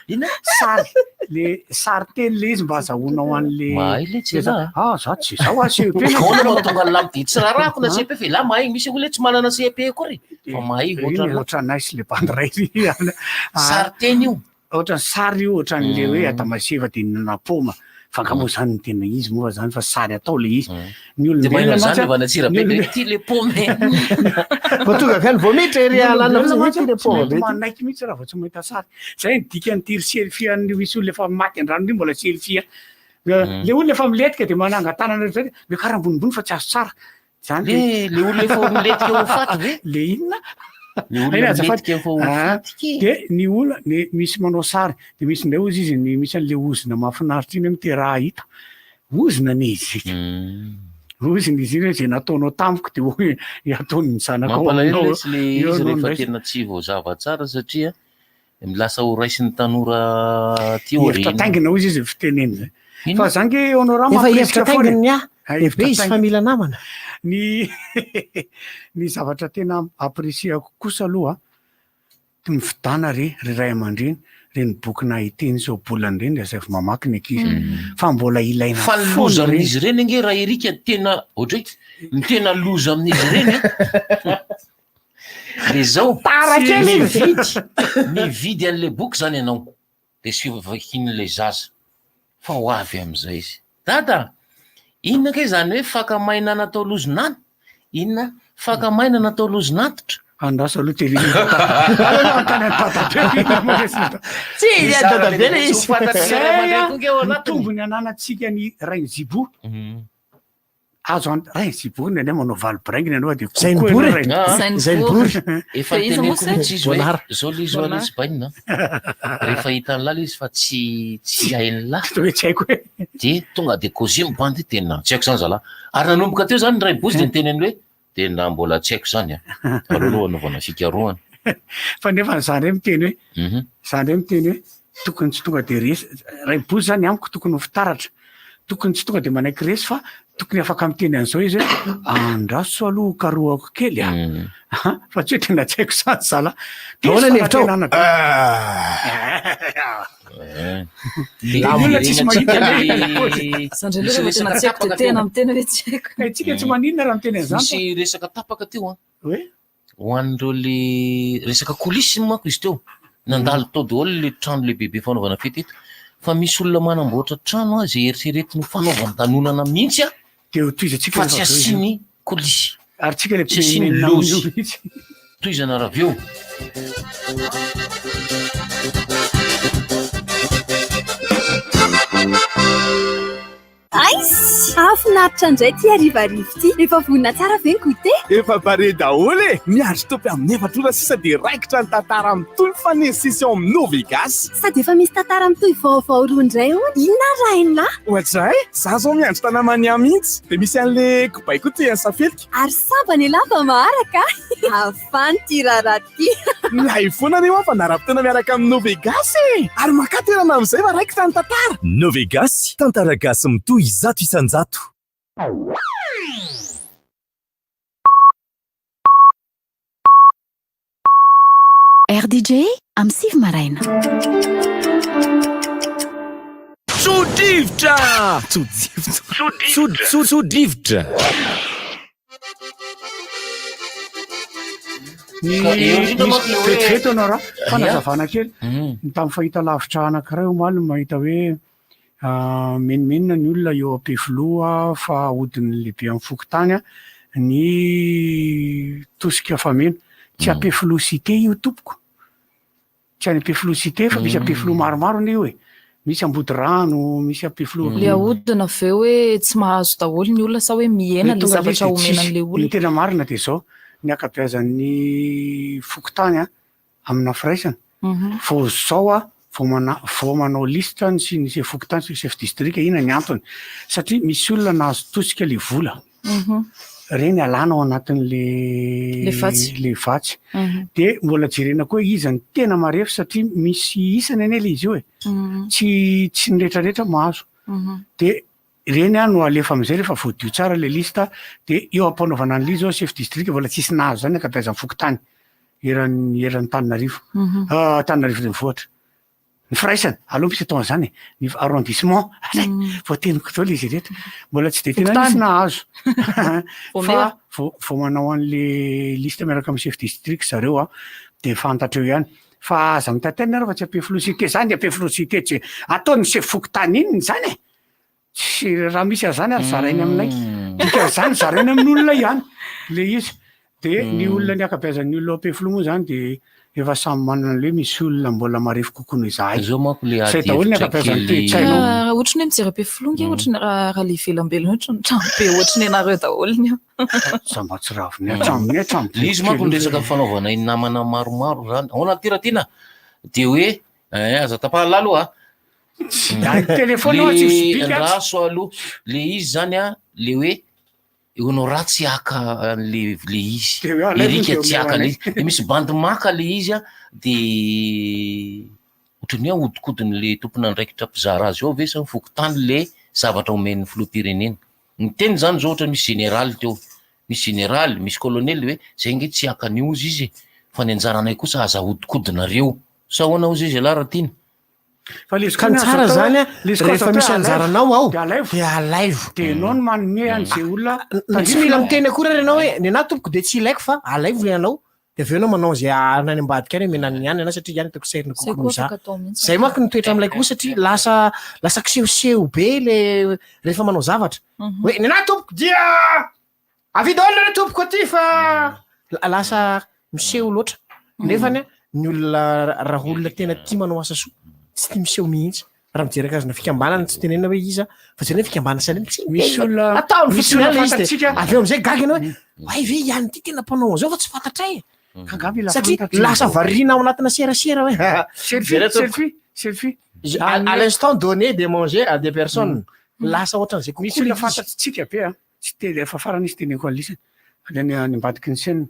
Sary le sary-teny le izy mba azahoanao an'le Mahay le tsy le- Ah, za tsy zaho ah CEP. Ahoana mahatonga ny lamy de tsy rarahako na CEP fa lahy mahay misy olona tsy manana CEP akory fa mahay Iny ohatranay sy le bandy ray ry. Sary-teny io. Ohatran'ny sary io ohatran'le hoe Adamaseva de ninana paoma. Fa angaha moa zany ny tena izy moa zany fa sary atao le izy. Ny De olombelona maheno an'izany mantsy le van'Antsirabe ny de olombe- ty le paoma. Vao tonga avy any vao miditra ery Ny alana olombelona fotsiny mantsy ty le tsy paoma mety be ty. manaiky mihitsy raha vao tsy mahita sary. Zay ny dikan'ity ry selfie an'ny misy olona efa maty an-drano iny mbola selfie. Le olona efa milentika de manangan-tanana zay miakara ambonimbony fa tsy azo tsara. Zany Le- le olona efa milentika ho faty ve? Le inona? Le olona Aina, azafady. milentika efa ho Ah, faty ke. De ny olona ny misy manao sary de misy indray ozy izy ny misy an'le ozona mahafinaritra iny hoe miteraha hita. Ozona anie izy iny. Ozona izy iny hoe zay nataonao tamiko de hoe ataon'ny zanakao Mampalahelo aminao. lesy le Eo izy no rehefa ndraisina. tena tsy voazava tsara satria lasa ho raisin'ny tanora aty Hevitra aoriana. taingina hozy izy fiteneny zay. Fa za nge honorable Efa mampirisika hevitra foana e. tainginy ny ahy. Ah, Be hevitra izy fa taingina. mila namana. Ny ny zavatra tena appréciako kosa aloha mividana re ry ray aman-dreny reny boky nahiteny sy ohabolana ireny de asaivo mamaky ny ankizy fa mbola ilaina Fa ny foana loza ireny. amin'izy ireny ange raha Erika tena ohatra hoe ny tena loza amin'izy ireny a. De zao Tara kely iny. mividy mividy an'le boky zany ianao de sy vakin'le zaza fa ho avy amin'izay izy. Dada, inona kay zany hoe faka maina natao lozonana? Inona faka maina natao lozon'antitra? Andraso aloha télé. Aleo anontany an'i dadabe inona moa resy. Tsy, Ny i zara dadabe le le tsy izy. ho fantatry ny ray aman-dreny koa nge ao Ny anatiny. tombony ananantsika ny rainizibo azo an rainizibo ny anay manao valo braingina ianao de Zay kokoa nibory. ianao rainy- Ah. Zay Zay nibory. nibory. Efa Fa iza moa niteneniko se? mihitsy izy hoe Voanara. zao le izy ho Voanara. aloha izy bainina. Rehefa hitan'ny lala izy fa tsy tsy hain'ny lahy. Hoe tsy haiko hoe De tonga de kôzy mibandy tena tsy haiko zany zalahy. Ary nanomboka teo zany ny ray bozy de niteneny hoe tena mbola tsy haiko zany a. Aleo aloha anaovana fikarohana. fa nefa ny zandry miteny hoe Mhm. zandry miteny hoe tokony tsy tonga de resy ray bozy zany amiko tokony ho fitaratra. Tokony tsy tonga dia manaiky resy fa tokony afaka miteny an'izao izy hoe andraso aloha ho karohako kely a. Fa tsy hoe tena tsy haiko izany zalahy. Ahoana ny hevitrao? Fanantenana be. Ny olona tsisy mahita le. Zandry aloha rehefa tena tsy haiko dia tena miteny hoe tsy haiko. Ka isika tsy maninona raha miteny an'izany fa. Misy resaka tapaka teo an. Hoe? Ho an'ireo le resaka coulisses manko izy teo. Nandalo tao daholo le trano lehibebe fanaovana fety eto. Fa misy olona manamboatra trano izay eritreretiny ho fanaovan-danonana mihitsy an. Dia ho tohizantsika Fa tsy rehefa avy eo izy io. asiany coulisses. Ary tsika le Tsy asiany mpimenina amin'io lozy. mihitsy. Tohizana raha avy eo. Aiss! Hahafinaritra indray ity harivariva ity. Efa vonona tsara ve ny goûter? Efa pare daholo e! Miandry topy amin'ny 4 ora sisa dia raikitra ny tantara mitohy mifanesisy ao amin'ny Novegas. Sady efa misy tantara mitohy vaovao roa indray hono. Inona ary rain'lah? Ohatray, za zao miandry Tanamania mihitsy. Dia misy an'le kibay koa tian'i Safelika. Ary sambany elah vao maharaka a! Hafana ity raharaha ity. Milay foana anie hoa fandaharam-potoana miaraka amin'ny Novegas e! Ary makà toerana amin'izay fa raikitra ny tantara. Novegas, tantara gasy mitohy 100%. RDJ amin'ny 9 maraina. Tso-drivotra! Tso-drivotra! Tso-tso-tso-drivotra! Ny Ka eo indrindra manko le hoe- vetivety ianao raha Ia. fanazavana kely. Ny tamin'ny fahita lavitra anankiray omaly no mahita hoe menomenona ny olona eo Ampefiloha fa ahodin'ny lehibe amin'ny fokontany ny tosika fameno. Tsy Ampefiloha cité io tompoko. Tsy any Ampefiloha cité fa misy Ampefiloha maromaro anie io e. Misy Ambodirano, misy Ampefiloha. Le ahodina ve hoe tsy mahazo daholo ny olona sa hoe mihena le Tonga le izy zavatra dia omena tsisy. an'le Ny olona? tena marina dia izao, ny ankabeazan'ny fokontany an, amina firaisana, vao izao aho vao mana- vao manao lisitra ny sy ny sefo fokontany sy ny sefo distrika, inona ny antony? Satria misy olona nahazo tosika le vola. Ireny alana ao anatin'le Le vatsy. le vatsy. Dia mbola jerena koa hoe iza no tena marefo satria misy isany anie le izy io e. Tsy tsy ny rehetrarehetra mahazo. Dia ireny an no alefa amin'izay rehefa voadio tsara le liste dia eo am-panaovana an'ilay izy zao chef district mbola tsisy nahazo zany ankabeazan'ny fokontany eran'ny eran'Antananarivo. Antananarivo renivohitra. Ny firaisana, aleo misy atao an'izany e, ny arrondissement, voateniko daholo izy rehetra, mbola tsy dia tena nisy nahazo fa vao vao manao an'le liste miaraka amin'ny chef district zareo an, dia fantatra eo ihany, fa aza mitaintaina nareo fa tsy Ampefiloha cité, zany Ampefiloha cité tsy ataon'ny chef fokontany inona izany e, Tsy raha misy an'izany ary zarainy aminay. Dikan'izany zarainy amin'olona ihany le izy. De ny olona ny ankabeazan'ny olona ao Ampefiloha moa zany de efa samy manana an'le hoe misy olona mbola marefo kokoa noho izahay. Zao manko le Zay ady daholo ny hevitra ankabeazan'ny kely. toe-tsainao. Raha ohatry ny hoe mijery Ampefiloha nge ohatry ny raha raha le ivelambelana ohatry ny trano be ohatry ny anareo daholo ny ao. Za mba tsy raviny hatramin'ny hatramin'ny Le izy manko ny bokely. resaka fanaovana ny namana maromaro zany. Ahoana ty Ratiana? De hoe eh, aza tapahana lahy aloha a. Ny téléphone oa tsy misy bika atsy. Andraso aloha. Le izy zany a, le hoe enao ratsy haka an'le le izy. De hoe alaivo Erika de tsy haka omeo le anay. izy. De misy bandy maka le izy a, de ohatran'ny hoe ahodikodin'le tompon'andraikitra mpizara azy ao ve sa ny fokontany le zavatra omen'ny filoham-pirenena. Ny teny zany zao ohatra misy général teo, misy général, misy colonel hoe zay nge tsy haka an'io ozy izy e, fa ny anjaranay kosa aza ahodikodinareo. Sa ahoana ozy izy ialahy Ratiana? Fa le izy Ka koa ny ny azo tsara atao zany hoe, a, le izy koa azo rehefa atao misy hoe alaivo, anjaranao ao de alaivo. de alaivo. De enao no manome an'izay olona Tsy mila tandrifinao. miteny akory ary ianao hoe ny anahy tompoko de tsy ilaiko fa alaivo le anao de avy eo ianao manao izay any ambadika any omena an'i anona satria ihany hitako sairina Zay kokoa koa noho izaho. afaka atao mihitsy. Zay manko ny toetra amin'ilay koa satria lasa lasa kisehoseho be le rehefa manao zavatra. Hoe ny anahy tompoko dia Avia daholo nareo tompoko aty fa lasa miseho loatra. Nefany a, ny olona raha olona tena tia manao asa soa tsy tia miseho mihitsy. Raha mijery karazana fikambanana tsy tenenina hoe iza fa jerena fikambanana saina tsy Misy miteny. olona- Ataony misy fotsiny olona ihany ilay izy de fantatsika. avy eo amizay gaga ianao hoe hay ve i an'ity tena mpanao an'izao fa tsy fantatray e. Ka mila Satria fantatry. lasa variana ao anatina serasera hoe Selfie, Jereo tompoko. selfie, selfie. À à l'instant donné de manger à des personnes. Lasa ohatran'izay kokoa Misy olona ilay izy. fantatsika be a. Tsy teny efa farany izy teneniko an'lisany any any ambadiky ny chaîne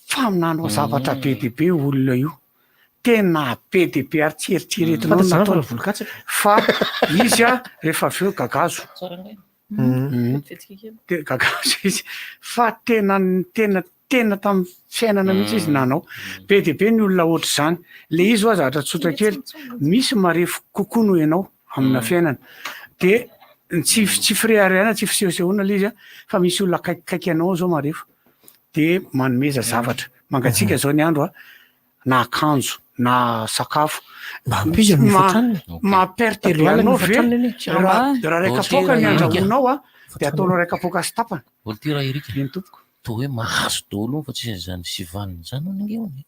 fa nanao zavatra be dia be olona io. Tena be dia be ary tsy eritreretinao Fantatry ny zany fa nataony. volon-katsaka. Fa izy a, rehefa avy eo gagazo. De gagazo izy. Fa tena tena tena tamin'ny fiainana mihitsy izy nanao. Be dia be ny olona ohatr'izany. Le izy ho'a zavatra tsotra kely. Misy marefo kokoa noho ianao amina fiainana. De ny tsy tsy fireharehana, tsy fisehosehoana le izy a, fa misy olona akaikikaiky anao zao marefo. De manomeza zavatra. Mangatsiaka zao ny andro a, na akanjo na sakafo. Mba ampy izy amin'ny Ma- efa-tranony. Ma perte Telo be alina anao ve? efa-tranony anie. Raha raha iray kapoaka ny Erika. andrahoinao a, de ataonao iray kapoaka sy tapany. Voltira Erika. Eny tompoko. Toa hoe mahazo daholo hono fa tsisy an'izany sivanina izany hono ange hono e.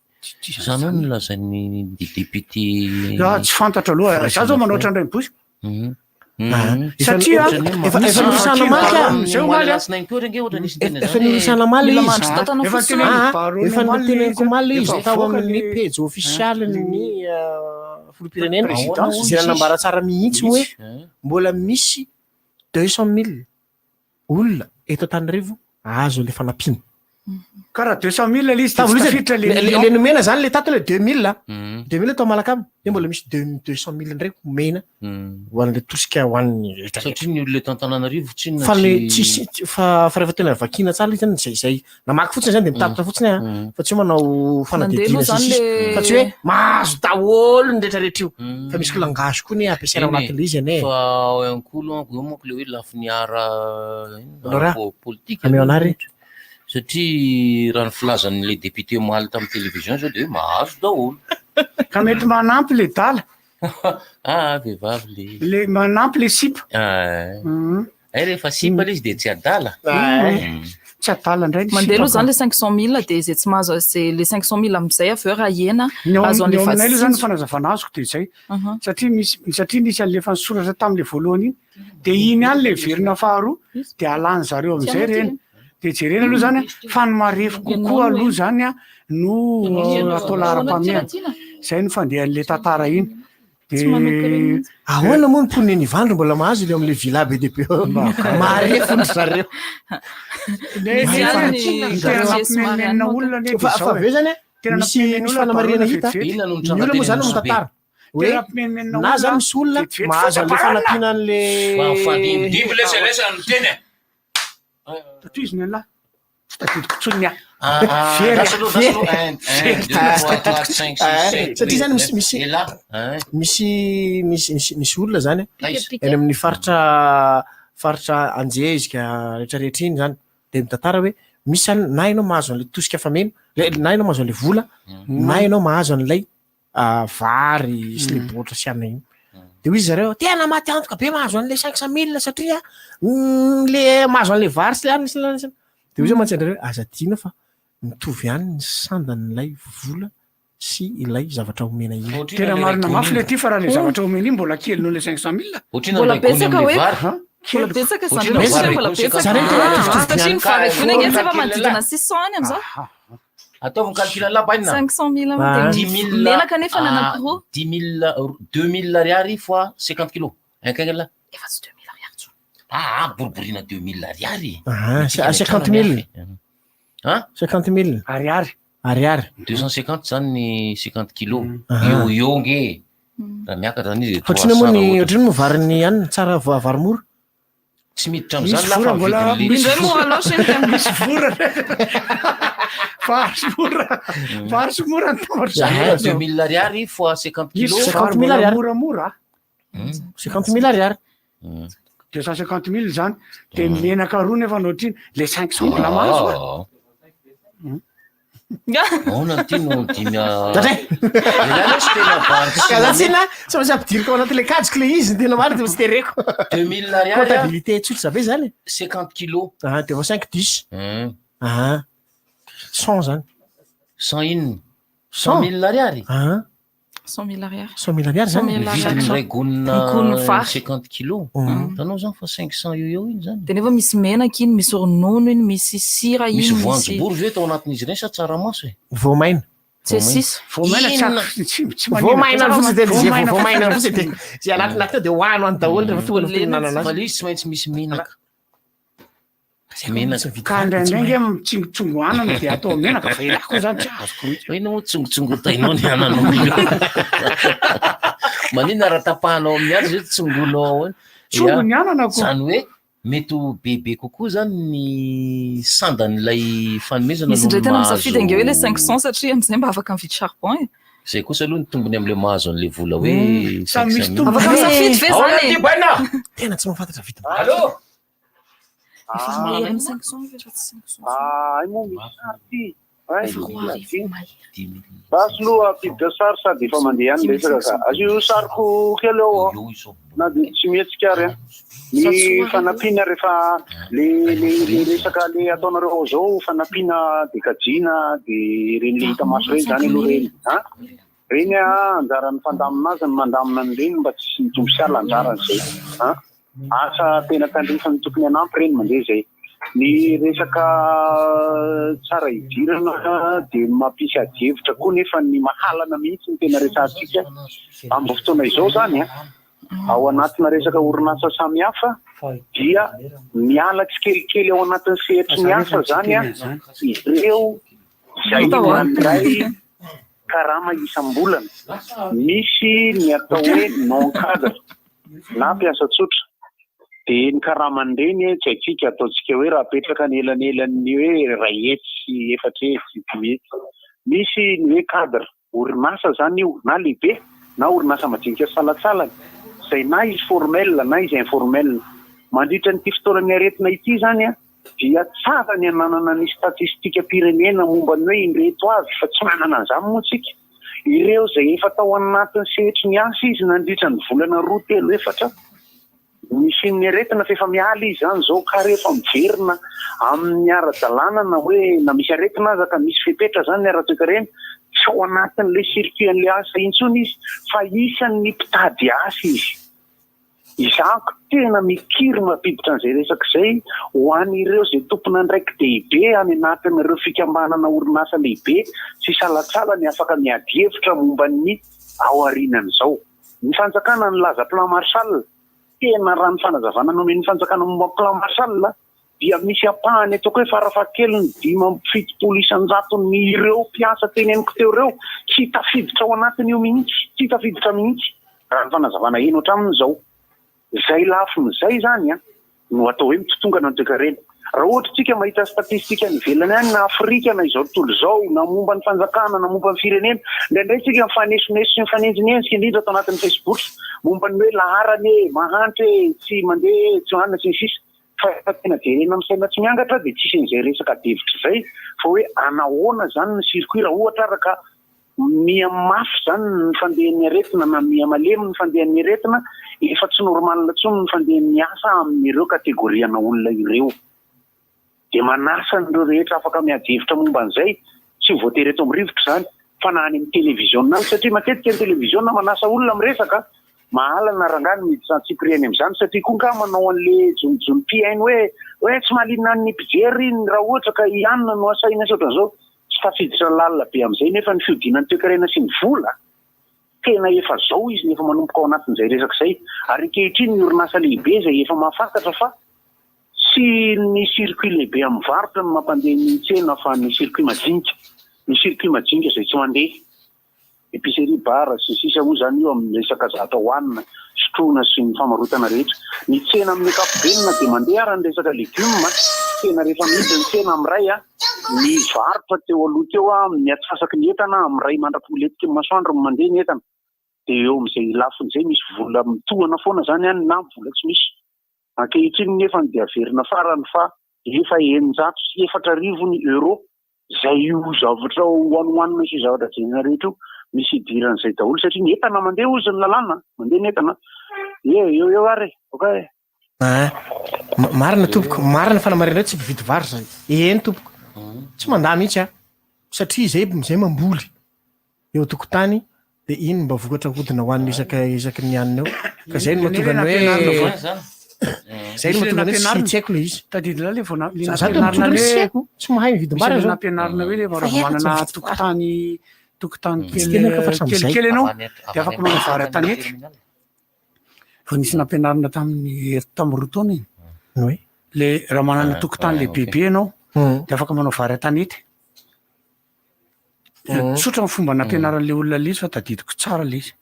Izany hono no lazain'ny député. Ah, tsy fantatro aloha. Za zao manao ohatran'ny Rainibozy. Mhm. Ah, Mhm. Satria Efa misy norisana vaky maly baronne zay omaly a. Alatsinainy teo re ange ohatra nisy niteny Efa an'izany hoe- norisana maly Mila izy. mandry tantana Efa fotsiny. teneniko Ah, baronne efa omaly noteneniko izy, omaly izy efa tao avoaka amin'ny ny- pejy ofisialin'ny filoham-pirenena. Présidence. Izay nanambara tsara mihitsy hoe Hein? mbola misy 200 000 olona eto Antananarivo ahazo an'ilay fanampiana. Ka raha 200 000 le izy de Tamin'ny tsy voalohany tafiditra le le million. le nomena zany le tato le 2 000 Mhm. 2 000 atao Malakama de mbola misy 200 000 indray omena Mhm. ho an'le tosika ho an'ny rehetra rehetra. Satria ny olona eto Antananarivo tsinona Fa le tsisy fa rehefa tena vakiana tsara izy zany zay zay namaky fotsiny zany de mitatitra fotsiny a Mhm. fa tsy hoe manao Nandeha fanadihadiana aloha sy zany sisa le fa tsy hoe mahazo daholo ny rehetra rehetra io Mhm. fa misy langage koa ny ampiasaina ao Eny e, anatin'le izy anie. Fa ao ihany koa aloha eo manko le hoe lafiny ara inona, Laura, ara-politika ameo aloha anah re. Satria raha ny filazan'le député omaly tamin'ny télévision zao de hoe mahazo daholo. Ka mety manampy le dala, Ah, vehivavy le. le manampy le sipa. Ah, Mhm. ay rehefa sipa le izy de tsy adala. Mhm. Tsy adala indray ny Mandeha sipa aloha ka. zany le 500 000 de zay tsy mahazo zay le 500 000 amin'izay avy eo raha hena Ny ao azo ny an'le ao aminay aloha zany vatsy. fanazavana azoko de zay. Mhm. Satria misy satria nisy an'le efa nisoratra tamin'le voalohany iny de iny ihany le verina faharoa de alany zareo amin'izay reny. De jerena aloha zany a, fa ny marefo kokoa aloha zany a no atao laharam-pahamehana. Zay no fandehan'le tantara iny. De Ahoana moa ny mponina eny Ivandry mbola mahazo le amin'le villa be dia be eo? Marefo ry zareo. Ne- Marefo tena ny zareo. nampimenimena olona anie de Fa zao fa e. avy eo zany a Tena misy nampimenimena misy olona fanamarihana barona hita. vetivety. Inona no Ny nitranga olona moa teny zany no Nosy Be? mitantara. Hoe Tena nampimenimena na olona zany misy olona vetivety mahazo an'le fotsiny. fanampiana an'le Mifandimby lesa lesa ny teny e. Tohizo ny an'lah. Tsy tadidiko intsony ny ahy. Ah, ah, Very lasa aloha, lasa aloha. Un, un, Very. deux, trois, quatre, cinq, six, sept, Satria zany huit, misy neuf. misy Et là, hein, misy misy misy misy olona zany Aiza? any amin'ny faritra faritra Anjezika rehetrarehetra iny zany de mitantara hoe misy zany na ianao mahazo an'le tosika fameno na ianao mahazo an'le vola na ianao mahazo an'ilay vary sy le boatra sy anona iny. De hoy izy zareo tena maty antoka be mahazo an'le 500 000 satria le mahazo an'le vary sy le anona sy le anona sy le anona. De hoy izy mantsy anareo hoe aza adino fa mitovy ihany ny sandan'ilay vola sy ilay zavatra omena iny. Tena marina mafy le ty fa raha le zavatra omena iny mbola kely noho le 500 000. Mbola betsaka hoe mbola betsaka zany Ohatrino hoe mbola vary betsaka. Zany hoe tena mitovitovy Satria ny ihany. vary gony ange tsy efa Kely manodidina 600 any amin'izao. Ataovy ny calcul an'lah bainina. 500 000 dia 10 000 menaka nefa ny anankiroa. 10 000, 2 000 ariary fois 50 kilos. Hainkainga lah. Efa tsy 2 000 ariary tsony. Ah, ah, boriborina 2 000 ariary. Ah, 50 000. Hein? 50 000. Ariary. Ariary. 250 zany ny 50 kilos. Aha. Eo eo nge. Raha miakatra zany izy de Ohatrino moa ny 300 ohatra. ohatrino moa varin'ny hanina tsara vary mora. Tsy miditra Misy am'zany lah vola fa mbola mividy misy le- vola loatra iny ka. Misy vola. Vary mora. Vary sy mora ny tambatra. Zany hoe 2 000 ariary fois 50 Misy kilos. vary 50 000 mbola ariary. moramora. 50 000 ariary. 250 000 zany. De menaka roa nefa no ohatrino. Le 500 mbola mahazo. a. Ahoana ty no dimy Dray. Ilay tsy tena vary tsy Ka za tsy na tsy maintsy ampidiriko ao anatin'le kajiko le izy ny tena marina de tsy tereko. 2 000 ariary. Comptabilité tsotra be zany. 50 kilos. Ah, de vao 5 10. Ah. 100 zany. 100 inona? 100 000 ariary. Ah. 100 000 ariary. 100 000 ariary zany. 100 000 ariary. Vidiny iray gonina Gony vary. 50 kilos. Hitanao zany fa 500 eo eo iny zany. De nefa misy menaka iny, misy ronono iny, misy sira iny, Misy voanjobory ve tao anatin'izy ireny sa tsaramaso e? Voamaina. Tsy sisa. Voamaina tsy Inona? tsy tsy Voamaina fotsiny de zay Voamaina voamaina fotsiny de zay anatin'aty ao de hoano any daholo rehefa tonga ny fotoana hinanana Fa azy. le izy tsy maintsy misy menaka. Menaka. Ka indraindray nge mitsingotsongo anana dia atao menaka fa elah koa zany tsy azoko mihitsy. Inona moa tsongotsongotainao ny anan'olona? Maninona raha tapahanao amin'ny hazo izy tsongonao ahoana? Tsongo ny anana ko. Izany hoe mety ho bebe kokoa zany ny sandan'ilay fanomezana Misy indray noho ny tena mahazo misafidy ange hoe ilay 500 satria amin'izay mba afaka mividy charbon e. Izay kosa aloha ny tombony amin'ilay mahazo an'ilay vola hoe Samy misy 500 mille. tombony. Afaka misafidy ve Ahoana zany e? ty baina? Tena tsy mahafantatra vidim Allô? Efa mahery ny 500 ve raha tsy 500? Ah, ay moa misy sary ty. Ay, Efa 2000 mahery. Basy loha ampiditra sary sady efa mandeha ihany resaka ka. Asio sariko kely eo ao. Na dia tsy mihetsika ary an. Ny fanampiana rehefa le le le resaka le ataonareo ao zao fanampiana de kajiana de ireny le hita maso ireny zany aloha ireny. An? Ireny an anjaran'ny mpandamina azy ny mandamina an'ireny mba tsy hisian'ny tompo sy ala anjarany zay. An? Asa tena tandrifiny tokony hanampy ireny mandeha izay. Ny resaka tsara idirana dia mampisy adihevitra koa nefa ny mahalana mihitsy no tena resahantsika amin'izao fotoana izao izany an. Ao anatina resaka orinasa samihafa dia miala tsikelikely ao anatin'ny sehatry ny asa izany an ireo izay mandray karama isam-bolana. Misy ny atao hoe non cadre na mpiasa tsotra. Dia ny karaman'ireny tsy haintsika, ataontsika hoe raha apetraka anelanelan'ny hoe 100 sy 400, 500. Misy ny hoe cadre, orinasa izany io, na lehibe na orinasa madinika salantsalany, izay na izy formel na izy informel. Mandritra an'ity fotoanan'ny aretina ity izany dia tsara ny hananana ny statistikam-pirenena momba ny hoe indreto avy fa tsy manana an'izany moa tsika. Ireo izay efa tao anatin'ny sehatry ny asa izy nandritra ny volana roa, telo, efatra nisian'ny aretina fa efa miala izy izany izao ka rehefa miverina amin'ny ara-dalàna na hoe na misy aretina aza ka misy fepetra izany ny ara-toekarena, tsy ao anatin'ilay circuit an'ilay asa intsony izy fa isan'ny mpitady asa izy. Izaho tena mikiry mampiditra an'izay resaka izay ho an'ireo izay tompon'andraiki-dehibe any anatin'ireo fikambanana orinasa lehibe sy salantsalany afaka miady hevitra momba ny aorianan'izao. Ny fanjakana nilaza plan Marshall, tena raha ny fanazavana nomen'ny fanjakana momba ny plan Marshall dia misy ampahany ataoko hoe farafahakeliny 75 isan-jaton'ny ireo mpiasa teneniko teo ireo tsy tafiditra ao anatin'io mihitsy, tsy tafiditra mihitsy raha ny fanazavana heno hatramin'izao. Izay lafiny izay izany an, no atao hoe mitotongana ny toekarena. Raha ohatra isika mahita statistika any ivelany any na Afrika na izao tontolo izao na momba ny fanjakana na momba ny firenena, indraindray isika mifanesoneso sy mifanenjinenjika indrindra ato anatin'ny Facebook momba ny hoe laharana e, mahantra e, tsy mandeha e, tsy manana sy ny sisa. Fa rehefa tena jerena amin'ny saina tsy miangatra dia tsisy an'izay resaka adihevitra izay fa hoe anahoana izany ny circuit raha ohatra ary ka miha mafy izany ny fandehan'ny aretina na miha malemy ny fandehan'ny aretina, efa tsy normal intsony ny fandehan'ny asa amin'ireo catégorie-na olona ireo. Dia manasa an'ireo rehetra afaka miady hevitra momba an'izay, tsy ho voatery eto amin'ny rivotra izany, fa na any amin'ny televiziona any, satria matetika ny televiziona manasa olona miresaka, mahalana rangahy ny miditra antsipiriany amin'izany, satria koa nga manao an'le jonojonom-pihaino hoe hoe tsy mahalina ny mpijery iny raha ohatra ka i anona no asaina sy ohatran'izao, tsy tafiditra lalina be amin'izay nefa ny fihodinan'ny toekarena sy ny vola, tena efa zao izy no efa manomboka ao anatin'izay resaka izay, ary ankehitriny ny orinasa lehibe izay efa mahafantatra fa Tsy ny circuit lehibe amin'ny varotra no mampandeha ny tsena fa ny circuit madinika. Ny circuit madinika izay tsy mandeha. Epicerie, bar, sy ny sisa moa izany io amin'ny resaka zavatra hohanina, sotroina sy ny famarotana rehetra. Ny tsena amin'ny ankapobeny na dia mandeha ara ny resaka legioma, tsena rehefa mihidy ny tsena amin'iray, ny varotra teo aloha teo amin'ny atsasaky ny entana amin'iray mandra-pilentiky ny masoandro no mandeha ny entana. Dia eo amin'izay lafiny izay misy vola mitohana foana izany any na vola tsy misy. Ankehitriny nefa dia averina farany fa efa 4600 ny euro izay io zavatra hohanihohanina sy zavatra jerena rehetra io misy idiran'izay daholo satria ny entana mandeha hozy ny lalàna mandeha ny entana e eo eo ary e ok e. Ah, marina tompoko, marina fanamarinana tsy mpividy vary zany. Eny tompoko. Tsy mandà mihitsy aho. Satria izay izay mamboly eo an-tokotany dia iny mba vokatra hodina hohanina isaka isaky ny hanina eo. Ka zay no mahatonga ny hoe zay no mahatonga ny hoe tsy tsy haiko le izy. Tadidinao le vao na- le Za za tena nampianarina mitsotra hoe tsy hoe haiko, tsy mahay mividim-bary misy aho le zao. nampianarina hoe rehefa Fa raha haiko manana tsy mividy vary. tokotany tokotany Tsy kely teneniko fa hatramin'izay. kelikely ianao Avy any dia afaka avy any manao vary amin'ny an-tanety. terminal. Vao nisy nampianarina tamin'ny tamin'ny roa taona iny. Ny hoe? Le raha manana Ah, tokotany ah, lehibe ok. be ianao de afaka manao vary an-tanety. Tsotra ny fomba nampianaran'le olona le izy fa tadidiko tsara le izy.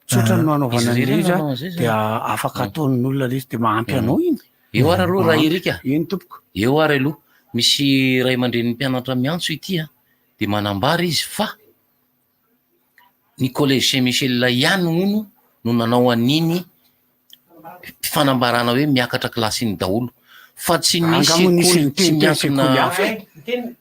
Tsotra no anaovana Izy an'le irery izy a, nanao an'izay zany. dia afaka ataon'ny olona le izy de mahampy anao iny. Eo ary aloha raha Erika. Eny tompoko. Eo ary aloha. Misy ray aman-drenin'ny mpianatra miantso ity a, dia manambara izy fa ny collège Saint Michel ihany hono no nanao an'iny fanambarana hoe miakatra kilasy iny daholo fa tsy nisy Angaha moa nisy sekoly tsy niteny teny sekoly miankina hafa e?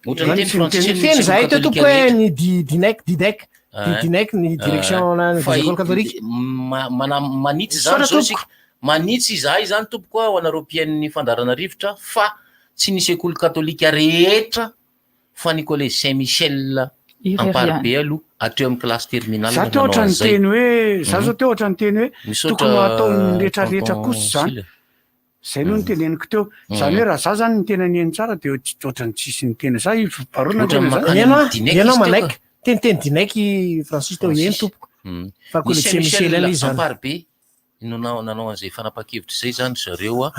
ohatran'ny teny frantsay ny Teny zahay teo sekoly tompoko hoe katolika ny di- dinec didec rehetra. di- dinec ny direction na Fa des écoles catholiques. manitsy zany Misaotra zao tompoko. isika manitsy izahay zany tompoko a ho anareo mpihaino ny fandaharana rivotra fa tsy ny sekoly katolika rehetra fa ny collège Saint Michel Irery Amparibe ihany. aloha hatreo amin'ny classe terminale Za no teo nanao ohatra an'izay. niteny hoe za Mhm. zao teo ohatra niteny hoe Misaotra tokony ho ataon'ny rehetrarehetra tonton kosa zany. Sila. Zay aloha no teneniko teo. Zany hoe raha za zany no tena nihaino tsara de ohatran'ny tsisy niteny za i Barona Ohatran'ny niteny zany. mankany Ianao amin'ny Dinec ianao izy teo manaiky ka. teniteny dinec i Francis teo eny Francis. tompoko. Mm. Fa Ny collège Saint Saint Michel Michel ihany izy zany. Amparibe no nanao an'izay fanapahan-kevitra izay zany zareo a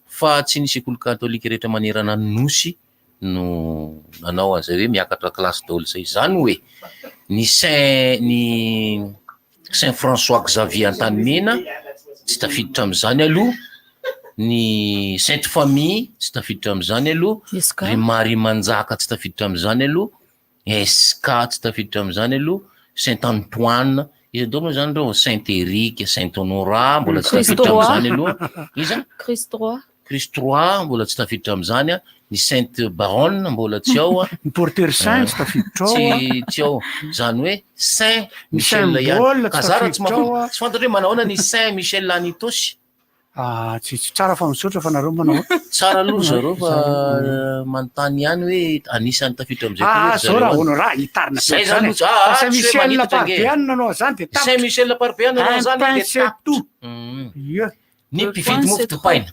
fa tsy ny sekoly katolika rehetra manerana ny nosy no nanao an'izay hoe miakatra kilasy daholo izay. Izany hoe ny Saint ny Saint François Xavier Antanimena tsy tafiditra amin'izany aloha, ny Sainte Famille tsy tafiditra amin'izany aloha, SK. ry Marie Manjaka tsy tafiditra amin'izany aloha, SK tsy tafiditra amin'izany aloha, Saint Antoine, iza daholo moa izany ireo? Saint Eric, Saint Honorat mbola tsy Christ tafiditra Roi. amin'izany aloha. Iza? Christ Roi. Christ Roi mbola tsy tafiditra amin'izany a, ny Sainte Baronne mbola tsy ao a. Ny Porteur Saint tsy tafiditra ao a. Tsy tsy ao. Izany hoe Saint Ny Michel Saint ihany. Paul tsy Ka za raha tsy tafiditra ao maha a. tsy fantatra hoe manahoana ny Saint Michel any Itaosy. Ah, tsy tsy tsara fa misaotra fa nareo manao. Tsara aloha ry zareo fa Zareo. manontany ihany hoe anisan'ny tafiditra amin'izay koa Ah, ry zao zareo raha any. honorat hitarina be Zay zany zany e. aloha, ah, Fa Saint tsy hoe Michel manitatra ange. Parbe any nanao an'izany de tapitra. Saint Michel Parbe any nanao Un an'izany pain de c'est tapitra. tout. Mm. Ie. Ny mpividy mofo dipaina.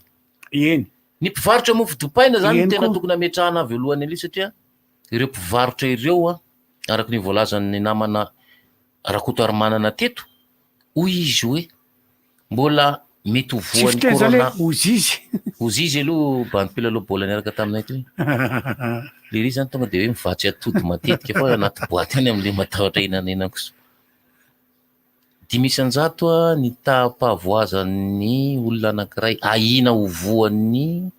Eny. Ny mpivarotra mofo dipaina zany no Eny tena koa. tokony ametrahana voalohany aloha satria ireo mpivarotra ireo a, araka ny voalazan'ny namana Rakotoarimanana teto, hoy izy hoe mbola mety ho Tsy voan'ny fiteny zany corona. hoe ozizy. Ozizy aloha bandy mpilalao baolina niaraka taminay teo. Lery zany tonga de hoe mivatsy atody matetika fa anaty boaty any amin'ilay matahotra hinanenako. 105 a ny taham-pahavoazan'ny olona anankiray ahiana ho voan'ny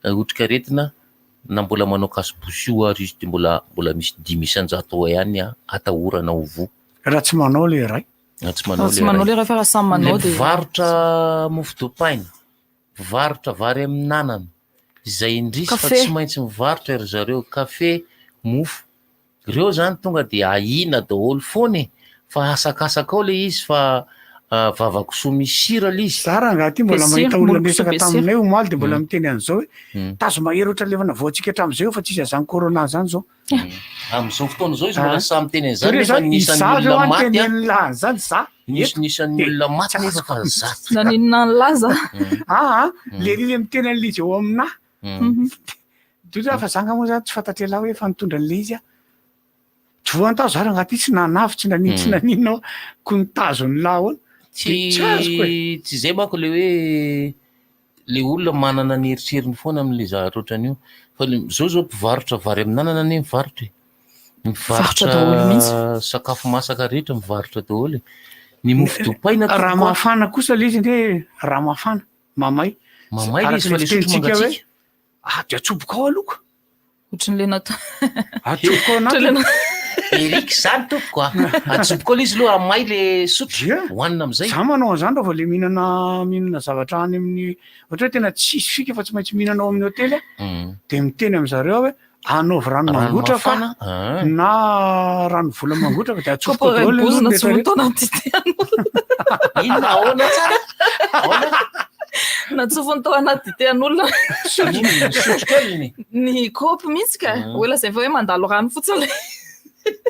otrikaretina na mbola manao kasibosy io ary izy de mbola mbola misy 5% ao ihany a atahorana ho voa. Raha tsy manao le iray. Raha tsy manao Raha tsy manao le iray fa raha samy manao Le dia- mpivarotra mofo dipaina, mpivarotra vary amin'anana, izay indrisy fa Kafe. tsy maintsy mivarotra ry zareo, kafe, mofo. Ireo zany tonga de ahiana daholo foana e, fa asakasaka ao le izy fa vavakisoa misy sira le izy. Za rangahy ty mbola mahita olona miresaka taminay omaly de mbola miteny an'izao hoe Mm. tazo mahery ohatran'ny efa navoantsika hatramin'izay io fa tsisy an'izany corona zany zao. Amin'izao fotoana izao izy mbola Ah. samy miteny an'izany Jereo nefa zany, ny isan'ny izaho zao olona an maty a. tenen'ny lahy zany za. Nisy ny isan'ny olona maty nefa fa zato. Naninona ny laza? Ah, ah, Mm. le ry le miteny an'le izy eo aminahy. Mm. Doza fa zanga moa zany tsy fantatry ialahy hoe efa nitondra an'le izy aho. Tsy voantao za rangahy ty tsy nanavy tsy nanino tsy Mm. nanino aho ko nitazon'ny lahy ahoana. Tsy De tsy azoko e. tsy zay manko le hoe le olona manana ny eritreriny foana amin'le zavatra ohatran'io. Fa le zao zao mpivarotra vary amin'anana anie mivarotra e. Mivarotra daholo mihitsy. Mivarotra sakafo masaka rehetra mivarotra daholo e. Ny mofo dipaina Raha tompoko a. mafana kosa le izy anie raha mafana mamay. Mamay le Araka izy fa le le sotro fitenintsika hoe mangatsiaka. ah de atsoboka ao aloha. Ohatran'le natao. Atsoboka ao anaty. Eric zany tompoko a. Atsoboka ao le izy aloha hamay le sotro. Hohanina amizay. Za manao an'izany raha vao le mihinana mihinana zavatra any amin'ny ohatra hoe tena tsisy fika fa tsy maintsy mihinana ao amin'ny hotely aho de miteny amin'zareo aho hoe anaovy rano Rano mangotra fa mafana? Ah. na rano vola mangotra fa de atsofoka Koa daholo bozona aloha tsy rehetra voataona anaty Inona ahoana tsara? Natsofony tao anaty dite an'olona. Inona, sotro keliny? Ny kaopy mihitsy ka. Mm. Hoe lazainy fa hoe mandalo rano fotsiny le.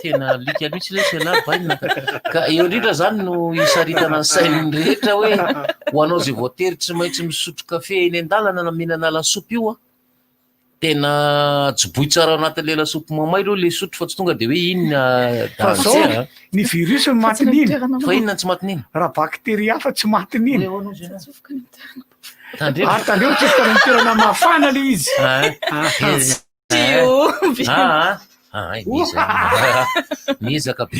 Tena alika mihitsy le sela bainina ka. Ka eo indrindra zany no isaritana ny sain'ny rehetra hoe ho anao zay voatery tsy maintsy misotro kafe eny an-dalana na mihinana lasopy io a. Tena joboy tsara ao anatin'le lasopy mamay aloha le sotro fa tsy tonga de hoe inona Fa zao danger a. ny virus no matin'iny. Fa inona no tsy matin'iny? Raha bakteria hafa tsy matin'iny. Tandremo. Ary tandremo tsy tany amin'ny toerana mafana le izy. Ah. Ah. Tsy omby. Ah, ah, ay, miezaka. Miezaka be.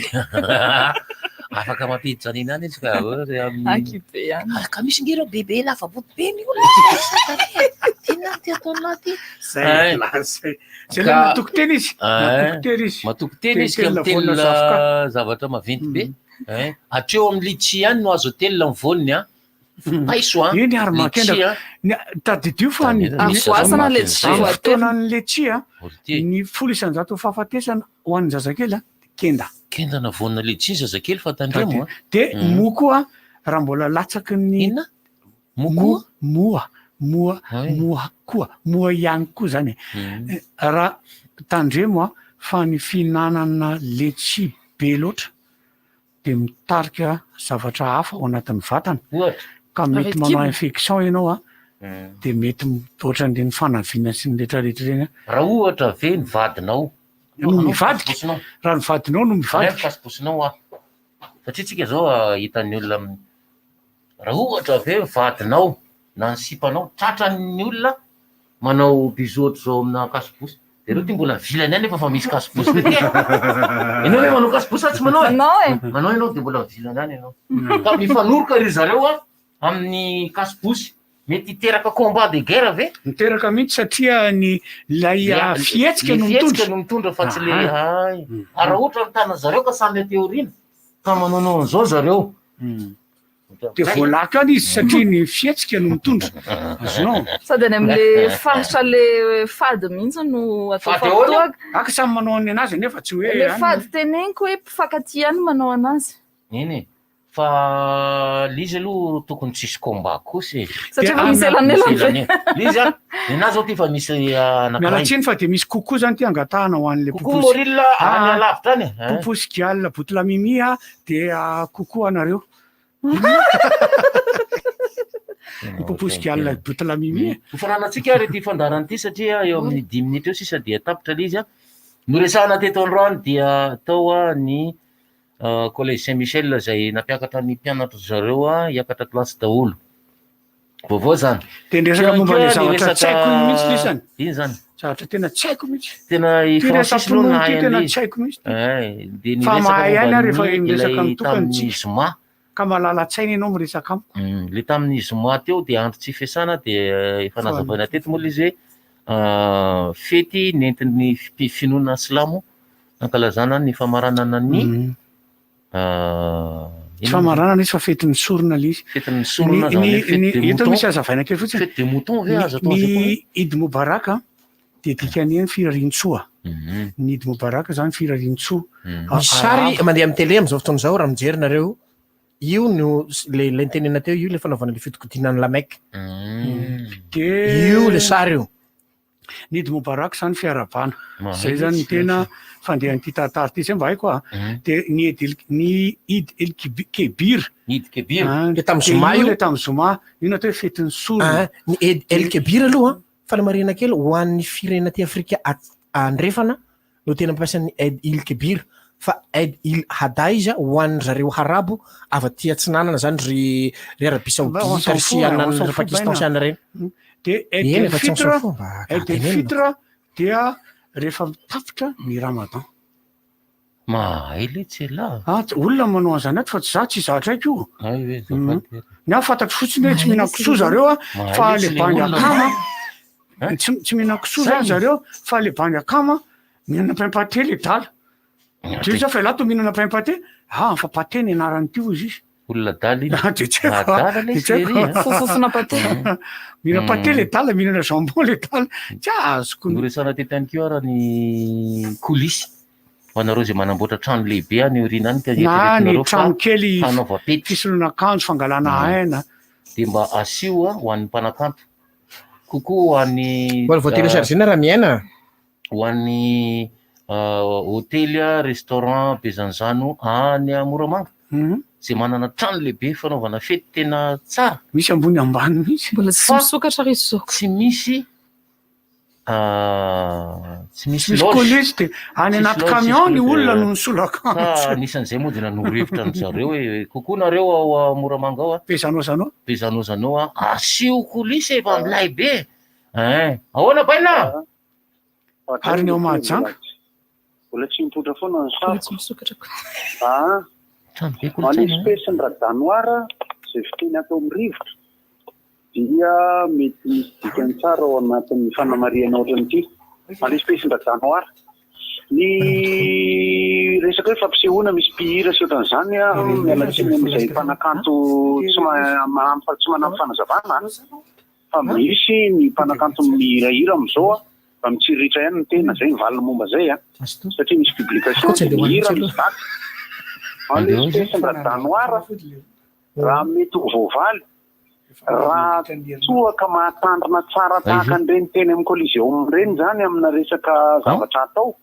Afaka mampiditra an'iny any izy ka hoe amin'ny Akibe ihany. Ah, ka misy nge ireo bebe lava boto be ny olona. Inona ty ataonao ty? Zay, Ay. la- zay. Zay le matoky tena izy. Matoky tena izy. Matoky tena izy ka Telina voanina mitelina zavoka. zavatra maventy be. Eh, Hatreo amin'ny litchi ihany no azo atelina ny voaniny an. Paiso an. Eny ary Litchi mahakendra. an. Ny- Tadidio fa ny Ary voasana ny letchi amin'ny voatelina. fotoanan'ny letchi a, ny 10% fahafatesana ho an'ny zazakely a, kenda. Kendana voanina letchi ny zazakely fa tandremo an. De Mm. moa koa raha mbola latsaky ny Moa moa moa moa koa moa ihany koa zany e. Mm. Eh, Raha tandremo a fa ny fihinanana letchi be loatra de mitarika zavatra hafa ao anatin'ny vatana. Ka mety Aretin-kibo. manao infection ianao a Mm. de mety ohatran'ireny fanaviana sy ny rehetrarehetra ireny a. Raha ohatra ve ny vadinao No mivadika. Raha ny vadinao no mivadika. Pasiposinao aho. Satria tsika zao ah, hitan'ny olona amin'ny raha ohatra ve ny vadinao na ny sipanao tratran'ny olona manao bisou ohatr'izao amina kasibosy. De reo ty mbola vilany ihany nefa fa misy kasibosy ty. Ianao ve manao kasibosy sa tsy manao e? Manao e. Manao ianao de mbola vilany ihany ianao. Ka mifanoroka ry zareo a amin'ny kasibosy. Mety hiteraka combat de guerre ve? Miteraka mihitsy satria ny ilay ah, fihetsika Le no fihetsika mitondra. no mitondra fa tsy le Aha. ay. Ary raha ohatra ny tanana zareo ka samy aty aoriana ka manaonao an'izao zareo. De voalaka any izy satria ny fihetsika no mitondra. Azonao. Sady any amin'le faritra le fady mihitsy no atao Fady ahoana? fampitoaka. Aka samy manao ny anazy nefa tsy hoe Le any. fady teneniko hoe mpifankatia ihany manao anazy. Eny e. Fa le izy aloha tokony tsisy combat kosa e. Satria efa misy elanelana Misy ve? elanelana. Le izy a, nenazy zao ty fa misy ah, Miala anankiray. tsiny fa de misy kokoa zany ty angatahana ho an'le Coucou Moril, any alavitra any, eh. Poposy gial botla mimi a de ah, coucou anareo. Ny poposy gial botla mimi. e. Ho faranantsika ary ity fandaharana ity satria eo amin'ny dimy minitra eo sisa dia tapitra le izy a. Noresahana teto androany dia tao a ny ah, collège Saint Michel izay nampiakatra ny mpianatra zareo a hiakatra classe daholo. Vaovao zany. De niresaka Teo momba ihany le koa ny zavatra tsy haiko iny mihitsy lisany. Iny zany. Zavatra tena tsy haiko mihitsy. Tena i Ty Francis aloha resa-pinoana nahay ty tena an'ilay tsy haiko mihitsy. Eh, de Fa niresaka mahay ihany momba aho rehefa ny miresaka ilay mitokana tamin'ny tsika. zoma. Ka malala-tsaina ianao miresaka amiko. Mm, le tamin'ny zoma teo de andro tsy fiasana de eh, efa Fa- nazavaina teto moa le izy hoe ah, fety nentin'ny finoana silamo nankalazana ny famaranana ny ah, Tsy famaranana izy fa fetin'ny sorona le izy. Fetin'ny sorona Ny- zany hoe ny- fête ny- de Eto mouton. misy hazavaina kely fotsiny. Fête de mouton ve Ny- azo atao azy Ny Eid Mubarak a, de dikany hoe firariantsoa. Mhm. Ny Eid Mubarak zany firariantsoa. Ah, Misy sary mandeha amin'ny télé amin'izao fotoana izao raha mijery nareo io no le le nitenena teo io le fanaovana le fitokodiana ny Lameka. De Io le sary io. Ny Eid Mubarak zany fiarahabana. Mahay Zay zany ny mihitsy. tena fandehan'ity tantara ity zay mba haiko a. De ny Eid el- ny Eid el Kibi- Kebir. Eid Kebir. Ah, Le tamin'ny de zoma io. Le tamin'ny zoma. Io natao hoe fetin'ny sorona. Ah, ny Eid el Kebir aloha fanamarihana kely ho an'ny firenena aty Afrika andrefana no tena mampiasa ny Eid il Kebir fa Eid il Adha izy a, ho an'ny zareo harabo avy aty atsinanana zany ry ry Arabie Bah, on Saoudite s'en ry fout, hein, on sy s'en ry fout, Pakistan Baina. sy any ireny. De Eid Eny, el efa tsy on Fitr, s'en fout, mba Eid el tenenina. Fitr dia rehefa mitapitra ny Ramadan. Mahay le tsy lah. Ah, olona manao an'izany ato fa tsy za tsy zatra haiko io. Ay ve, Mhm. azafady. Ny ahy fantatro fotsiny hoe tsy Mahay mihinana le tsy kisoa le- zareo a, Mahay fa le le tsy le bandy olona. akama. Tsy tsy mihinana kisoa zany Zay. zareo fa le bandy akama mihinana pain pâté le dala. De za fa ialahy to mihinana pain pâté, ah fa pâté ny anaran'ity hozy izy. Olona adala iny. Ah, de tsy haiko. Adala le De tsy haiko. izy ery, a. Fofofona pâté. Mihinana pâté Mm. le dala, mihinana jambon le dala. Tsy azoko. Noresahana teto ihany koa ara ny coulisses. Ho anareo izay manamboatra trano lehibe any aoriana any ka Na ny eritreretinareo fa trano kely hanaova-pety. fisoloana akanjo, fangalana aina. De mba asio a ho an'ny mpanakanto. Kokoa ho an'ny Mbola voa téléchargena raha miaina. ho an'ny ah, hôtely a, restaurant Bezanzano any a Moramanga. Mhm. Izay manana trano lehibe fanaovana fety tena tsara. Misy ambony ambany mihitsy. Mbola tsy Fa misokatra ry izy zao. Tsy misy ah, Tsy misy Misy loge. colis dia any Tsisy anaty loge, camion tsisy ny colis, olona eh, no nisolo akanjo. Fa anisan'izay moa dia nanoro hevitra an-dry zareo hoe coucou nareo ao Moramanga ao a. Bezanozano. Bezanozano a, asio colis e, fa milay be. Ein. Ahoana baina? Ary ny ao Mahajanga? Mbola tsy mipoitra foana ny Mbola sariko. tsy misokatra koa. Ah, Trano be en kolontsaina. espèce ny radanoara izay fiteny atao amin'ny rivotra dia mety misy dikany tsara ao anatin'ny fanamarihana ohatran'ity. En espèce ny radanoara. Ny resaka hoe fampisehoana misy mpihira sy ohatran'izany an, miala tsiny amin'izay mpanakanto tsy ma- ma- tsy manampy fanazavana an. Fa misy ny mpanakanto mihirahira amin'izao an, fa mitsiriritra ihany ny tena, zay ny valiny momba zay an, satria misy publication dia mihira misy daty. En l'espèce ny radanoara, raha mety ho voavaly, raha toa ka mahatandrina tsara tahaka an'ireny teny amin'ny Coliseum ireny izany amina resaka zavatra atao,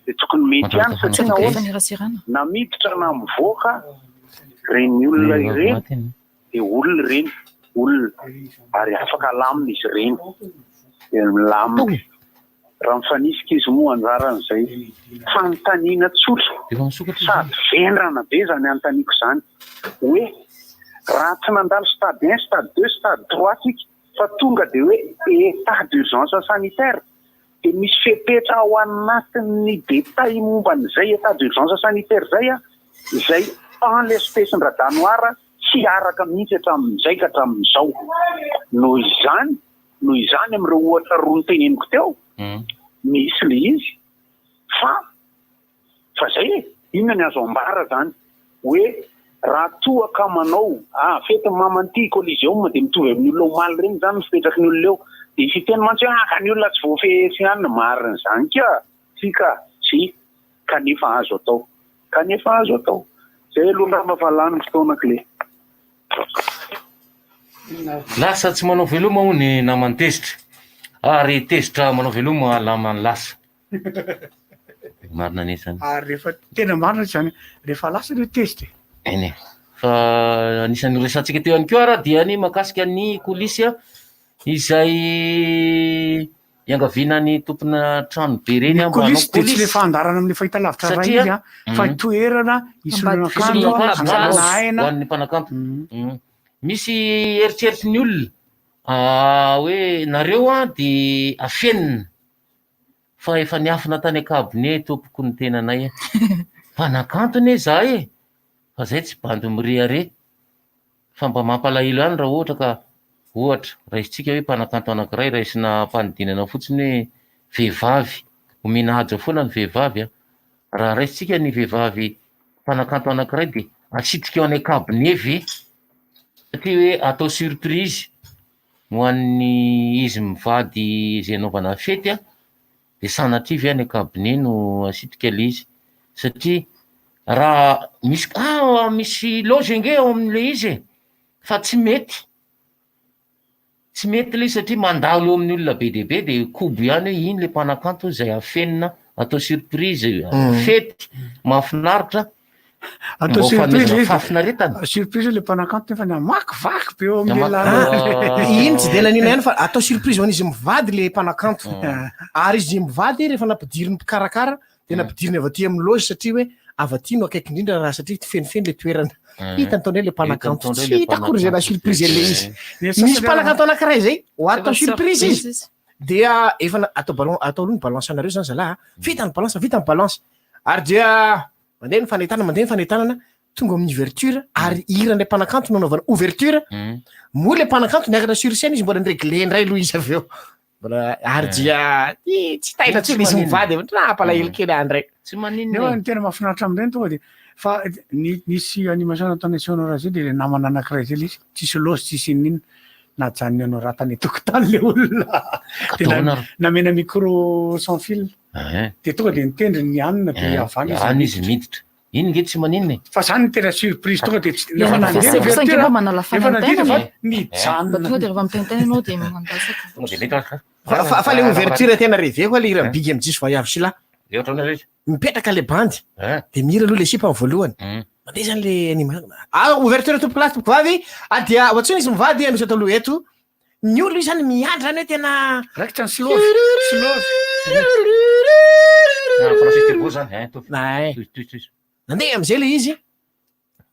dia tokony mety ihany satria nahoana, na miditra na mivoaka ireny olona ireny, dia olona ireny, olona, ary afaka alamina izy ireny, dia milamina. Raha mifanisika izy moa anjarany izay. Fanontaniana tsotra sady vendrana be izany anontaniako izany, hoe raha tsy nandalo stade un, stade deux, stade trois tsika fa tonga dia hoe état d'urgence sanitaire, dia misy fepetra ao anatin'ny détail momba an'izay état d'urgence sanitaire izay, izay en l'espèce n-dRadanoara tsy araka mihitsy hatramin'izay ka hatramin'izao. Noho izany, noho izany amin'ireo ohatra roa noteneniko teo, misy ilay izy fa, fa izay e, inona ny azo ambara izany? Hoe raha toa ka manao, ah, fetin'ny maman'ity Coliseum dia mitovy amin'ny olona omaly ireny izany ny fipetraky ny olona eo. Dia hisy hiteny mantsy hoe ah, ka ny olona tsy voafehy sy anona, marina izany ka, tsia ka, tsia, kanefa azo atao. Kanefa azo atao. Zay aloha angamba fa lany ny fotoana kle. Lasa tsy manao veloma hono ny naman'i Tezitra. Ary Tezitra manao veloma naman'i Lasa. Marina anie izany. Ary rehefa tena marina izany, rehefa lasa aloha Tezitra e. Eny e. Fa anisan'ny noresahantsika teo ihany koa ara dia ny mahakasika ny coulisse izay Iangaviana ny tompona trano be ireny Ny mba hanao coulisse dia tsy coulisse. le fandaharana amin'ny fahitalavitra iray Satria izy an, fa toerana hisoloana akanjo, Fisoloana akanjo, hangalana aina. ho an'ny mpanakanto. Misy eritreritry ny olona hoe nareo an dia afenina fa efa niafina tany an-kabone tompoko ny tenanay. Mpanakanto anie izahay e! Fa zay tsy bandy mirehareha. Fa mba mampalahelo ihany raha ohatra ka, ohatra, raisintsika hoe mpanakanto anankiray raisina am-panidinana fotsiny hoe vehivavy, omena haja foana ny vehivavy an! Raha raisintsika ny vehivavy mpanakanto anankiray dia asitrika ao any an-kabone ve? Satria hoe atao surprise ho an'ny izy mivady izay anaovana fety an, dia sanatria ve any an-kabone no asitrika ilay izy? Satria raha misy, ah misy loge ange ao amin'ilay izy e! Fa tsy mety, tsy mety ilay izy satria mandalo eo amin'ny olona be dia be dia kobo ihany hoe iny ilay mpanakanto izay afenina atao surprise, fety mahafinaritra. Atao Mba ho surprise fanomezana izy. fahafinaretana. Surprise le mpanakanto nefa namakivaky be eo amin'ny Namaky- lalana. Iny tsy dia nanina ihany fa atao surprise ho an'izy mivady le mpanakanto. Ary izy mivady rehefa nampidirin'ny mpikarakara dia nampidiriny avy aty amin'ny loge satria hoe avy aty no akaiky indrindra raha satria fenofeno le toerana. Hita ny taonay le mpanakanto. Hita ny taonay Tsy le hita akory izay na mpanakanto. surprise an'le izy. Ny sasany Misy mpanakanto anankiray izay ho atao Efa surprise izy. izy. Dia efa na- atao ballon atao aloha ny balance anareo zany zalahy a. Vita ny balance, vita ny balance. Ary dia Mandeha ny fanentanana, mandeha ny fanentanana, tonga amin'ny ouverture ary hiran'ilay mpanakanto no anaovana ouverture. Moa ilay mpanakanto niakatra sur scène izy mbola ni-régler indray aloha izy avy eo. Mbola ary dia ih, tsy taitra intsony izy mivady, nampalahelo kely ahy indray. Tsy maninona Nefa e. ny tena mahafinaritra amin'ireny tonga dia fa ny nisy animation nataon'i Sonora zay dia ilay namana anankiray zay ilay izy, tsisy loge tsisy inona inona, najanon'i Honora tany an-tokotany ilay olona. Dia Ataona ary. namena micro sans fil. Dia tonga dia nitendry ny anona dia avy any izy Any izy miditra. Iny nge tsy maninona e. Fa zany no tena surprise tonga dia tsy Rehefa nandeha nandeha ny saingy ouverture mba manala rehefa nandeha dia fanaintainana fa e. nijanona. Mba tonga dia rehefa mitaintaina ianao dia mandatsaka. Tonga dia mety Fa fa fa le ouverture tena reveko le hiran'i Big MJ sy Vaiavy Syla. Mipetraka le bandy dia mihira aloha le sipa amin'ny voalohany. Mandeha zany le animation. Ah ouverture tompokolahy tompokovavy ah dia ho antsoina izy mivady hanosy ato aloha eto. Ny olona io zany miandry zany hoe tena Raikitra ny slow. Slow. Turbo zany, hein, toy. Ay. Toy, toy, toy. Nandeha am'izay le izy,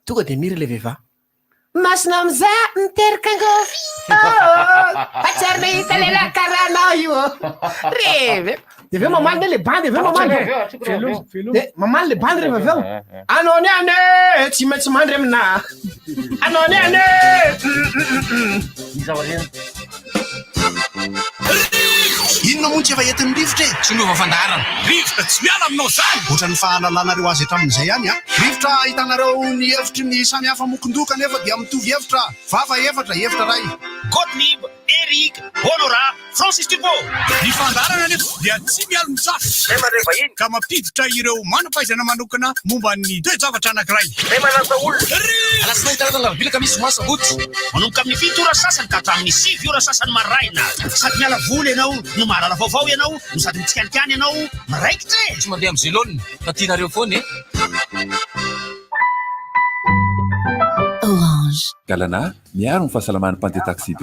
tonga de mira le vehivavy. Masina amizay miteraka angofy. Oh, fa tsy ary nahita lehilahy karaha anao io. Revy. De aveo mamaly ne le bandy aveo mamaly. De mamaly le bandy rehefa avy eo. Anao ny any e, tsy maintsy mandry amina. Anao ny any e. Ny zavatra Inona moa no tsy efa entin'ny rivotra e? Tsy miova fandaharana. Rivotra tsy miala aminao izany! Ohatran'ny fahalalanareo azy hatramin'izay ihany an! Rivotra ahitanareo ny hevitry ny samy hafa mokon-doha kanefa dia mitovy hevitra. Vava efatra, hevitra iray. Gottlieb, Eric, Honorat, Francis Turbo. Ny fandaharana anefa dia tsy mialon-jafy ka mampiditra ireo manam-pahaizana manokana momba ny toe-javatra anankiray. Alatsinainy talata alarobia alakamisy zoma sabotsy. Manomboka amin'ny fito ora sasany ka hatramin'ny sivy ora sasany maraina. Sady miala voly ianao no mahalala vaovao ianao no sady mitsikalikany ianao miraikitra e! Tsy mandeha amin'ny zelone fa tianareo foana e. Orange. Galana, miaro ny fahasalaman'ny mpandeha taxi be.